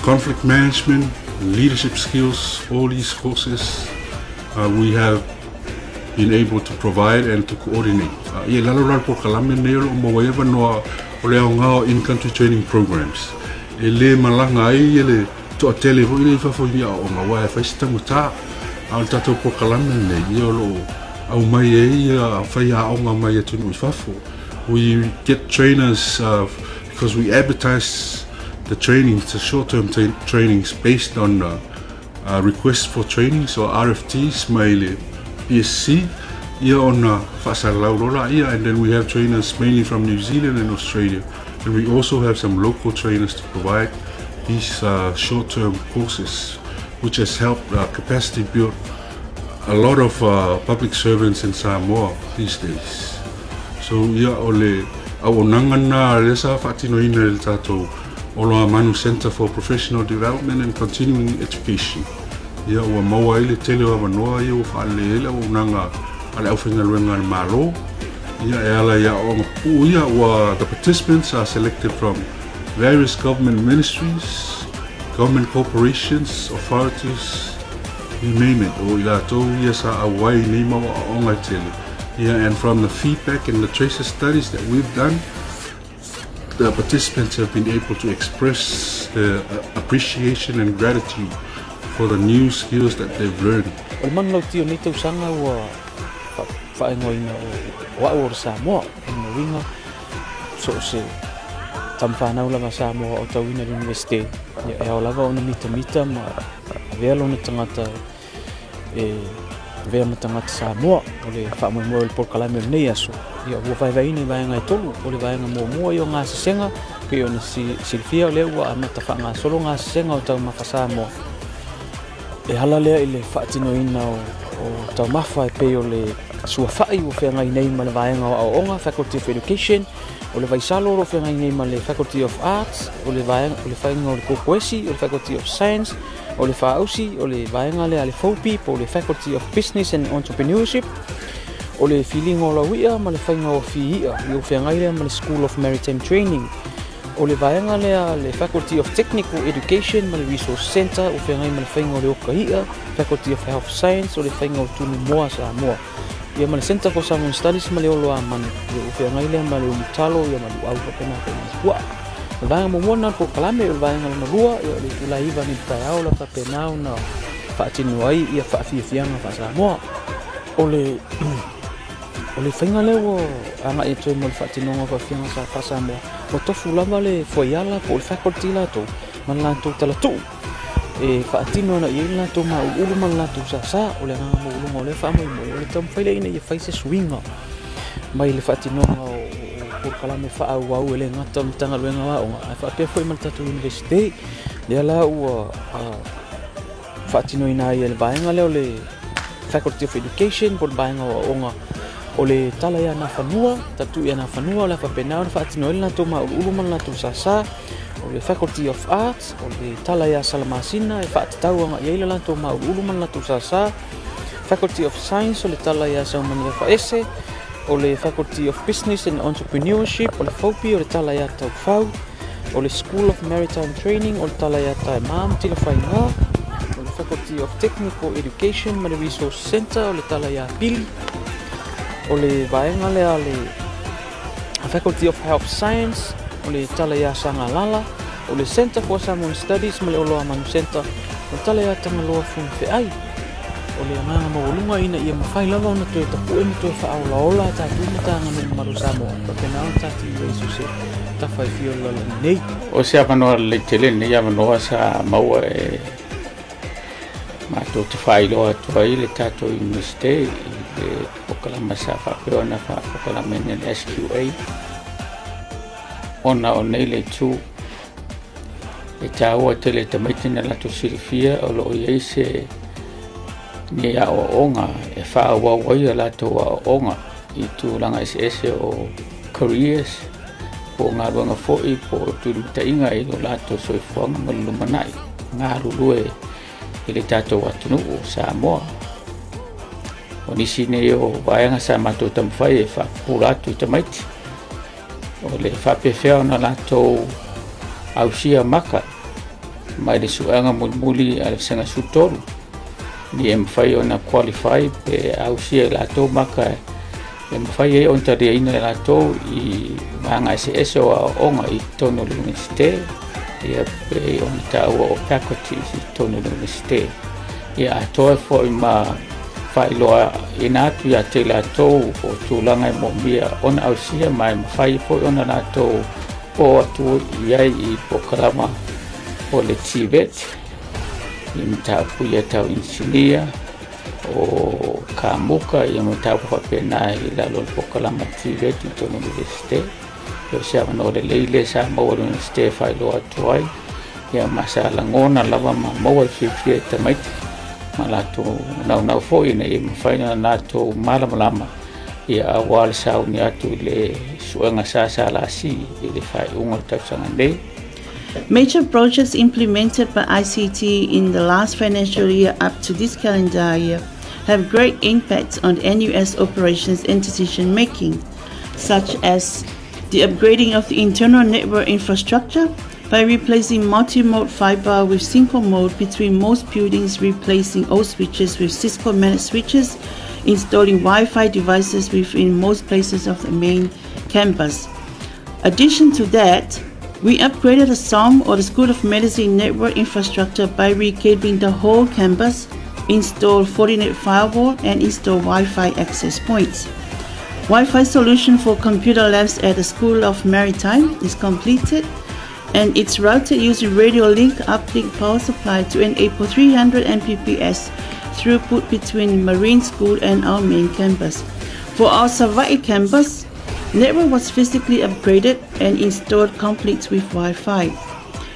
conflict management, leadership skills. All these courses we have been able to provide and to coordinate. In-country training programs. E le malanga ai ele toatele foi le fafo i aoga wa e fai se tagotā a o le tatou polokalame lenei ia o loo aumai ai ia fai aoga mai atunuu i fafo. We get trainers because we advertise the trainings, the short-term trainings based on requests for trainings or RFTs mai le PSC ia ona faasalau lola ia, and then we have trainers mainly from New Zealand and Australia. And we also have some local trainers to provide these short-term courses, which has helped capacity build a lot of public servants in Samoa these days. So ia o le auaunaga na lea sa faatinoina i le tatou Oloamanu Center for Professional Development and Continuing Education. Ia ua maua ai le tele o avanoa ia ua faalelei ai le auaunaga a le aufaigaluega a le Malo. Ia e ala ia aoga pupuu ia ua the participants are selected from various government ministries, government corporations, authorities, you name it, o i latou ia sa auai nei mau aoga e tele. Yeah, and from the feedback and the tracer studies that we've done, the participants have been able to express their appreciation and gratitude for the new skills that they've learned. O le manulauti o nei tausaga ua faaigoaina o au o le Samoa, o lona uiga so o se tamafanau lava Samoa o tauina le Universite, ia e ao lava ona mitamita ma avea lona tagata e avea ma tagata Samoa. O le faamoemoe o le polokalame o lenei aso, ia ua vaevaeina i vaega e tolu. O le vaega muamua ia o gasesega, pei ona silafia o lea ua amata faagasolo gasesega o taumafa Samoa. E ala lea i le faatinoina o taumafa e pei o le suafa'i ua feagai nei ma le vaega o aoaoga, Faculty of Education, o le vaisalo o loo feagai nei ma le Faculty of Arts, o le vaega o le faiga o le kokoesi, o le Faculty of Science, o le faausi, o le vaega lea a le FOPI po o le Faculty of Business and Entrepreneurship, o le filiga o laui'a ma le faiga o fii'a ia ua feagai lea ma le School of Maritime Training, o le vaega lea le Faculty of Technical Education ma le Resource Centre ua feagai ma le faiga o le okai'a, Faculty of Health Science o le faiga o Tunumoa Samoa, ia ma le Center for Samoan Studies ma le Oloamanu ia ua feagai lea ma le Umutalo ia ma Luau faapena faina puaa. O le vaega muamua lena o le polokalame. O le vaega lona lua ia o le itula iva nei le taeao la faapena ona faatino ai ia faafiafiaga faa-Samoa. O le o le faiga lea ua agai atu ai mo le faatinoga o faafiafiaga sa faa-Samoa, ua tofu lava le fuaiala po o le faculty latou ma le latou talatuu e faatino ana i ai le latou mauluulu ma le latou sasā. O le agaga maualuga o lea faamoemoe o le taumafai lea ina ia fai se suiga mai le faatinoga o polokalame faaauau e le gata o le Matagaluega o Aoga ae faapea foi ma le tatou Iunivesite. Lea la ua faatinoina ai e le vaega lea o le Faculty of Education po o le vaega o aoga o le tala ia Nafanua, tatu ia Nafanua, o le a faapena ona faatino ai le latou mauluulu ma le latou sasa. O le Faculty of Arts, o le tala ia Salamasina e faatatau agai ai le latou mauluulu ma le latou sasa. Faculty of Science, o le tala ia Saumania Faese. O le Faculty of Business and Entrepreneurship, o le FOPI, o le tala ia Taufau. O le School of Maritime Training, o le tala ia Taema ma Tilafaiga. O le Faculty of Technical Education ma le Resource Centre, o le tala ia Pili. O le vaega lea le Faculty of Health Science, o le tala ia Sagalala. O le Centre for Samoan Studies ma le Oloamanu Centre, o le tala ia Tagaloa Funifeai. O le agaga maualuga ina ia mafai lava ona toe tapue ma toe faaolaola a tatou matagaluega mamalu o Samoa, faapena ona tatou i ai so se tafa e fia o le lalolagi nei. O se avanoa lelei tele lenei avanoa sa maua e matou te faailoa atu ai le tatou Iunivesite i le polokalama sa faapea ona faapolokalameina e le SQA ona o nei le itu e tāua tele e tamaiti na latou silafia o loo i ai se ni aoaoga e faaauau ai a latou aoaoga i tulaga eseese o careers po o galuega foi po o tulimataiga i lo latou soifuaga ma le lumanai galulue i le tatou atunuu o Samoa. O nisi nei o vaega sa matou taumafai e faapupula atu i tamaiti o le faapefea ona latou ausia maka mai le suega mulimuli a le vasega 13 ni e mafai ona qualify pe ausia i latou maka e mafai ai ona taliaina e latou i vaega eseese o aoaoga i totonu o le Iunivesite ia pe ona taua o faculties i totonu o le Iunivesite ia atoa foi ma faailoa ina atu ia te i latou o tulaga e moomia ona ausia ma e mafai foi ona latou o atu i ai i polokalama o le TVET i mataupu ia tau inisinia o kamuka ia mataupu faapena i lalo o le polokalama TVET i totonu o le Iunivesite. O se avanoa lelei lea sa maua le Iunivesite e faailoa atu ai ia ma sa lagona lava ma maua le fiafia e tamaiti ma latou naunau foi ina ia mafai ona latou malamalama ia aua le sauni atu i le suega SSLC i le faaiuga o le tausaga nei. Major projects implemented by ICT in the last financial year up to this calendar year have great impacts on NUS operations and decision making, such as the upgrading of the internal network infrastructure by replacing multi-mode fiber with single mode between most buildings, replacing old switches with Cisco managed switches, installing Wi-Fi devices within most places of the main campus. Addition to that, we upgraded the SOM or the School of Medicine network infrastructure by recabling the whole campus, installed Fortinet firewall, and installed Wi-Fi access points. Wi-Fi solution for computer labs at the School of Maritime is completed, and it's routed using radio link uplink power supply to enable 300 Mbps throughput between Marine School and our main campus. For our Savai'i campus, network was physically upgraded and installed complete with Wi-Fi.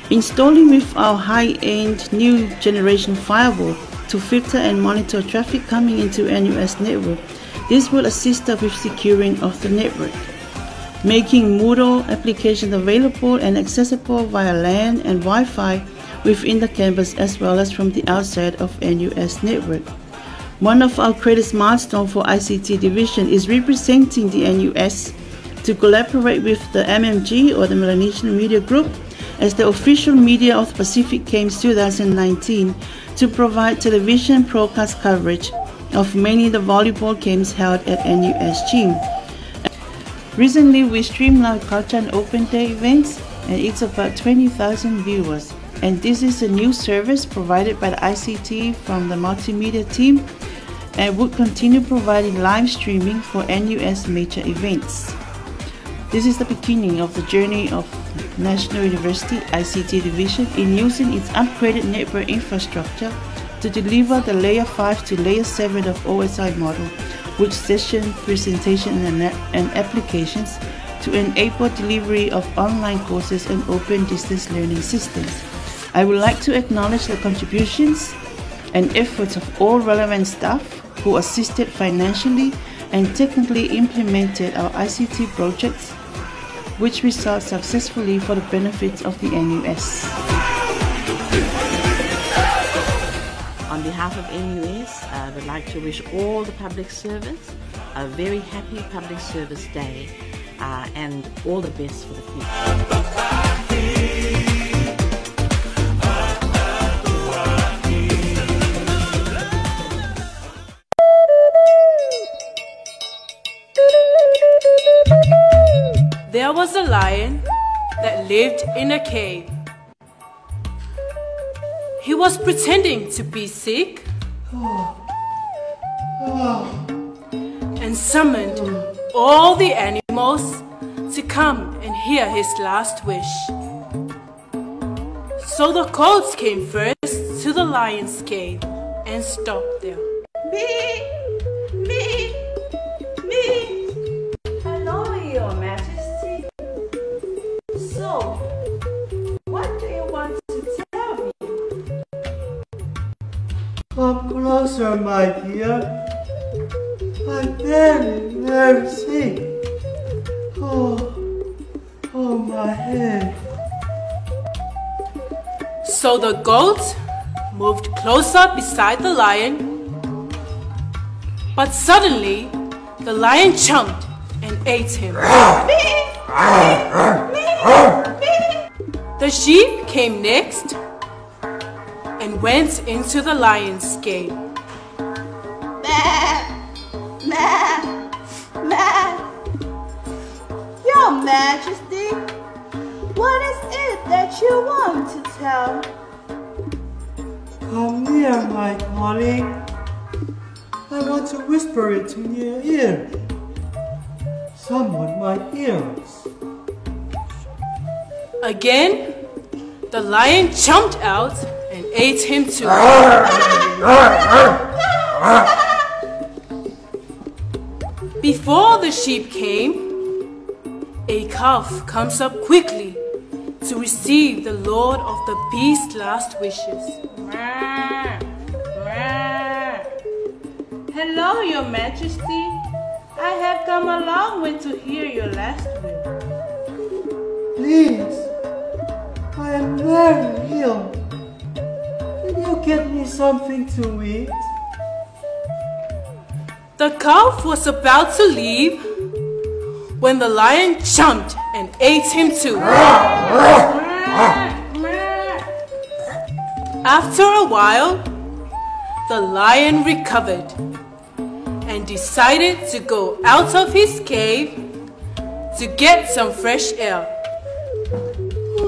Installing with our high-end new generation firewall to filter and monitor traffic coming into NUS network. This will assist us with securing of the network. Making Moodle applications available and accessible via LAN and Wi-Fi within the campus as well as from the outside of NUS network. One of our greatest milestones for ICT division is representing the NUS to collaborate with the MMG or the Melanesian Media Group as the official media of the Pacific Games 2019 to provide television broadcast coverage of many of the volleyball games held at NUS Gym. Recently, we streamed Culture and Open Day events, and it's about 20,000 viewers. And this is a new service provided by the ICT from the multimedia team and would continue providing live streaming for NUS major events. This is the beginning of the journey of National University ICT Division in using its upgraded network infrastructure to deliver the Layer 5 to Layer 7 of OSI model, which session, presentation, and applications to enable delivery of online courses and open distance learning systems. I would like to acknowledge the contributions and efforts of all relevant staff who assisted financially and technically implemented our ICT projects, which result successfully for the benefit of the NUS. On behalf of NUS, I would like to wish all the public servants a very happy Public Service Day and all the best for the future. There was a lion that lived in a cave. He was pretending to be sick and summoned all the animals to come and hear his last wish. So the goats came first to the lion's cave and stopped there. Me, me, me. Hello, Your Majesty. So, what do you want to tell me? Come closer, my dear. I'm very, very sick. Oh, oh, my head. So the goat moved closer beside the lion, but suddenly the lion jumped and ate him. Me, me, me. The sheep came next and went into the lion's cave. Bah, bah, bah. Your Majesty, what is it that you want to tell? Come near, my darling. I want to whisper it in your ear. Someone might hear us. Again, the lion jumped out and ate him too. Before the sheep came, a calf comes up quickly to receive the lord of the beast's last wishes. Hello, Your Majesty. I have come a long way to hear your last will. Please, I am very ill. Can you get me something to eat? The calf was about to leave when the lion jumped and ate him too. After a while, the lion recovered and decided to go out of his cave to get some fresh air.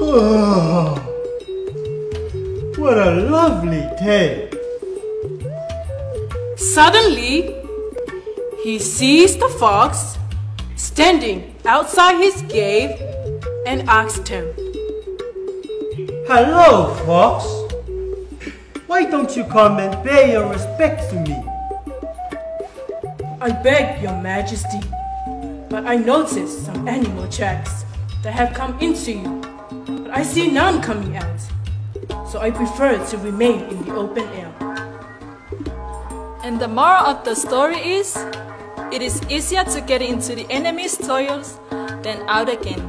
Oh, what a lovely day! Suddenly, he sees the fox standing outside his cave and asked him, Hello, fox. Why don't you come and pay your respects to me? I beg your majesty, but I notice some animal tracks that have come into you, but I see none coming out, so I prefer to remain in the open air. And the moral of the story is, it is easier to get into the enemy's toils than out again.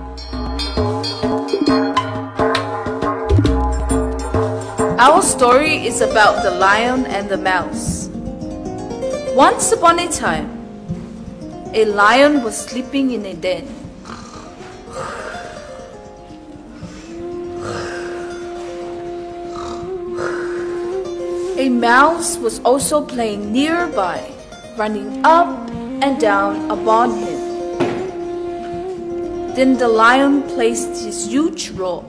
Our story is about the lion and the mouse. Once upon a time, a lion was sleeping in a den. A mouse was also playing nearby, running up and down upon him. Then the lion placed his huge roar.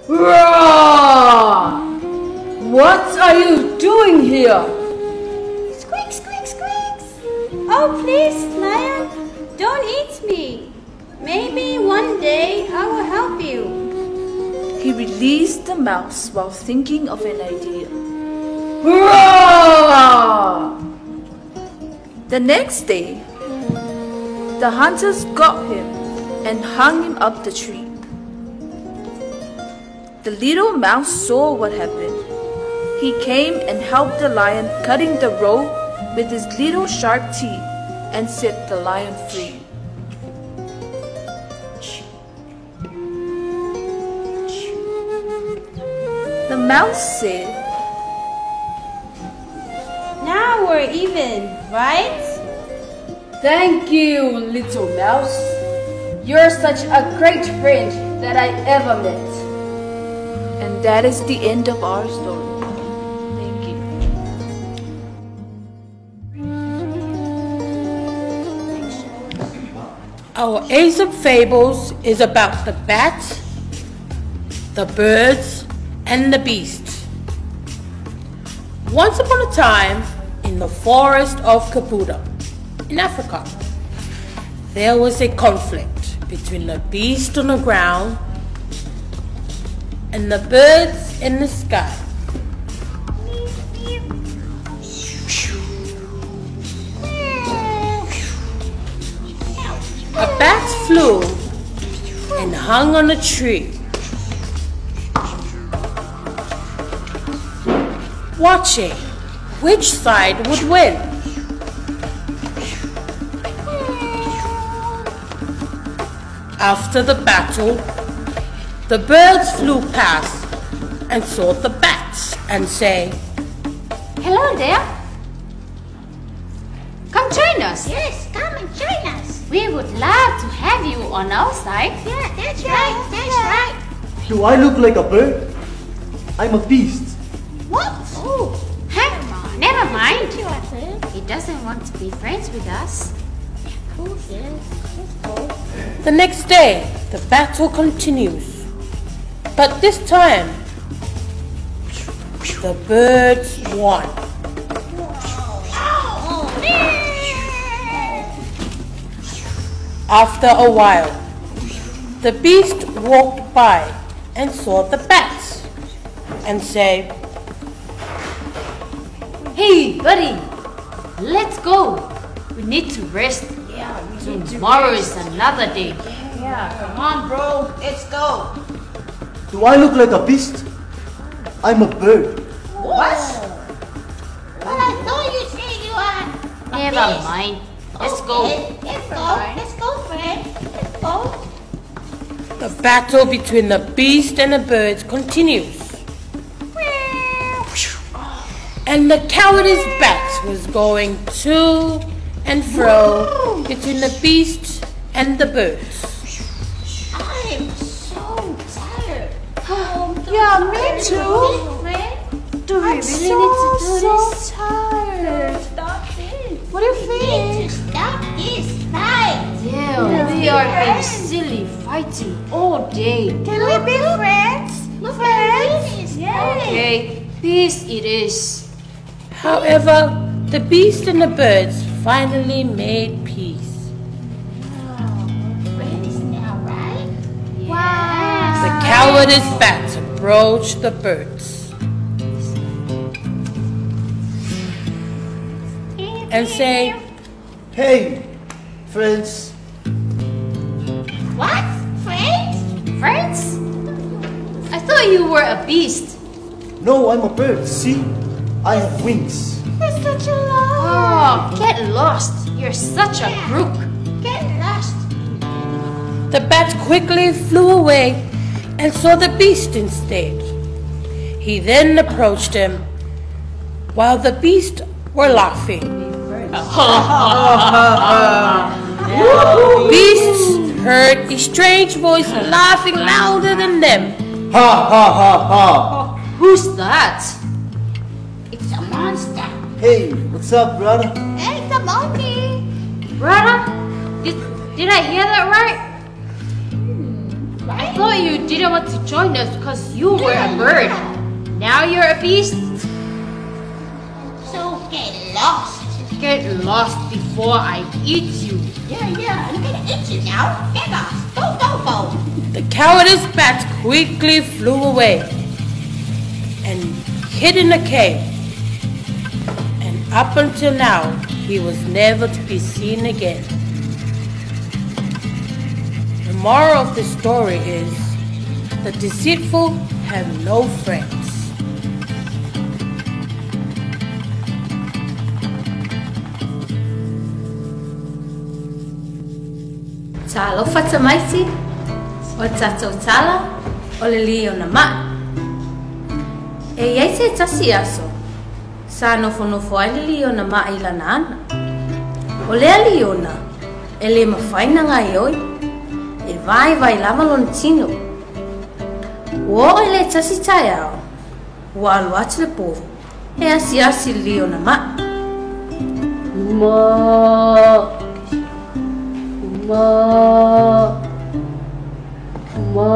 Roar! What are you doing here? Squeak, squeak, squeaks! Oh, please, lion, don't eat me. Maybe one day I will help you. He released the mouse while thinking of an idea. Roar! The next day, the hunters got him and hung him up the tree. The little mouse saw what happened. He came and helped the lion cutting the rope with his little sharp teeth and set the lion free. The mouse said, Now we're even, right? Thank you, little mouse. You're such a great friend that I ever met. And that is the end of our story. Thank you. Our Aesop Fables is about the bat, the birds, and the beast. Once upon a time, in the forest of Kabuda, in Africa, there was a conflict between the beast on the ground and the birds in the sky. A bat flew and hung on a tree, watching which side would win. After the battle, the birds flew past and saw the bats and say, Hello there. Come join us. Yes, come and join us. We would love to have you on our side. Yeah, that's right, that's right. Do I look like a bird? I'm a beast. What? Oh, huh? Never mind. He doesn't want to be friends with us. The next day, the battle continues. But this time, the birds won. After a while, the beast walked by and saw the bats and said, Hey, buddy, let's go. We need to rest. Yeah, we need to Tomorrow rest. is another day. Yeah, come on, bro. Let's go. Do I look like a beast? I'm a bird. What? But I thought you said you are a Never beast. mind. Let's go. Okay, Let's go. Let's go, friend. Let's go. The battle between the beast and the birds continues. And the cowardice bat was going to and fro between the beast and the birds. I'm so tired. Yeah, me too. Do we I'm really so, need to do so this? tired. Stop this. What do you We need think? to stop this fight. Yeah, we are being silly fighting all day. Can we be friends? Friends? Yes. Okay, peace it is. However, the beast and the birds finally made peace. Friends now, right? Wow. The cowardice bat approached the birds and say, Hey, friends. What? Friends? Friends? I thought you were a beast. No, I'm a bird. See? I have wings. That's such a lie. Oh, get lost. You're such a crook. Get lost. The bat quickly flew away and saw the beast instead. He then approached him while the beast were laughing. Beasts heard a strange voice laughing louder than them. Ha ha ha ha. Who's that? It's a monster. Hey, what's up, brother? Hey, it's a monkey. Brother? Did I hear that right? I Right? thought you didn't want to join us because you were a bird. Now you're a beast? So get lost. Get lost before I eat you. Yeah, I'm gonna eat you now. Get lost. Go, go, go. The cowardice bat quickly flew away and hid in a cave. And up until now, he was never to be seen again. The moral of the story is the deceitful have no friends. Talofa tamaiti, o tatou tala, o le liona ma'i. E iai se tasi aso, sa nofonofo ai le liona ma'i i lana ana. O lea liona, e le mafai ona gaoioi, e vaivai lava lona tino. Ua oo i le tasi taeao, ua alu atu le povi, e asiasi i le liona ma'i. Ma, ma, ma.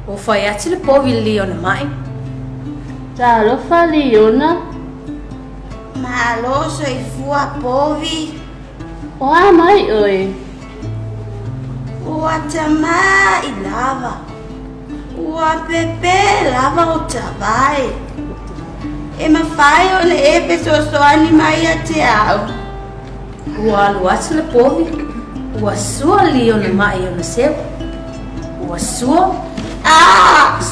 Ua fai atu le povi i le liona ma'i. Talofa liona. Malo soifua povi. O a mai oe? Ua tama'i lava. Ua pepē lava o tavae. E mafai ona e fesoasoani mai ia te a'u. Ua alu atu le povi, ua sua le liona ma'i i ona seu. Ua sua,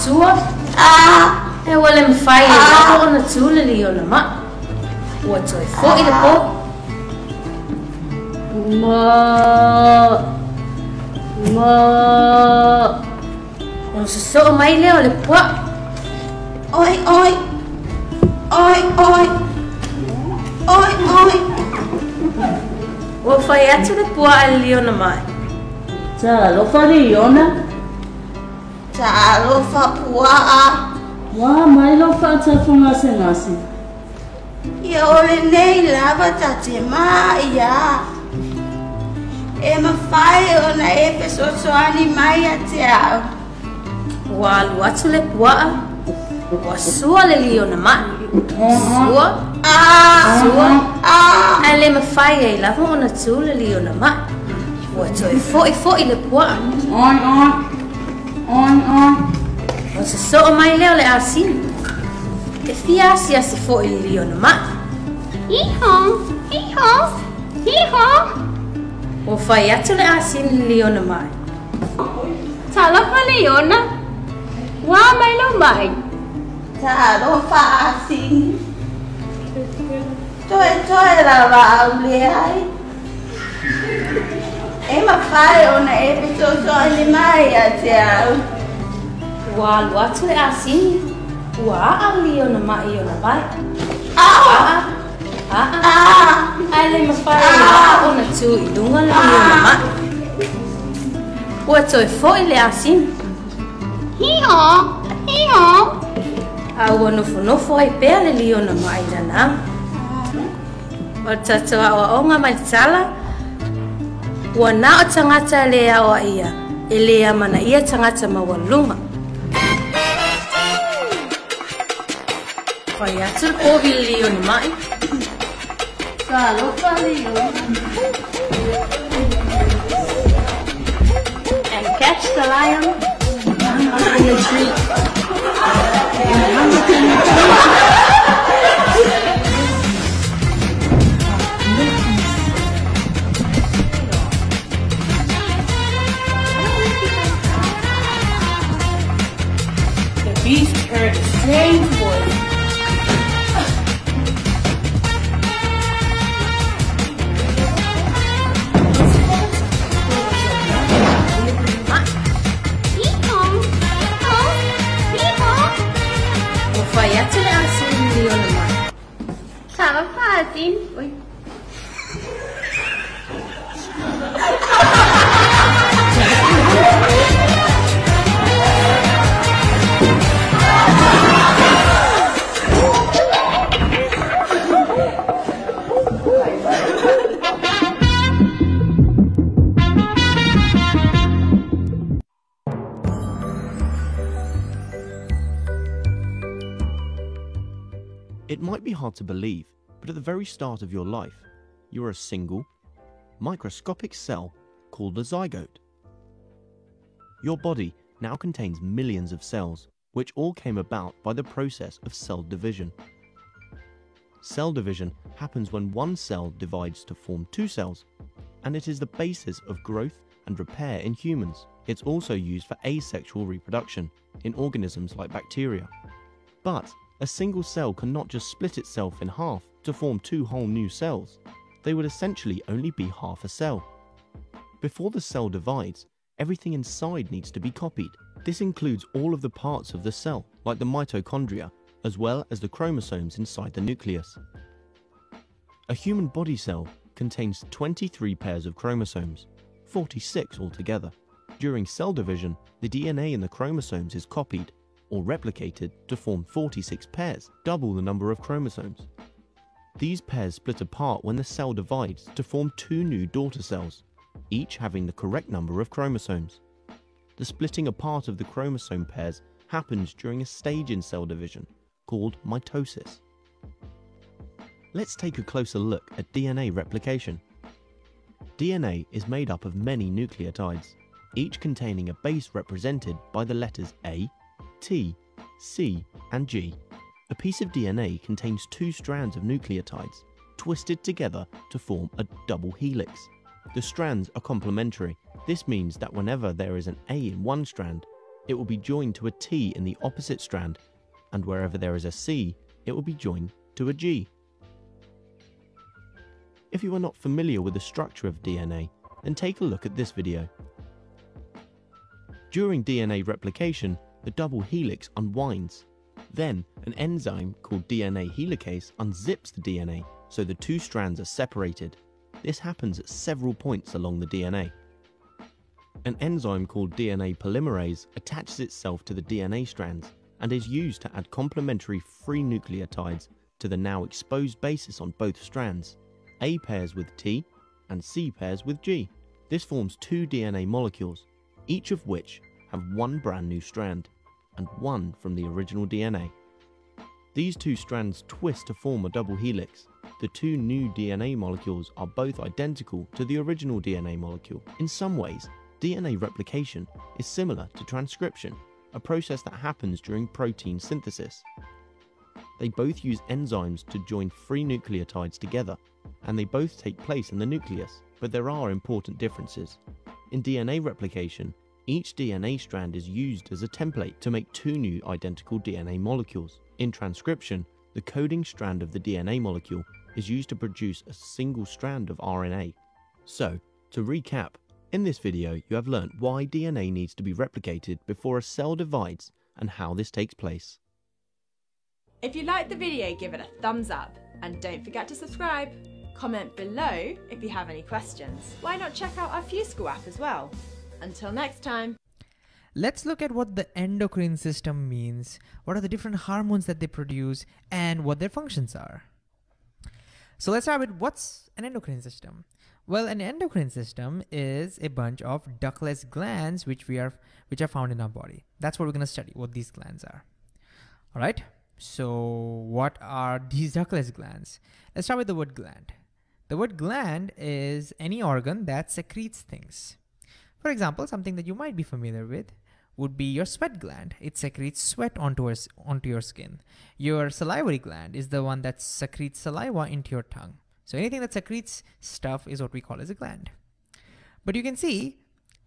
sua, ae ua le mafai ai lava ona tu le liona ma'i. Ua toe fo'i le povi. Ma, ma. Ona sosoo mai lea o le puaa. Oi, oi, oi, oi, oi, oi. Ua fai atu le puaa i le liona ma'i. Talofa liona. Talofa puaa. Ua mai lou faatafugasegase. Ia o lenei lava ta te ma'i ia. E mafai ona e fesoasoani mai ia te a'u. Ua alu atu le puaa, ua sua le liona ma'i. Sua, sua, ae le mafai ai lava ona tu le liona ma'i. Ua toe fo'ifo'i le puaa. Ona sosoo mai lea o le asini. E fia asiasi fo'i i le liona ma'i. Hee-haw, hee-haw, hee-haw. Ua fai atu le asini i le liona ma'i. Talofa liona. Ua mai lou ma'i. Talofa asini. Toetoe lava a'u leai. E mafai ona e fesoasoani mai ia te a'u. Ua alu atu le asini, ua a'a le liona ma'i i ona vae. A'a, a'a, ae le mafai ai lava ona tu i luga le liona ma'i. Ua toe fo'i le asini. Hee-haw, hee-haw. A ua nofonofo ai pea le liona ma'i i lana aga. O le tatou a'oa'oga mai le tala, ua na o tagata e le aoa'ia, e le amanaia tagata maualuluga. Fai atu le povi i le liona ma'i. Talofa liona. And catch the lion hung up in a tree. And hung up in a tree. The beast heard a strange voice. Hee-haw, hee-haw, hee-haw. Ua fai atu le asini i le liona ma'i. Talofa asini. Oi. It might be hard to believe, but at the very start of your life, you are a single, microscopic cell called a zygote. Your body now contains millions of cells, which all came about by the process of cell division. Cell division happens when one cell divides to form two cells, and it is the basis of growth and repair in humans. It's also used for asexual reproduction in organisms like bacteria. But a single cell cannot just split itself in half to form two whole new cells. They would essentially only be half a cell. Before the cell divides, everything inside needs to be copied. This includes all of the parts of the cell, like the mitochondria, as well as the chromosomes inside the nucleus. A human body cell contains 23 pairs of chromosomes, 46 altogether. During cell division, the DNA in the chromosomes is copied, or replicated, to form 46 pairs, double the number of chromosomes. These pairs split apart when the cell divides to form two new daughter cells, each having the correct number of chromosomes. The splitting apart of the chromosome pairs happens during a stage in cell division called mitosis. Let's take a closer look at DNA replication. DNA is made up of many nucleotides, each containing a base represented by the letters A, T, C, and G. A piece of DNA contains two strands of nucleotides, twisted together to form a double helix. The strands are complementary. This means that whenever there is an A in one strand, it will be joined to a T in the opposite strand, and wherever there is a C, it will be joined to a G. If you are not familiar with the structure of DNA, then take a look at this video. During DNA replication, the double helix unwinds. Then, an enzyme called DNA helicase unzips the DNA, so the two strands are separated. This happens at several points along the DNA. An enzyme called DNA polymerase attaches itself to the DNA strands and is used to add complementary free nucleotides to the now exposed bases on both strands. A pairs with T and C pairs with G. This forms two DNA molecules, each of which have one brand new strand and one from the original DNA. These two strands twist to form a double helix. The two new DNA molecules are both identical to the original DNA molecule. In some ways, DNA replication is similar to transcription, a process that happens during protein synthesis. They both use enzymes to join free nucleotides together, and they both take place in the nucleus, but there are important differences. In DNA replication, each DNA strand is used as a template to make two new identical DNA molecules. In transcription, the coding strand of the DNA molecule is used to produce a single strand of RNA. So, to recap, in this video you have learnt why DNA needs to be replicated before a cell divides and how this takes place. If you liked the video, give it a thumbs up and don't forget to subscribe. Comment below if you have any questions. Why not check out our FuseSchool app as well? Until next time. Let's look at what the endocrine system means, what are the different hormones that they produce, and what their functions are. So let's start with what's an endocrine system? Well, an endocrine system is a bunch of ductless glands which are found in our body. That's what we're gonna study, what these glands are. All right, so what are these ductless glands? Let's start with the word gland. The word gland is any organ that secretes things. For example, something that you might be familiar with would be your sweat gland. It secretes sweat onto your skin. Your salivary gland is the one that secretes saliva into your tongue. So anything that secretes stuff is what we call as a gland. But you can see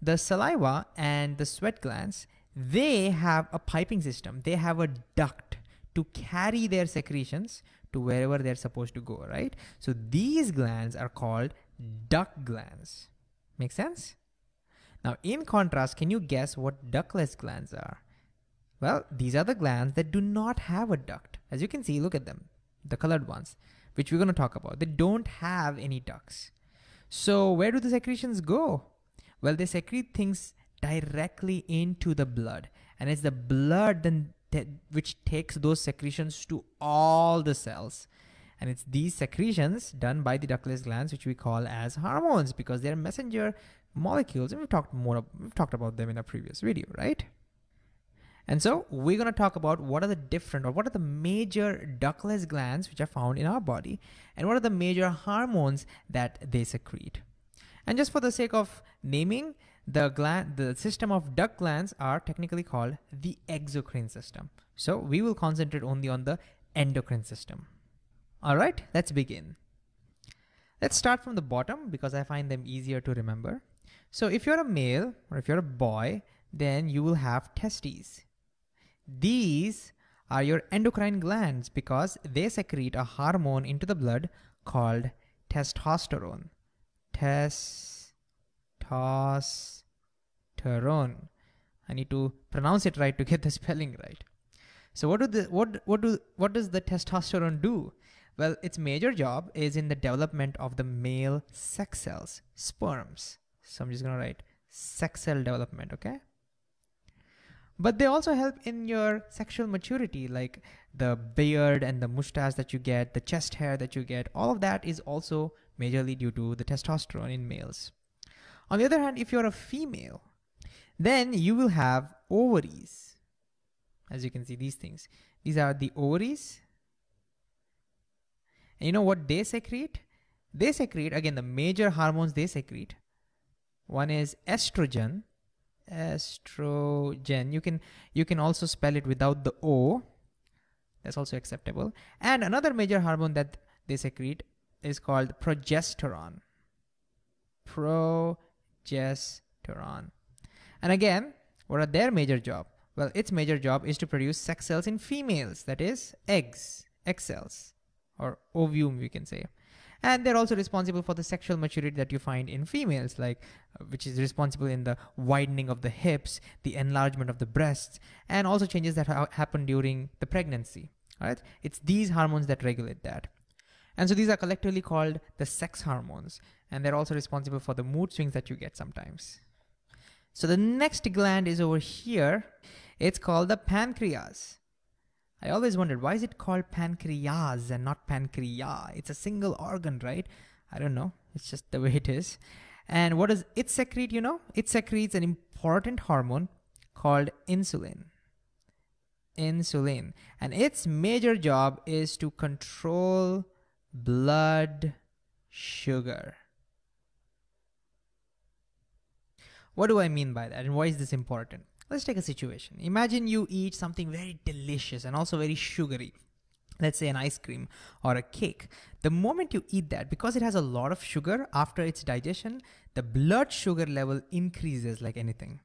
the saliva and the sweat glands, they have a piping system. They have a duct to carry their secretions to wherever they're supposed to go, right? So these glands are called duct glands. Make sense? Now, in contrast, can you guess what ductless glands are? Well, these are the glands that do not have a duct. As you can see, look at them, the colored ones, which we're going to talk about. They don't have any ducts. So where do the secretions go? Well, they secrete things directly into the blood. And it's the blood then which takes those secretions to all the cells. And it's these secretions done by the ductless glands, which we call as hormones, because they're messenger molecules, and we've talked about them in a previous video, right? And so we're going to talk about what are the different, or what are the major ductless glands which are found in our body, and what are the major hormones that they secrete. And just for the sake of naming, the system of duct glands are technically called the exocrine system. So we will concentrate only on the endocrine system. All right, let's begin. Let's start from the bottom because I find them easier to remember. So if you're a male or if you're a boy, then you will have testes. These are your endocrine glands because they secrete a hormone into the blood called testosterone. Testosterone. I need to pronounce it right to get the spelling right. So what does the testosterone do? Well, its major job is in the development of the male sex cells, sperms. So I'm just gonna write sex cell development, okay? But they also help in your sexual maturity, like the beard and the mustache that you get, the chest hair that you get, all of that is also majorly due to the testosterone in males. On the other hand, if you're a female, then you will have ovaries. As you can see, these things. These are the ovaries. And you know what they secrete? They secrete, again, the major hormones they secrete. One is estrogen. Estrogen. You can also spell it without the O. That's also acceptable. And another major hormone that they secrete is called progesterone. Progesterone. And again, what are their major job? Well, its major job is to produce sex cells in females, that is eggs, egg cells, or ovum, we can say. And they're also responsible for the sexual maturity that you find in females, like which is responsible in the widening of the hips, the enlargement of the breasts, and also changes that happen during the pregnancy. All right? It's these hormones that regulate that. And so these are collectively called the sex hormones, and they're also responsible for the mood swings that you get sometimes. So the next gland is over here. It's called the pancreas. I always wondered, why is it called pancreas and not pancreas? It's a single organ, right? I don't know. It's just the way it is. And what does it secrete, you know? It secretes an important hormone called insulin. Insulin. And its major job is to control blood sugar. What do I mean by that, and why is this important? Let's take a situation. Imagine you eat something very delicious and also very sugary. Let's say an ice cream or a cake. The moment you eat that, because it has a lot of sugar after its digestion, the blood sugar level increases like anything.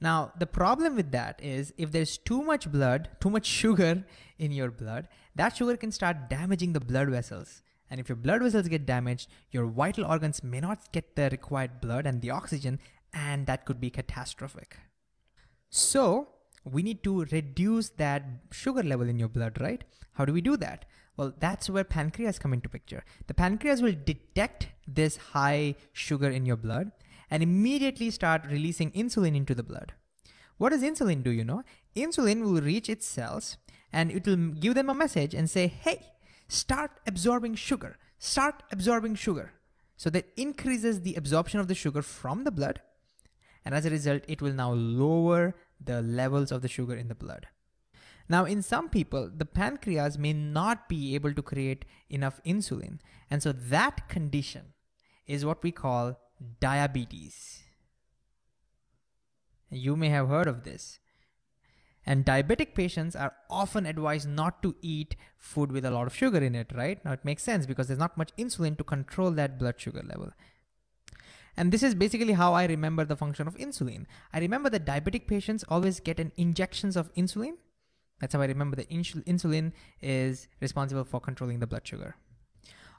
Now, the problem with that is if there's too much blood, too much sugar in your blood, that sugar can start damaging the blood vessels. And if your blood vessels get damaged, your vital organs may not get the required blood and the oxygen, and that could be catastrophic. So we need to reduce that sugar level in your blood, right? How do we do that? Well, that's where pancreas come into picture. The pancreas will detect this high sugar in your blood and immediately start releasing insulin into the blood. What does insulin do, you know? Insulin will reach its cells and it will give them a message and say, hey, start absorbing sugar, start absorbing sugar. So that increases the absorption of the sugar from the blood. And as a result, it will now lower the levels of the sugar in the blood. Now, in some people, the pancreas may not be able to create enough insulin. And so that condition is what we call diabetes. You may have heard of this. And diabetic patients are often advised not to eat food with a lot of sugar in it, right? Now it makes sense because there's not much insulin to control that blood sugar level. And this is basically how I remember the function of insulin. I remember that diabetic patients always get an injections of insulin. That's how I remember the insulin is responsible for controlling the blood sugar.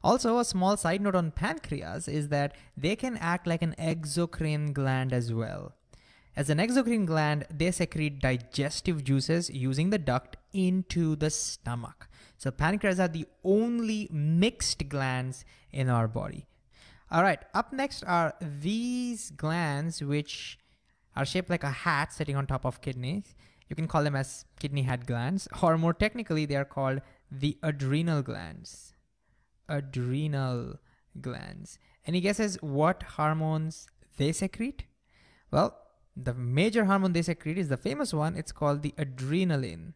Also, a small side note on pancreas is that they can act like an exocrine gland as well. As an exocrine gland, they secrete digestive juices using the duct into the stomach. So pancreas are the only mixed glands in our body. All right, up next are these glands, which are shaped like a hat sitting on top of kidneys. You can call them as kidney hat glands, or more technically, they are called the adrenal glands. Adrenal glands. Any guesses what hormones they secrete? Well, the major hormone they secrete is the famous one. It's called the adrenaline.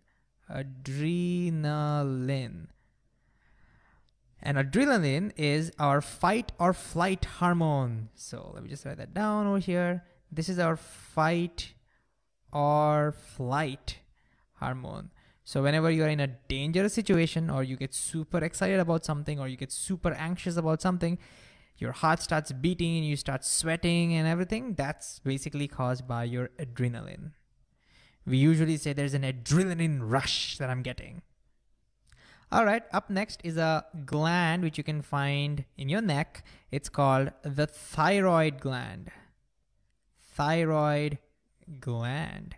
Adrenaline. And adrenaline is our fight or flight hormone. So let me just write that down over here. This is our fight or flight hormone. So whenever you're in a dangerous situation, or you get super excited about something, or you get super anxious about something, your heart starts beating and you start sweating and everything. That's basically caused by your adrenaline. We usually say there's an adrenaline rush that I'm getting. All right, up next is a gland which you can find in your neck. It's called the thyroid gland. Thyroid gland.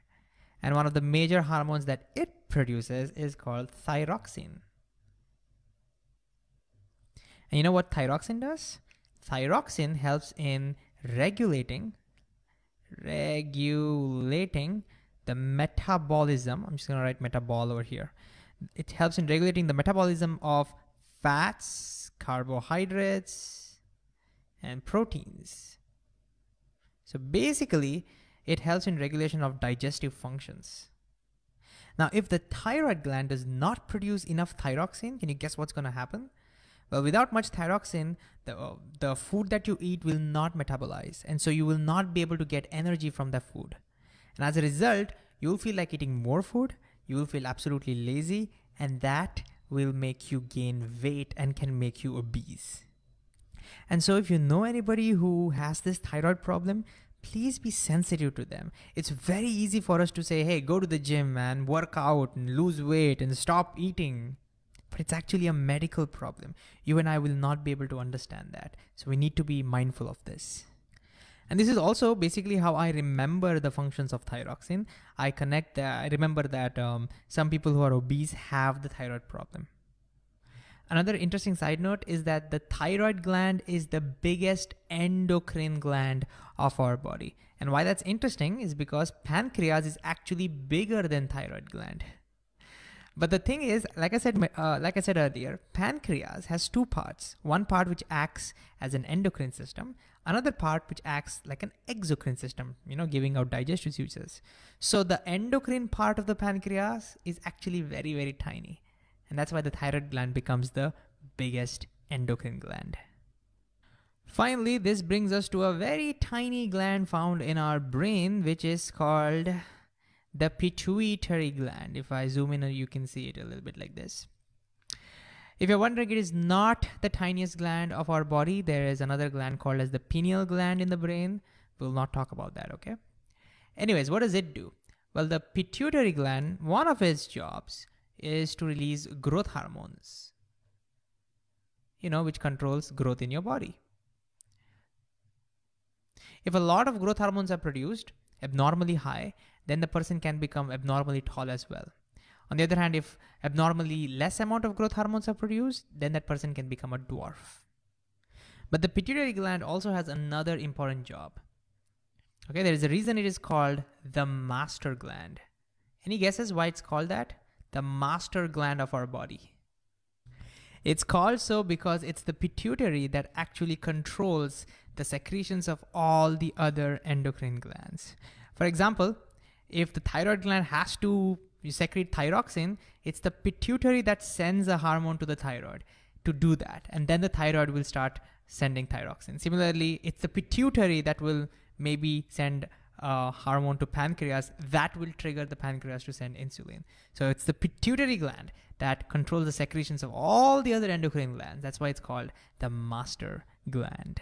And one of the major hormones that it produces is called thyroxine. And you know what thyroxine does? Thyroxine helps in regulating the metabolism. I'm just gonna write metabol over here. It helps in regulating the metabolism of fats, carbohydrates, and proteins. So basically, it helps in regulation of digestive functions. Now, if the thyroid gland does not produce enough thyroxine, can you guess what's gonna happen? Well, without much thyroxine, the food that you eat will not metabolize. And so you will not be able to get energy from that food. And as a result, you'll feel like eating more food, you will feel absolutely lazy, and that will make you gain weight and can make you obese. And so if you know anybody who has this thyroid problem, please be sensitive to them. It's very easy for us to say, hey, go to the gym and work out and lose weight and stop eating. But it's actually a medical problem. You and I will not be able to understand that. So we need to be mindful of this. And this is also basically how I remember the functions of thyroxine. I remember that some people who are obese have the thyroid problem. Another interesting side note is that the thyroid gland is the biggest endocrine gland of our body. And why that's interesting is because pancreas is actually bigger than thyroid gland. But the thing is, like I said earlier, pancreas has two parts. One part which acts as an endocrine system, another part which acts like an exocrine system, you know, giving out digestive juices. So the endocrine part of the pancreas is actually very, very tiny. And that's why the thyroid gland becomes the biggest endocrine gland. Finally, this brings us to a very tiny gland found in our brain, which is called the pituitary gland. If I zoom in, you can see it a little bit like this. If you're wondering, it is not the tiniest gland of our body. There is another gland called as the pineal gland in the brain. We'll not talk about that, okay? Anyways, what does it do? Well, the pituitary gland, one of its jobs is to release growth hormones, you know, which controls growth in your body. If a lot of growth hormones are produced, abnormally high, then the person can become abnormally tall as well. On the other hand, if abnormally less amount of growth hormones are produced, then that person can become a dwarf. But the pituitary gland also has another important job. Okay, there is a reason it is called the master gland. Any guesses why it's called that? The master gland of our body. It's called so because it's the pituitary that actually controls the secretions of all the other endocrine glands. For example, if the thyroid gland has to secrete thyroxine, it's the pituitary that sends a hormone to the thyroid to do that. And then the thyroid will start sending thyroxine. Similarly, it's the pituitary that will maybe send a hormone to pancreas that will trigger the pancreas to send insulin. So it's the pituitary gland that controls the secretions of all the other endocrine glands. That's why it's called the master gland.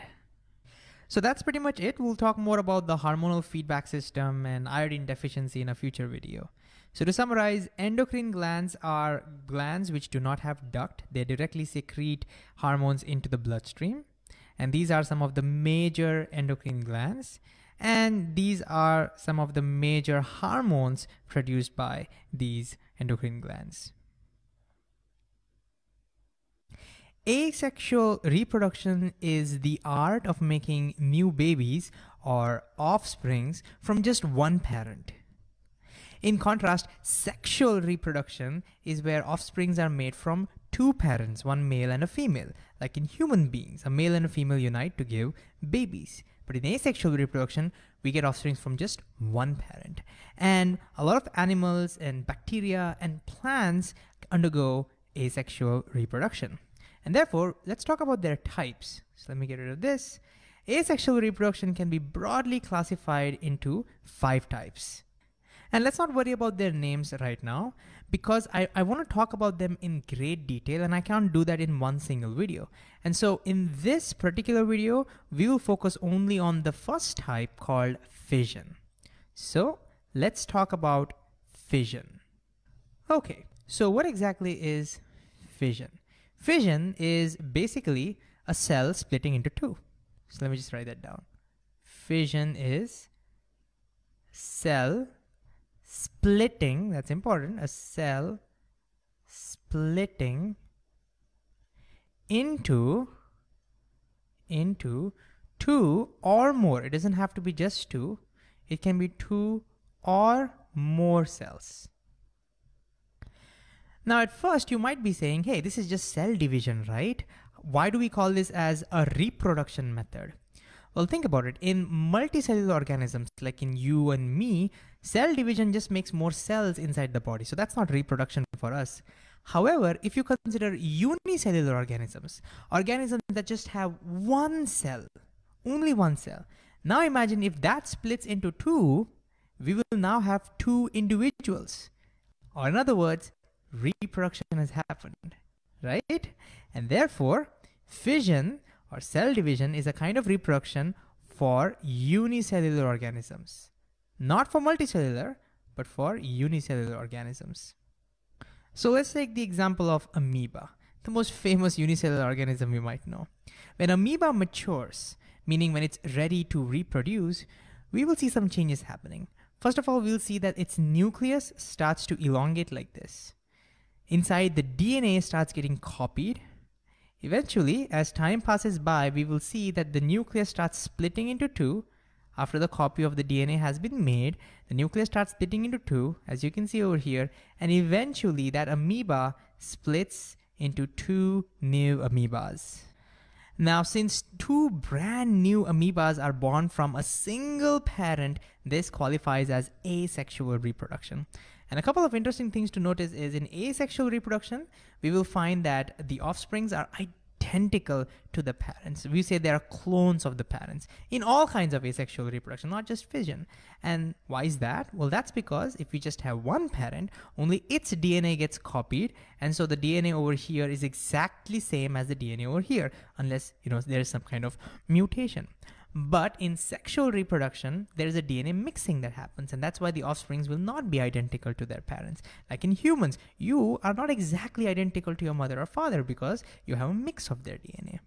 So that's pretty much it. We'll talk more about the hormonal feedback system and iodine deficiency in a future video. So to summarize, endocrine glands are glands which do not have duct. They directly secrete hormones into the bloodstream. And these are some of the major endocrine glands. And these are some of the major hormones produced by these endocrine glands. Asexual reproduction is the art of making new babies or offsprings from just one parent. In contrast, sexual reproduction is where offsprings are made from two parents, one male and a female. Like in human beings, a male and a female unite to give babies. But in asexual reproduction, we get offsprings from just one parent. And a lot of animals and bacteria and plants undergo asexual reproduction. And therefore, let's talk about their types. So let me get rid of this. Asexual reproduction can be broadly classified into 5 types. And let's not worry about their names right now, because I want to talk about them in great detail, and I can't do that in one single video. And so in this particular video, we will focus only on the first type called fission. So let's talk about fission. What exactly is fission? Fission is basically a cell splitting into two. So let me just write that down. Fission is cell splitting, that's important, a cell splitting into two or more. It doesn't have to be just two. It can be two or more cells. Now at first you might be saying, hey, this is just cell division, right? Why do we call this as a reproduction method? Well, think about it. In multicellular organisms, like in you and me, cell division just makes more cells inside the body. So that's not reproduction for us. However, if you consider unicellular organisms, organisms that just have one cell, only one cell. Now imagine if that splits into two, we will now have two individuals. Or in other words, reproduction has happened, right? And therefore, fission or cell division is a kind of reproduction for unicellular organisms. Not for multicellular, but for unicellular organisms. So let's take the example of amoeba, the most famous unicellular organism you might know. When amoeba matures, meaning when it's ready to reproduce, we will see some changes happening. First of all, we'll see that its nucleus starts to elongate like this. Inside, the DNA starts getting copied. Eventually, as time passes by, we will see that the nucleus starts splitting into two. After the copy of the DNA has been made, the nucleus starts splitting into two, as you can see over here, and eventually that amoeba splits into two new amoebas. Now, since two brand new amoebas are born from a single parent, this qualifies as asexual reproduction. And a couple of interesting things to notice is in asexual reproduction, we will find that the offsprings are identical to the parents. We say they are clones of the parents in all kinds of asexual reproduction, not just fission. And why is that? Well, that's because if we just have one parent, only its DNA gets copied. And so the DNA over here is exactly same as the DNA over here, unless there is some kind of mutation. But in sexual reproduction, there is a DNA mixing that happens, and that's why the offsprings will not be identical to their parents. Like in humans, you are not exactly identical to your mother or father because you have a mix of their DNA.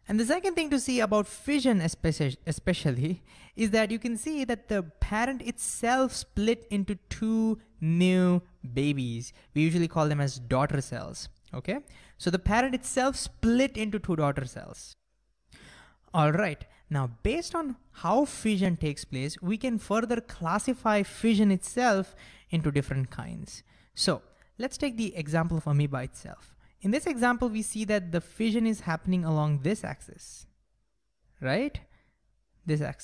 And the second thing to see about fission especially is that you can see that the parent itself split into two new babies. We usually call them as daughter cells, okay? So the parent itself split into two daughter cells. Now based on how fission takes place, we can further classify fission itself into different kinds. So let's take the example of amoeba itself. In this example, we see that the fission is happening along this axis, right? This axis.